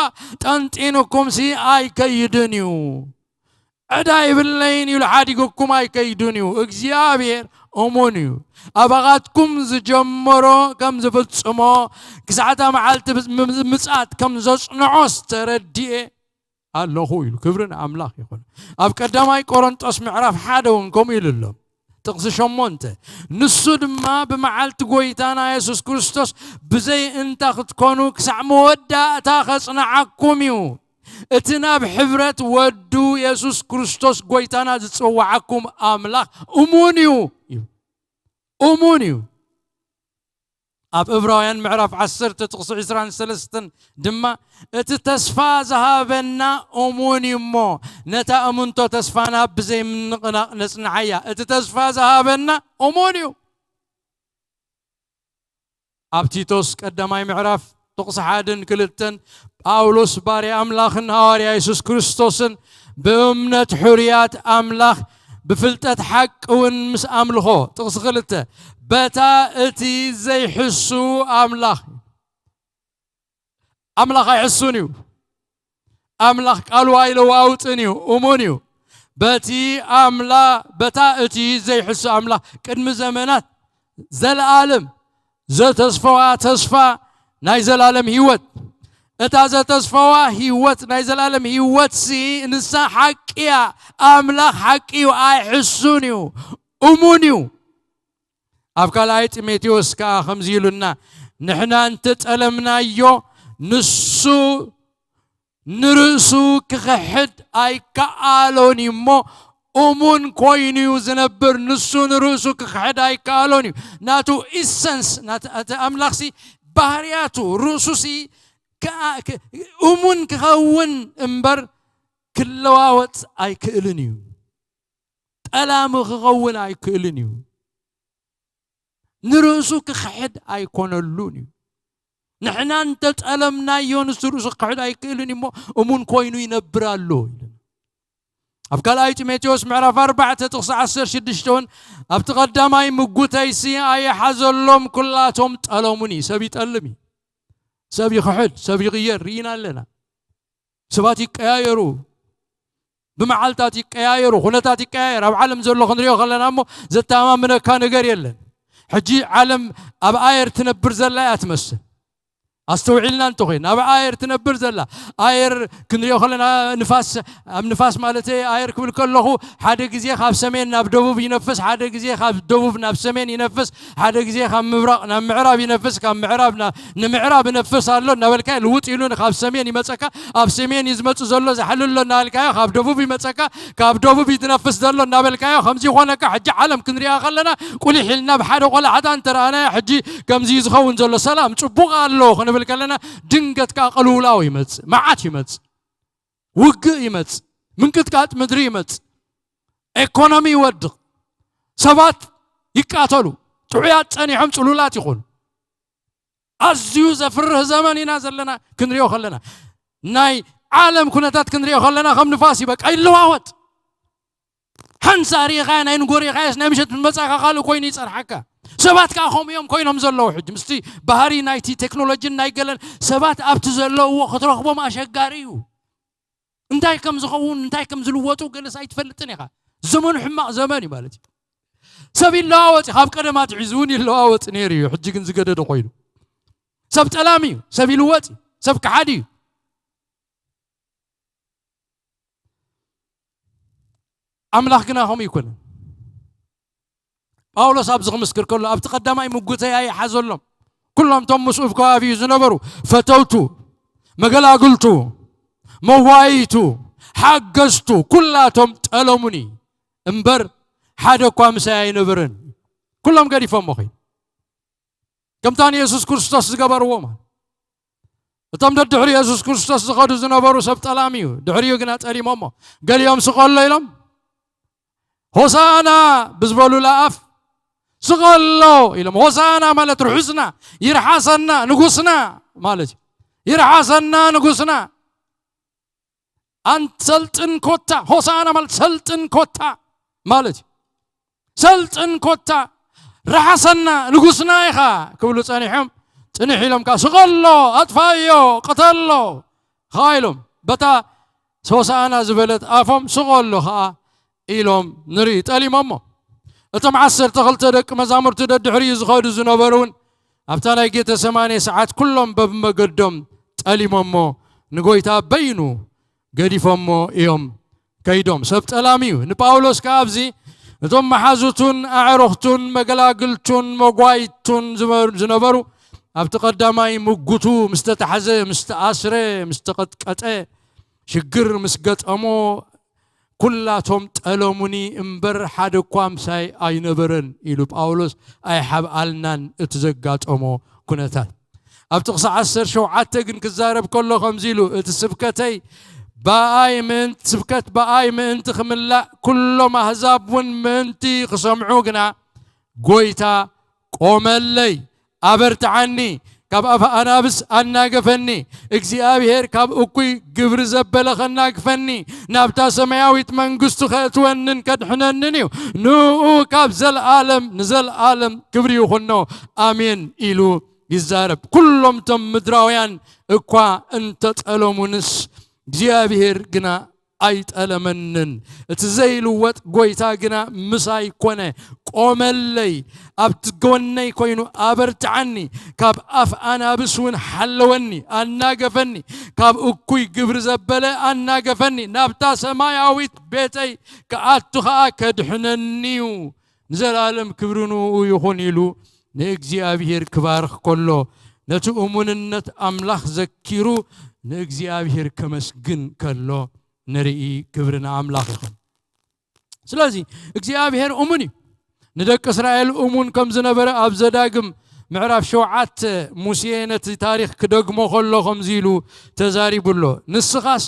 ጠንጢንኩምሲ ኣይከይድን እዩ። ዕዳ ይብለይን ኢሉ ሓዲጉኩም ኣይከይዱን እዩ። እግዚኣብሔር እሙን እዩ። ኣባኻትኩም ዝጀመሮ ከም ዝፍጽሞ ክሳዕታ መዓልቲ ምጽኣት ከም ዘጽንዖስ ተረዲኤ ኣለኹ ኢሉ። ክብሪ ንኣምላኽ ይኹን። ኣብ ቀዳማይ ቆሮንጦስ ምዕራፍ ሓደ እውን ከምኡ ኢሉ ኣሎ። ጥቕሲ ሸሞንተ፣ ንሱ ድማ ብመዓልቲ ጐይታና የሱስ ክርስቶስ ብዘይ እንታ ክትኮኑ ክሳዕ መወዳእታ ኸጽንዓኩም እዩ። እቲ ናብ ሕብረት ወዱ የሱስ ክርስቶስ ጐይታና ዝጸውዓኩም ኣምላኽ እሙን እዩ። እሙን እዩ። ኣብ ዕብራውያን ምዕራፍ ዓሰርተ ጥቕሲ ዕስራን ሰለስተን ድማ፣ እቲ ተስፋ ዝሃበና እሙን እዩ እሞ፣ ነታ እሙንቶ ተስፋና ብዘይ ምንቕናቕ ነጽንዓያ። እቲ ተስፋ ዝሃበና እሙን እዩ። ኣብ ቲቶስ ቀዳማይ ምዕራፍ ጥቕሲ ሓደን ክልተን፣ ጳውሎስ ባርያ ኣምላኽን ሃዋርያ የሱስ ክርስቶስን ብእምነት ሕሩያት ኣምላኽ ብፍልጠት ሓቂ እውን ምስ ኣምልኾ፣ ጥቕሲ ክልተ፣ በታ እቲ ዘይሕሱ ኣምላኽ፣ ኣምላኽ ኣይሕሱን እዩ። ኣምላኽ ቃሉ ኣይለዋውጥን እዩ፣ እሙን እዩ። በቲ ኣምላ በታ እቲ ዘይሕሱ ኣምላኽ ቅድሚ ዘመናት ዘለኣለም ዘተስፈዋ ተስፋ ናይ ዘላለም ህይወት፣ እታ ዘተስፈዋ ህይወት ናይ ዘላለም ህይወትሲ ንሳ ሓቂ እያ። ኣምላኽ ሓቂ እዩ፣ ኣይሕሱን እዩ፣ እሙን እዩ። ኣብ ካልኣይ ጢሞቴዎስ ከኣ ከምዚ ኢሉና፣ ንሕና እንተጠለምናዮ ንሱ ንርእሱ ክኽሕድ ኣይከኣሎን እዩ እሞ፣ እሙን ኮይኑ እዩ ዝነብር። ንሱ ንርእሱ ክኽሕድ ኣይከኣሎን እዩ። ናቱ ኢሰንስ፣ ናት-፣ እቲ ኣምላኽሲ ባህርያቱ፣ ርእሱሲ ከኣ-፣ ክ-፣ እሙን ክኸውን እምበር ክለዋወጥ ኣይክእልን እዩ። ጠላሚ ክኸውን ኣይክእልን እዩ። ንርእሱ ክኽሕድ ኣይኮነሉን እዩ። ንሕና እንተጠለምናዮ ንሱ ርእሱ ክኽሕድ ኣይክእልን እዩ እሞ እሙን ኮይኑ ይነብር ኣሎ ኢልና። ኣብ ካልኣይ ጢሞቴዎስ ምዕራፍ ኣርባዕተ ጥቕሲ ዓሰርተ ሽዱሽተ እውን፣ ኣብቲ ቀዳማይ ምጉተይሲ ኣይሓዘሎም፣ ኩላቶም ጠለሙኒ። ሰብ ይጠልም እዩ፣ ሰብ ይኽሕድ፣ ሰብ ይቕየር ርኢና ኣለና። ሰባት ይቀያየሩ፣ ብመዓልታት ይቀያየሩ፣ ኩነታት ይቀያየር። ኣብ ዓለም ዘሎ ክንሪኦ ከለና እሞ ዘተኣማምነካ ነገር የለን። ሕጂ ዓለም ኣብ ኣየር ትነብር ዘላ እያ ትመስል። ኣስተውዒልና እንተኾይና፣ ኣብ ኣየር ትነብር ዘላ፣ ኣየር ክንሪኦ ከለና ንፋስ፣ ኣብ ንፋስ ማለት ኣየር ክብል ከለኹ ሓደ ግዜ ካብ ሰሜን ናብ ደቡብ ይነፍስ፣ ሓደ ግዜ ካብ ደቡብ ናብ ሰሜን ይነፍስ፣ ሓደ ግዜ ካብ ምብራቕ ናብ ምዕራብ ይነፍስ፣ ካብ ምዕራብ ና-፣ ንምዕራብ ይነፍስ ኣሎ እናበልካዮ ልውጥ ኢሉ ካብ ሰሜን ይመጸካ፣ ኣብ ሰሜን እዩ ዝመጽእ ዘሎ ዝሓልሎ እናበልካዮ፣ ካብ ደቡብ ይመጸካ፣ ካብ ደቡብ እዩ ዝነፍስ ዘሎ እናበልካዮ፣ ከምዚ ይኾነካ። ሕጂ ዓለም ክንሪኣ ከለና ቁሊሕ ኢልና ብሓደ ቆላሕታ እንተረኣናዮ፣ ሕጂ ከምዚ እዩ ዝኸውን ዘሎ፣ ሰላም ጽቡቕ ኣሎ ክንብል ከለና፣ ድንገት ከኣ ቅልውላው ይመጽእ፣ መዓት ይመጽእ፣ ውግእ ይመጽእ፣ ምንቅጥቃጥ ምድሪ ይመጽእ፣ ኤኮኖሚ ይወድቕ፣ ሰባት ይቃተሉ፣ ጥዑያት ጸኒሖም ጽሉላት ይኾኑ። ኣዝዩ ዘፍርህ ዘመን ኢና ዘለና ክንሪኦ ከለና። ናይ ዓለም ኩነታት ክንሪኦ ከለና ከም ንፋስ እዩ፣ በቃ ይለዋወጥ። ሓንሳ ሪኢኻዮ፣ ናይ ንጎ ሪኢኻዮስ ናይ ምሸት መጻእካ ካልእ ኮይኑ ይጸንሓካ። ሰባት ከኣ ከምኡ እዮም ኮይኖም ዘለዉ። ሕጂ ምስቲ ባህሪ ናይቲ ቴክኖሎጂን ናይ ገለን ሰባት ኣብቲ ዘለውዎ ክትረኽቦም ኣሸጋሪ እዩ። እንታይ ከም ዝኸውን፣ እንታይ ከም ዝልወጡ ገለስ ኣይትፈልጥን ኢኻ። ዘመኑ ሕማቕ ዘመን እዩ ማለት እዩ። ሰብ ይለዋወጥ እዩ። ካብ ቀደም ኣትሒዙ እውን ይለዋወጥ ነይሩ እዩ። ሕጂ ግን ዝገደደ ኮይኑ። ሰብ ጠላሚ እዩ፣ ሰብ ይልወጥ እዩ፣ ሰብ ከሓዲ እዩ። ኣምላኽ ግና ከምኡ ኣይኮነን። ጳውሎስ ኣብዚ ክምስክር ከሎ፣ ኣብቲ ቀዳማይ ምጉተይ ኣይሓዘሎም። ኩሎም እቶም ምስኡ ኣብ ከባቢኡ ዝነበሩ ፈተውቱ፣ መገላግልቱ፣ መዋይቱ፣ ሓገዝቱ፣ ኩላቶም ጠለሙኒ እምበር፣ ሓደ እኳ ምሳይ ኣይነበረን። ኩሎም ገዲፎሞ ኸይዱ። ከምታ ንየሱስ ክርስቶስ ዝገበርዎ ማለት። እቶም ደድሕሪ የሱስ ክርስቶስ ዝኸዱ ዝነበሩ ሰብ ጠላሚ እዩ፣ ድሕሪኡ ግና ጠሊሞሞ። ገሊኦም ስቕ ኣሎ ኢሎም፣ ሆሳዕና ብዝበሉላ ኣፍ፣ ስቕ ኣሎ ኢሎም። ሆሳዕና ማለት ርሑስና፣ ይርሓሰና፣ ንጉስና ማለት እዩ። ይርሓሰና ንጉስና። ኣንት ሰልጥን ኮታ፣ ሆሳዕና ማለት ሰልጥን ኮታ ማለት እዩ። ሰልጥን ኮታ፣ ረሓሰና፣ ንጉስና ኢኻ ክብሉ ጸኒሖም። ጽንሕ ኢሎም ከኣ፣ ስቐሎ፣ ኣጥፋዮ፣ ቅተሎ ኸኣ ኢሎም። በታ ሶሳኣና ዝበለት ኣፎም ስቕ ኣሎ ኸኣ ኢሎም ንርኢ፣ ጠሊሞሞ። እቶም ዓሰርተ ክልተ ደቂ መዛሙርቲ ደድሕሪኡ ዝኸዱ ዝነበሩ እውን ኣብታ ናይ ጌተሰማኔ ሰዓት ኩሎም በብመገዶም ጠሊሞሞ፣ ንጎይታ በይኑ ገዲፎሞ እዮም ከይዶም። ሰብ ጠላሚ እዩ። ንጳውሎስ ከኣ ኣብዚ እቶም መሓዙቱን ኣዕሩኽቱን መገላግልቱን መጓይቱን ዝበ- ዝነበሩ ኣብቲ ቀዳማይ ምጉቱ ምስ ተታሕዘ፣ ምስ ተኣስረ፣ ምስ ተቐጥቀጠ፣ ሽግር ምስ ገጠሞ፣ ኩላቶም ጠለሙኒ እምበር ሓደ እኳ ምሳይ ኣይነበረን ኢሉ ጳውሎስ ኣይሓብኣልናን እቲ ዘጋጠሞ ኩነታት። ኣብ ጥቕሲ ዓሰርተ ሸውዓተ ግን ክዛረብ ከሎ ከምዚ ኢሉ፣ እቲ ስብከተይ ብኣይ ምእንቲ ስብከት ብኣይ ምእንቲ ክምላእ፣ ኩሎም ኣህዛብ እውን ምእንቲ ክሰምዑ ግና ጎይታ ቆመለይ፣ ኣበርትዓኒ፣ ካብ ኣፍ ኣናብስ ኣናገፈኒ፣ እግዚኣብሔር ካብ እኩይ ግብሪ ዘበለ ከናግፈኒ፣ ናብታ ሰማያዊት መንግስቱ ከእትወንን ከድሕነንን እዩ። ንኡ ካብ ዘለዓለም ንዘለዓለም ክብሪ ይኹኖ፣ ኣሜን ኢሉ ይዛረብ። ኩሎም እቶም ምድራውያን እኳ እንተጠለሙንስ እግዚኣብሔር ግና ኣይጠለመንን። እቲ ዘይልወጥ ጎይታ ግና ምሳይ ኮነ፣ ቆመለይ፣ ኣብቲ ጎነይ ኮይኑ ኣበርትዓኒ፣ ካብ ኣፍ ኣናብስ እውን ሓለወኒ፣ ኣናገፈኒ፣ ካብ እኩይ ግብሪ ዘበለ ኣናገፈኒ፣ ናብታ ሰማያዊት ቤተይ ክኣቱ ኸኣ ከድሕነኒ እዩ። ንዘለኣለም ክብሪ ንኡ ይኹን ኢሉ ንእግዚኣብሔር ክባርኽ ከሎ፣ ነቲ እሙንነት ኣምላኽ ዘኪሩ ንእግዚኣብሔር ከመስግን ከሎ ንርኢ። ክብሪ ንኣምላኽ ይኹን። ስለዚ እግዚኣብሔር እሙን እዩ። ንደቂ እስራኤል እሙን ከም ዝነበረ ኣብ ዘዳግም ምዕራፍ ሸውዓተ ሙሴ ነቲ ታሪኽ ክደግሞ ከሎ ከምዚ ኢሉ ተዛሪቡ ኣሎ። ንስኻስ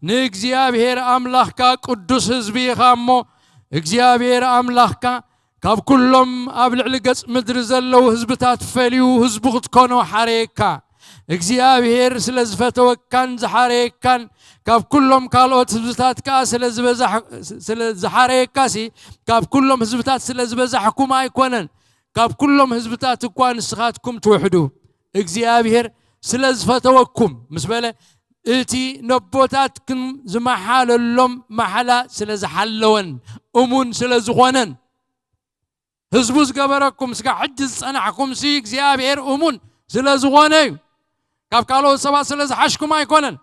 ንእግዚኣብሔር ኣምላኽካ ቅዱስ ህዝቢ ኢኻ እሞ፣ እግዚኣብሔር ኣምላኽካ ካብ ኩሎም ኣብ ልዕሊ ገጽ ምድሪ ዘለዉ ህዝብታት ፈልዩ ህዝቡ ክትኮኖ ሓረየካ። እግዚኣብሔር ስለ ዝፈተወካን ዝሓረየካን፣ ካብ ኩሎም ካልኦት ህዝብታት ከኣ ስለ ዝበዛሕ-፣ ስለ ዝሓረየካሲ፣ ካብ ኩሎም ህዝብታት ስለ ዝበዛሕኩም ኣይኮነን፣ ካብ ኩሎም ህዝብታት እኳ ንስኻትኩም ትውሕዱ። እግዚኣብሔር ስለ ዝፈተወኩም ምስ በለ፣ እቲ ነቦታትኩም ዝመሓለሎም ማሕላ ስለ ዝሓለወን እሙን ስለ ዝኾነን፣ ህዝቡ ዝገበረኩም፣ ስጋ ሕጂ ዝጸናሕኩምሲ እግዚኣብሔር እሙን ስለ ዝኾነ እዩ። ካብ ካልኦት ሰባት ስለ ዝሓሽኩም ኣይኮነን።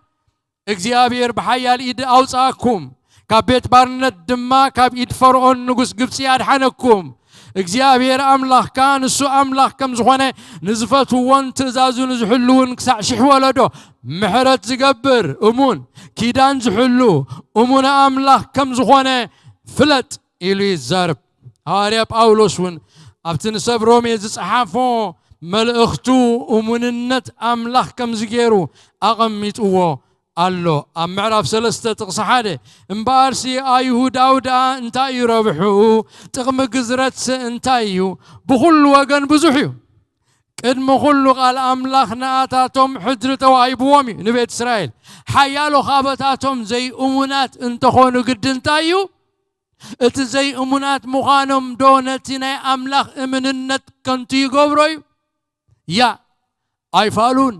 እግዚኣብሔር ብሓያል ኢድ ኣውጻኣኩም፣ ካብ ቤት ባርነት ድማ ካብ ኢድ ፈርዖን ንጉስ ግብጺ ኣድሓነኩም። እግዚኣብሔር ኣምላኽካ ንሱ ኣምላኽ ከም ዝኾነ፣ ንዝፈትውዎን ትእዛዙ ንዝሕልውን ክሳዕ ሽሕ ወለዶ ምሕረት ዝገብር እሙን፣ ኪዳን ዝሕሉ እሙን ኣምላኽ ከም ዝኾነ ፍለጥ ኢሉ ይዛረብ። ሃዋርያ ጳውሎስ እውን ኣብቲ ንሰብ ሮሜ ዝጸሓፎ መልእኽቱ እሙንነት ኣምላኽ ከምዚ ገይሩ ኣቐሚጥዎ ኣሎ። ኣብ ምዕራፍ ሰለስተ ጥቕሲ ሓደ፣ "እምበኣርሲ ኣይሁዳዊ ደኣ እንታይ እዩ ረብሕኡ? ጥቕሚ ግዝረትስ እንታይ እዩ? ብኹሉ ወገን ብዙሕ እዩ። ቅድሚ ኩሉ ቃል ኣምላኽ ንኣታቶም ሕድሪ ተዋሂብዎም እዩ፣ ንቤት እስራኤል። ሓያሎ ካብታቶም ዘይእሙናት እንተኾኑ ግዲ እንታይ እዩ? እቲ ዘይእሙናት ምዃኖም ዶ ነቲ ናይ ኣምላኽ እምንነት ከንቱ ይገብሮ እዩ? ያ፣ ኣይፋሉን።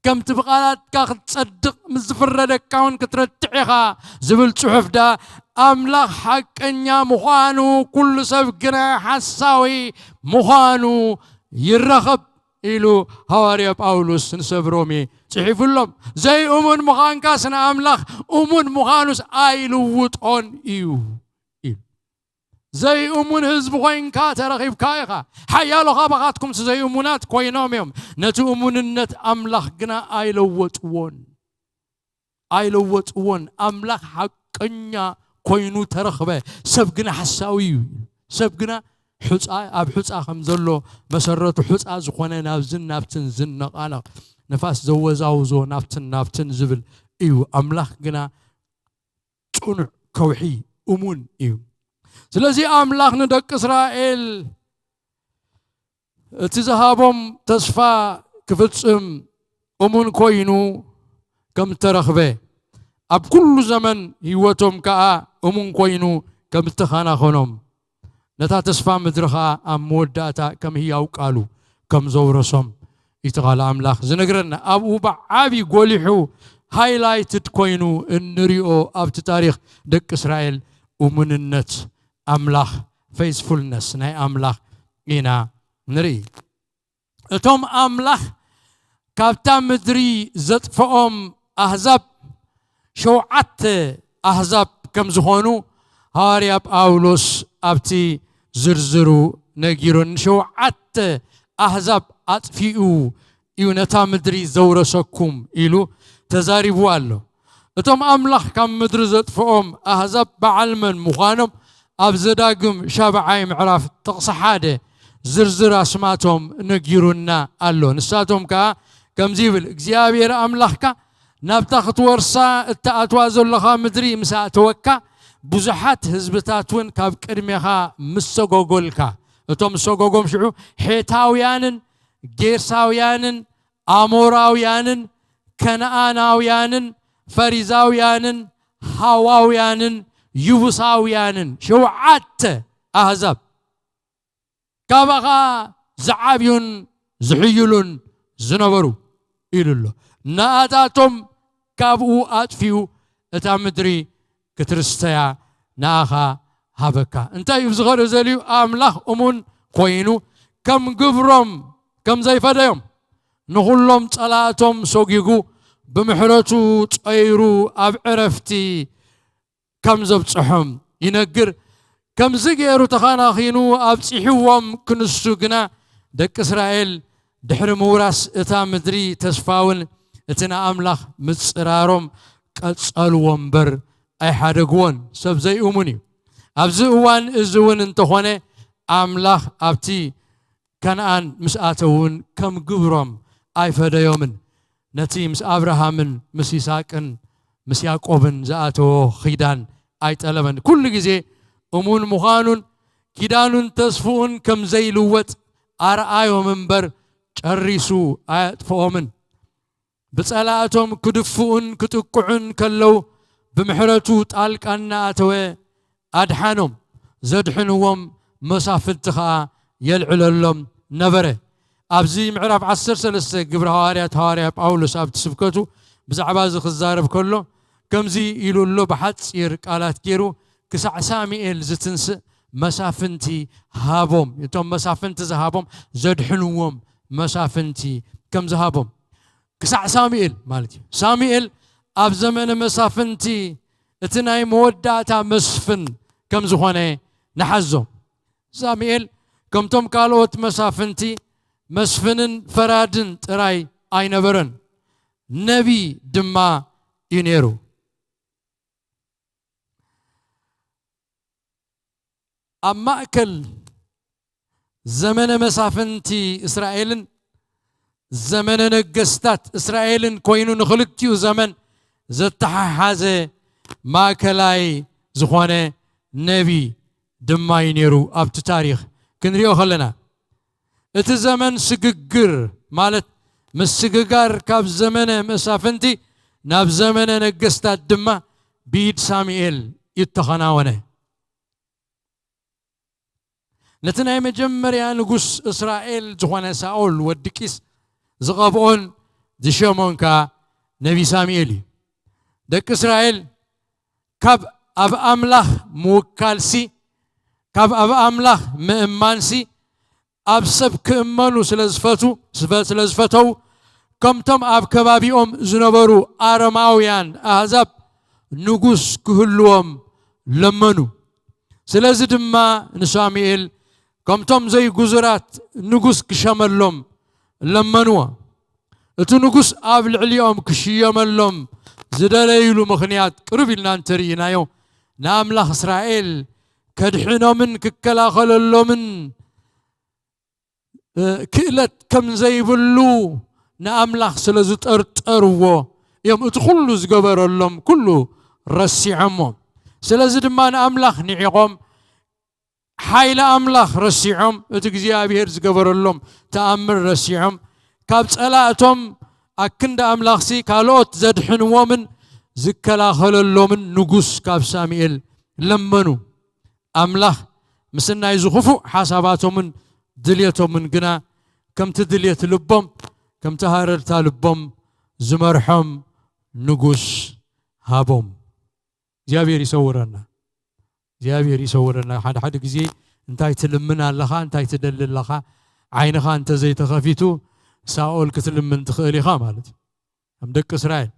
ከምቲ ብቓላትካ ክትጸድቕ ምስ ዝፍረደካ እውን ክትረትዕ ኢኻ ዝብል ጽሑፍ ደኣ ኣምላኽ ሓቀኛ ምዃኑ ኩሉ ሰብ ግና ሓሳዊ ምዃኑ ይረኸብ" ኢሉ ሃዋርያ ጳውሎስ ንሰብ ሮሜ ጽሒፉሎም። ዘይእሙን ምዃንካስ ንኣምላኽ እሙን ምዃኑስ ኣይልውጦን እዩ ኢሉ። ዘይእሙን ህዝቢ ኮይንካ ተረኺብካ ኢኻ። ሓያሎ ካባኻትኩም ዘይእሙናት ኮይኖም እዮም፣ ነቲ እሙንነት ኣምላኽ ግና ኣይለወጥዎን። ኣይለወጥዎን። ኣምላኽ ሓቀኛ ኮይኑ ተረኽበ። ሰብ ግና ሓሳዊ እዩ። ሰብ ግና ሑጻ፣ ኣብ ሑጻ ከም ዘሎ መሰረቱ ሑጻ ዝኾነ ናብዝን ናብትን ዝነቓነቕ፣ ነፋስ ዘወዛውዞ ናብትን ናብትን ዝብል እዩ። ኣምላኽ ግና ጽኑዕ ከውሒ እሙን እዩ። ስለዚ ኣምላኽ ንደቂ እስራኤል እቲ ዝሃቦም ተስፋ ክፍጽም እሙን ኮይኑ ከም እተረኽበ፣ ኣብ ኩሉ ዘመን ህይወቶም ከኣ እሙን ኮይኑ ከም እተኸናኸኖም፣ ነታ ተስፋ ምድሪ ኸኣ ኣብ መወዳእታ ከም ህያው ቃሉ ከም ዘውረሶም እቲ ቃል ኣምላኽ ዝነግረና። ኣብኡ ብዓቢ ጎሊሑ ሃይላይትድ ኮይኑ እንሪኦ ኣብቲ ታሪኽ ደቂ እስራኤል እሙንነት ኣምላኽ፣ ፌይስፉልነስ ናይ ኣምላኽ ኢና ንርኢ። እቶም ኣምላኽ ካብታ ምድሪ ዘጥፍኦም ኣህዛብ ሸውዓተ ኣህዛብ ከም ዝኾኑ ሃዋርያ ጳውሎስ ኣብቲ ዝርዝሩ ነጊሩን። ሸውዓተ ኣህዛብ ኣጥፊኡ እዩ ነታ ምድሪ ዘውረሰኩም ኢሉ ተዛሪቡ ኣሎ። እቶም ኣምላኽ ካብ ምድሪ ዘጥፍኦም ኣህዛብ በዓል መን ምዃኖም ኣብ ዘዳግም ሻብዓይ ምዕራፍ ጥቕሲ ሓደ ዝርዝር ኣስማቶም ነጊሩና ኣሎ። ንሳቶም ከኣ ከምዚ ይብል፣ እግዚኣብሔር ኣምላኽካ ናብታ ክትወርሳ እትኣትዋ ዘለኻ ምድሪ ምስ ኣእተወካ፣ ብዙሓት ህዝብታት እውን ካብ ቅድሜኻ ምስ ሰጎጎልካ፣ እቶም ዝሰጎጎም ሽዑ ሔታውያንን ጌርሳውያንን ኣሞራውያንን ከነኣናውያንን ፈሪዛውያንን ሃዋውያንን ይቡሳውያንን ሸውዓተ ኣህዛብ ካባኻ ዝዓብዩን ዝሕይሉን ዝነበሩ ኢሉ ኣሎ። ንኣታቶም ካብኡ ኣጥፊኡ እታ ምድሪ ክትርስተያ ንኣኻ ሃበካ። እንታይ እዩ ዝኸርኢ ዘልዩ? ኣምላኽ እሙን ኮይኑ ከም ግብሮም ከም ዘይፈደዮም ንኹሎም ጸላእቶም ሰጊጉ ብምሕረቱ ጸይሩ ኣብ ዕረፍቲ ከም ዘብጽሖም ይነግር። ከምዚ ገይሩ ተኸናኺኑ ኣብጺሕዎም ክንሱ ግና ደቂ እስራኤል ድሕሪ ምውራስ እታ ምድሪ ተስፋውን እቲ ንኣምላኽ ምጽራሮም ቀጸልዎ እምበር ኣይሓደግዎን። ሰብ ዘይእሙን እዩ። ኣብዚ እዋን እዚ እውን እንተኾነ ኣምላኽ ኣብቲ ከነኣን ምስ ኣተውን ከም ግብሮም ኣይፈደዮምን። ነቲ ምስ ኣብርሃምን ምስ ይስሐቅን ምስ ያዕቆብን ዝኣተዎ ኺዳን ኣይጠለመን። ኩሉ ግዜ እሙን ምዃኑን ኪዳኑን ተስፍኡን ከም ዘይልወጥ ኣርኣዮም እምበር ጨሪሱ ኣየጥፍኦምን። ብጸላእቶም ክድፍኡን ክጥቅዑን ከለዉ ብምሕረቱ ጣልቃ እናኣተወ ኣድሓኖም። ዘድሕንዎም መሳፍንቲ ኸኣ የልዕለሎም ነበረ። ኣብዚ ምዕራፍ ዓሰርተ ሰለስተ ግብሪ ሃዋርያት ሃዋርያ ጳውሎስ ኣብቲ ስብከቱ ብዛዕባ እዚ ክዛረብ ከሎ ከምዚ ኢሉ ኣሎ፣ ብሓጺር ቃላት ገይሩ ክሳዕ ሳሙኤል ዝትንስእ መሳፍንቲ ሃቦም። እቶም መሳፍንቲ ዝሃቦም ዘድሕንዎም መሳፍንቲ ከም ዝሃቦም ክሳዕ ሳሙኤል ማለት እዩ። ሳሙኤል ኣብ ዘመነ መሳፍንቲ እቲ ናይ መወዳእታ መስፍን ከም ዝኾነ ንሓዞ። ሳሙኤል ከምቶም ካልኦት መሳፍንቲ መስፍንን ፈራድን ጥራይ ኣይነበረን፣ ነቢ ድማ እዩ ነይሩ። ኣብ ማእከል ዘመነ መሳፍንቲ እስራኤልን ዘመነ ነገስታት እስራኤልን ኮይኑ ንኽልቲኡ ዘመን ዘተሓሓዘ ማእከላይ ዝኾነ ነቢ ድማ እዩ ነይሩ። ኣብቲ ታሪኽ ክንሪኦ ከለና እቲ ዘመን ስግግር ማለት ምስግጋር ካብ ዘመነ መሳፍንቲ ናብ ዘመነ ነገስታት ድማ ብኢድ ሳሙኤል እዩ እተኸናወነ። ነቲ ናይ መጀመርያ ንጉስ እስራኤል ዝኾነ ሳኦል ወዲ ቂስ ዝቐብኦን ዝሸሞን ከኣ ነቢ ሳሙኤል እዩ። ደቂ እስራኤል ካብ ኣብ ኣምላኽ ምውካልሲ፣ ካብ ኣብ ኣምላኽ ምእማንሲ፣ ኣብ ሰብ ክእመኑ ስለ ዝፈቱ-፣ ስፈ-፣ ስለ ዝፈተዉ፣ ከምቶም ኣብ ከባቢኦም ዝነበሩ ኣረማውያን ኣህዛብ ንጉስ ክህልዎም ለመኑ። ስለዚ ድማ ንሳሙኤል ከምቶም ዘይጉዙራት ንጉስ ክሸመሎም ለመንዎ። እቲ ንጉስ ኣብ ልዕሊኦም ክሽየመሎም ዝደለይሉ ምኽንያት ቅርብ ኢልና እንተርኢናዮ፣ ንኣምላኽ እስራኤል ከድሕኖምን ክከላኸለሎምን፣ እ፣ ክእለት ከም ዘይብሉ ንኣምላኽ ስለ ዝጠርጠርዎ እዮም እቲ ኩሉ ዝገበረሎም ኩሉ ረሲዖሞ። ስለዚ ድማ ንኣምላኽ ንዒቖም፣ ሓይሊ ኣምላኽ ረሲዖም፣ እቲ እግዚኣብሄር ዝገበረሎም ተኣምር ረሲዖም፣ ካብ ጸላእቶም ኣክንዲ ኣምላኽሲ ካልኦት ዘድሕንዎምን ዝከላኸለሎምን ንጉስ ካብ ሳሙኤል ለመኑ። ኣምላኽ ምስናይ ዝኽፉእ ሓሳባቶምን ድልየቶምን ግና ከምቲ ድልየት ልቦም፣ ከምቲ ሃረርታ ልቦም ዝመርሖም ንጉስ ሃቦም። እግዚኣብሔር ይሰውረና። እግዚኣብሔር ይሰውረና። ሓደ ሓደ ግዜ እንታይ ትልምን ኣለኻ፣ እንታይ ትደሊ ኣለኻ፣ ዓይንኻ እንተዘይተኸፊቱ ሳኦል ክትልምን ትኽእል ኢኻ ማለት እዩ። ከም ደቂ እስራኤል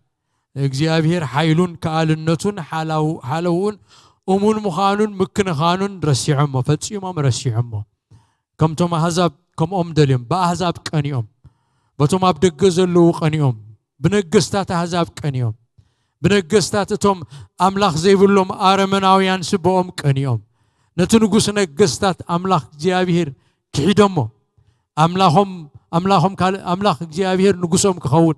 እግዚኣብሔር ሓይሉን ከኣልነቱን ሓላው-፣ ሓለውኡን እሙን ምዃኑን ምክንኻኑን ረሲዖሞ፣ ፈጺሞም ረሲዖሞ። ከምቶም ኣህዛብ ከምኦም ደልዮም፣ ብኣህዛብ ቀኒኦም፣ በቶም ኣብ ደገ ዘለዉ ቀኒኦም፣ ብነገስታት ኣህዛብ ቀኒኦም፣ ብነገስታት እቶም ኣምላኽ ዘይብሎም ኣረመናውያን ስበኦም ቀኒኦም፣ ነቲ ንጉስ ነገስታት ኣምላኽ እግዚኣብሔር ክሒዶሞ። ኣምላኾም፣ ኣምላኾም ካልእ ኣምላኽ እግዚኣብሔር ንጉሶም ክኸውን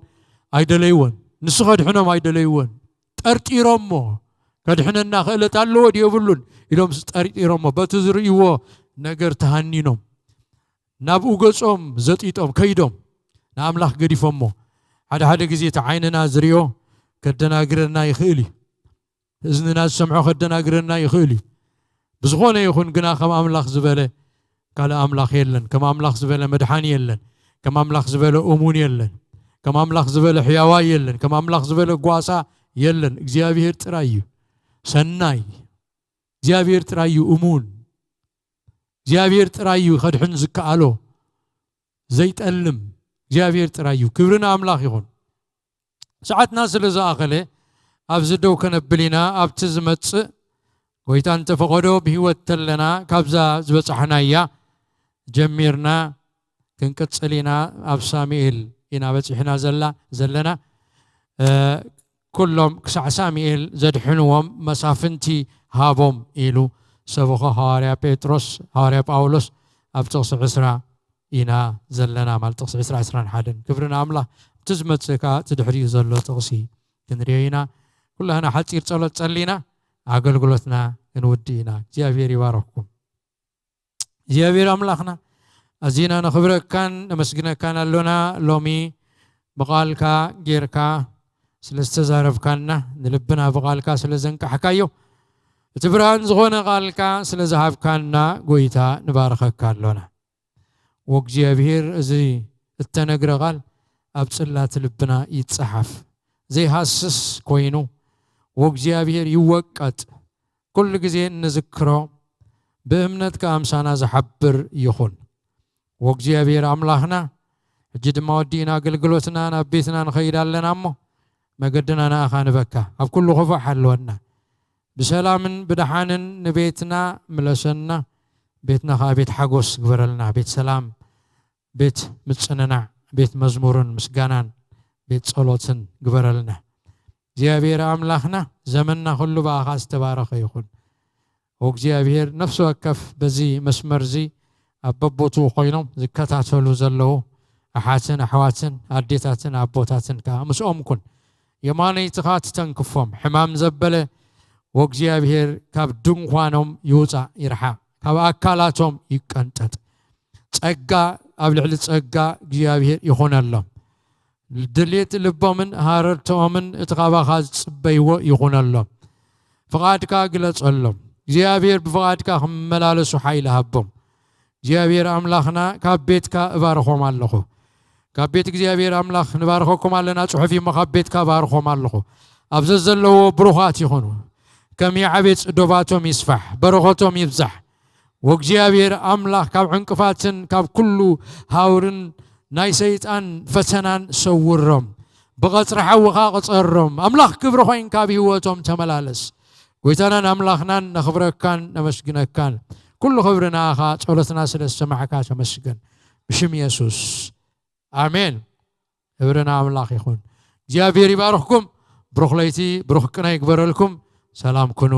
ኣይደለይዎን። ንሱ ከድሕኖም ኣይደለይዎን። ጠርጢሮሞ። ከድሕነና ክእለት ኣለዎ ድዩ የብሉን ኢሎም ጠርጢሮሞ። በቲ ዝርእይዎ ነገር ተሃኒኖም። ናብኡ ገጾም ዘጢጦም ከይዶም ንኣምላኽ ገዲፎሞ። ሓደ ሓደ ግዜ እቲ ዓይንና ዝርእዮ ከደናግረና ይኽእል እዩ። እዝንና ዝሰምዖ ከደናግረና ይኽእል እዩ። ብዝኾነ ይኹን ግና ከም ኣምላኽ ዝበለ ካልእ ኣምላኽ የለን። ከም ኣምላኽ ዝበለ መድሓኒ የለን። ከም ኣምላኽ ዝበለ እሙን የለን። ከም ኣምላኽ ዝበለ ሕያዋይ የለን። ከም ኣምላኽ ዝበለ ጓሳ የለን። እግዚኣብሔር ጥራይ እዩ ሰናይ። እግዚኣብሔር ጥራይ እዩ እሙን። እግዚኣብሔር ጥራይ እዩ ከድሕን ዝከኣሎ። ዘይጠልም እግዚኣብሔር ጥራይ እዩ። ክብሪ ንኣምላኽ ይኹን። ሰዓትና ስለ ዝኣኸለ ኣብዚ ደው ከነብል ኢና። ኣብቲ ዝመጽእ ጎይታ እንተፈቐዶ ብህይወት ተለና ካብዛ ዝበጻሕናያ ጀሚርና ክንቅጽል ኢና። ኣብ ሳሙኤል ኢና በጺሕና ዘላ-፣ ዘለና። እ፣ "ኩሎም ክሳዕ ሳሙኤል ዘድሕንዎም መሳፍንቲ ሃቦም" ኢሉ ሰበኾ ሃዋርያ ጴጥሮስ፣ ሃዋርያ ጳውሎስ ኣብ ጥቕሲ ዕስራ ኢና ዘለና፣ ማለት ጥቕሲ ዕስራ፣ ዕስራን ሓደን። ክብሪ ንኣምላኽ። እቲ ዝመጽእ ከኣ እቲ ድሕሪኡ ዘሎ ጥቕሲ ክንርእዮ ኢና። ኩላህና ሓጺር ጸሎት ጸሊና ኣገልግሎትና ክንውድእ ኢና። እግዚኣብሔር ይባረኽኩም። እግዚኣብሔር ኣምላኽና፣ ኣዚና ነኽብረካን ነመስግነካን ኣሎና። ሎሚ ብቓልካ ጌርካ ስለ ዝተዛረብካና፣ ንልብና ብቓልካ ስለ ዘንቃሕካዮ፣ እቲ ብርሃን ዝኾነ ቓልካ ስለ ዝሃብካና፣ ጎይታ፣ ንባርኸካ ኣሎና። ወእግዚኣብሔር፣ እዚ እተነግረ ቓል ኣብ ጽላት ልብና ይጸሓፍ። ዘይሃስስ ኮይኑ፣ ወእግዚኣብሔር፣ ይወቀጥ። ኩሉ ግዜ እንዝክሮ፣ ብእምነት ከኣ ምሳና ዝሓብር ይኹን። ወእግዚኣብሔር ኣምላኽና፣ ሕጂ ድማ ወዲእና ኣገልግሎትና ናብ ቤትና ንኸይድ ኣለና እሞ፣ መገድና ንኣኻ ንበካ። ኣብ ኩሉ ክፉእ ሓልወና። ብሰላምን ብደሓንን ንቤትና ምለሰና። ቤትና ከኣ ቤት ሓጎስ ግበረልና፣ ቤት ሰላም፣ ቤት ምጽንናዕ፣ ቤት መዝሙርን ምስጋናን፣ ቤት ጸሎትን ግበረልና። እግዚኣብሔር ኣምላኽና፣ ዘመንና ኩሉ ብኣኻ ዝተባረኸ ይኹን። ወእግዚኣብሔር፣ ነፍሲ ወከፍ በዚ መስመር እዚ ኣብ በቦትኡ ኮይኖም ዝከታተሉ ዘለዉ ኣሓትን ኣሕዋትን ኣዴታትን ኣቦታትን ከኣ ምስኦም ኩን። የማነይትኻ ትተንክፎም። ሕማም ዘበለ ወእግዚኣብሔር ካብ ድንኳኖም ይውጻእ ይርሓቕ፣ ካብ ኣካላቶም ይቀንጠጥ። ጸጋ ኣብ ልዕሊ ጸጋ እግዚኣብሔር ይኹነሎም። ድሌት ልቦምን ሃረርትኦምን እቲ ካባኻ ዝጽበይዎ ይኹነሎም። ፍቓድካ ግለጸሎም። እግዚኣብሔር ብፍቓድካ ክመላለሱ ሓይሊ ሃቦም። እግዚኣብሔር ኣምላኽና ካብ ቤትካ እባርኾም ኣለኹ። ካብ ቤት እግዚኣብሔር ኣምላኽ ንባርኸኩም ኣለና ጽሑፍ እዩ እሞ ካብ ቤትካ እባርኾም ኣለኹ። ኣብ ዘዘለዎ ብሩኻት ይኹኑ። ከም ያዕቤጽ ዶባቶም ይስፋሕ፣ በረኸቶም ይብዛሕ። ወእግዚኣብሔር ኣምላኽ ካብ ዕንቅፋትን ካብ ኩሉ ሃውርን ናይ ሰይጣን ፈተናን ሰውሮም። ብቐጽሪ ሓውኻ ቅጸሮም። ኣምላኽ ክብሪ ኮይንካ ኣብ ህይወቶም ተመላለስ። ጎይታናን ኣምላኽናን ነኽብረካን ነመስግነካን። ኩሉ ክብሪ ንኣኻ፣ ጸሎትና ስለ ዝሰማዕካ ተመስገን። ብሽም የሱስ። ኣሜን። ክብሪ ንኣምላኽ ይኹን። እግዚኣብሔር ይባርኽኩም። ብሩኽ ለይቲ፣ ብሩኽ ቅነ ይግበረልኩም። ሰላም ኩኑ።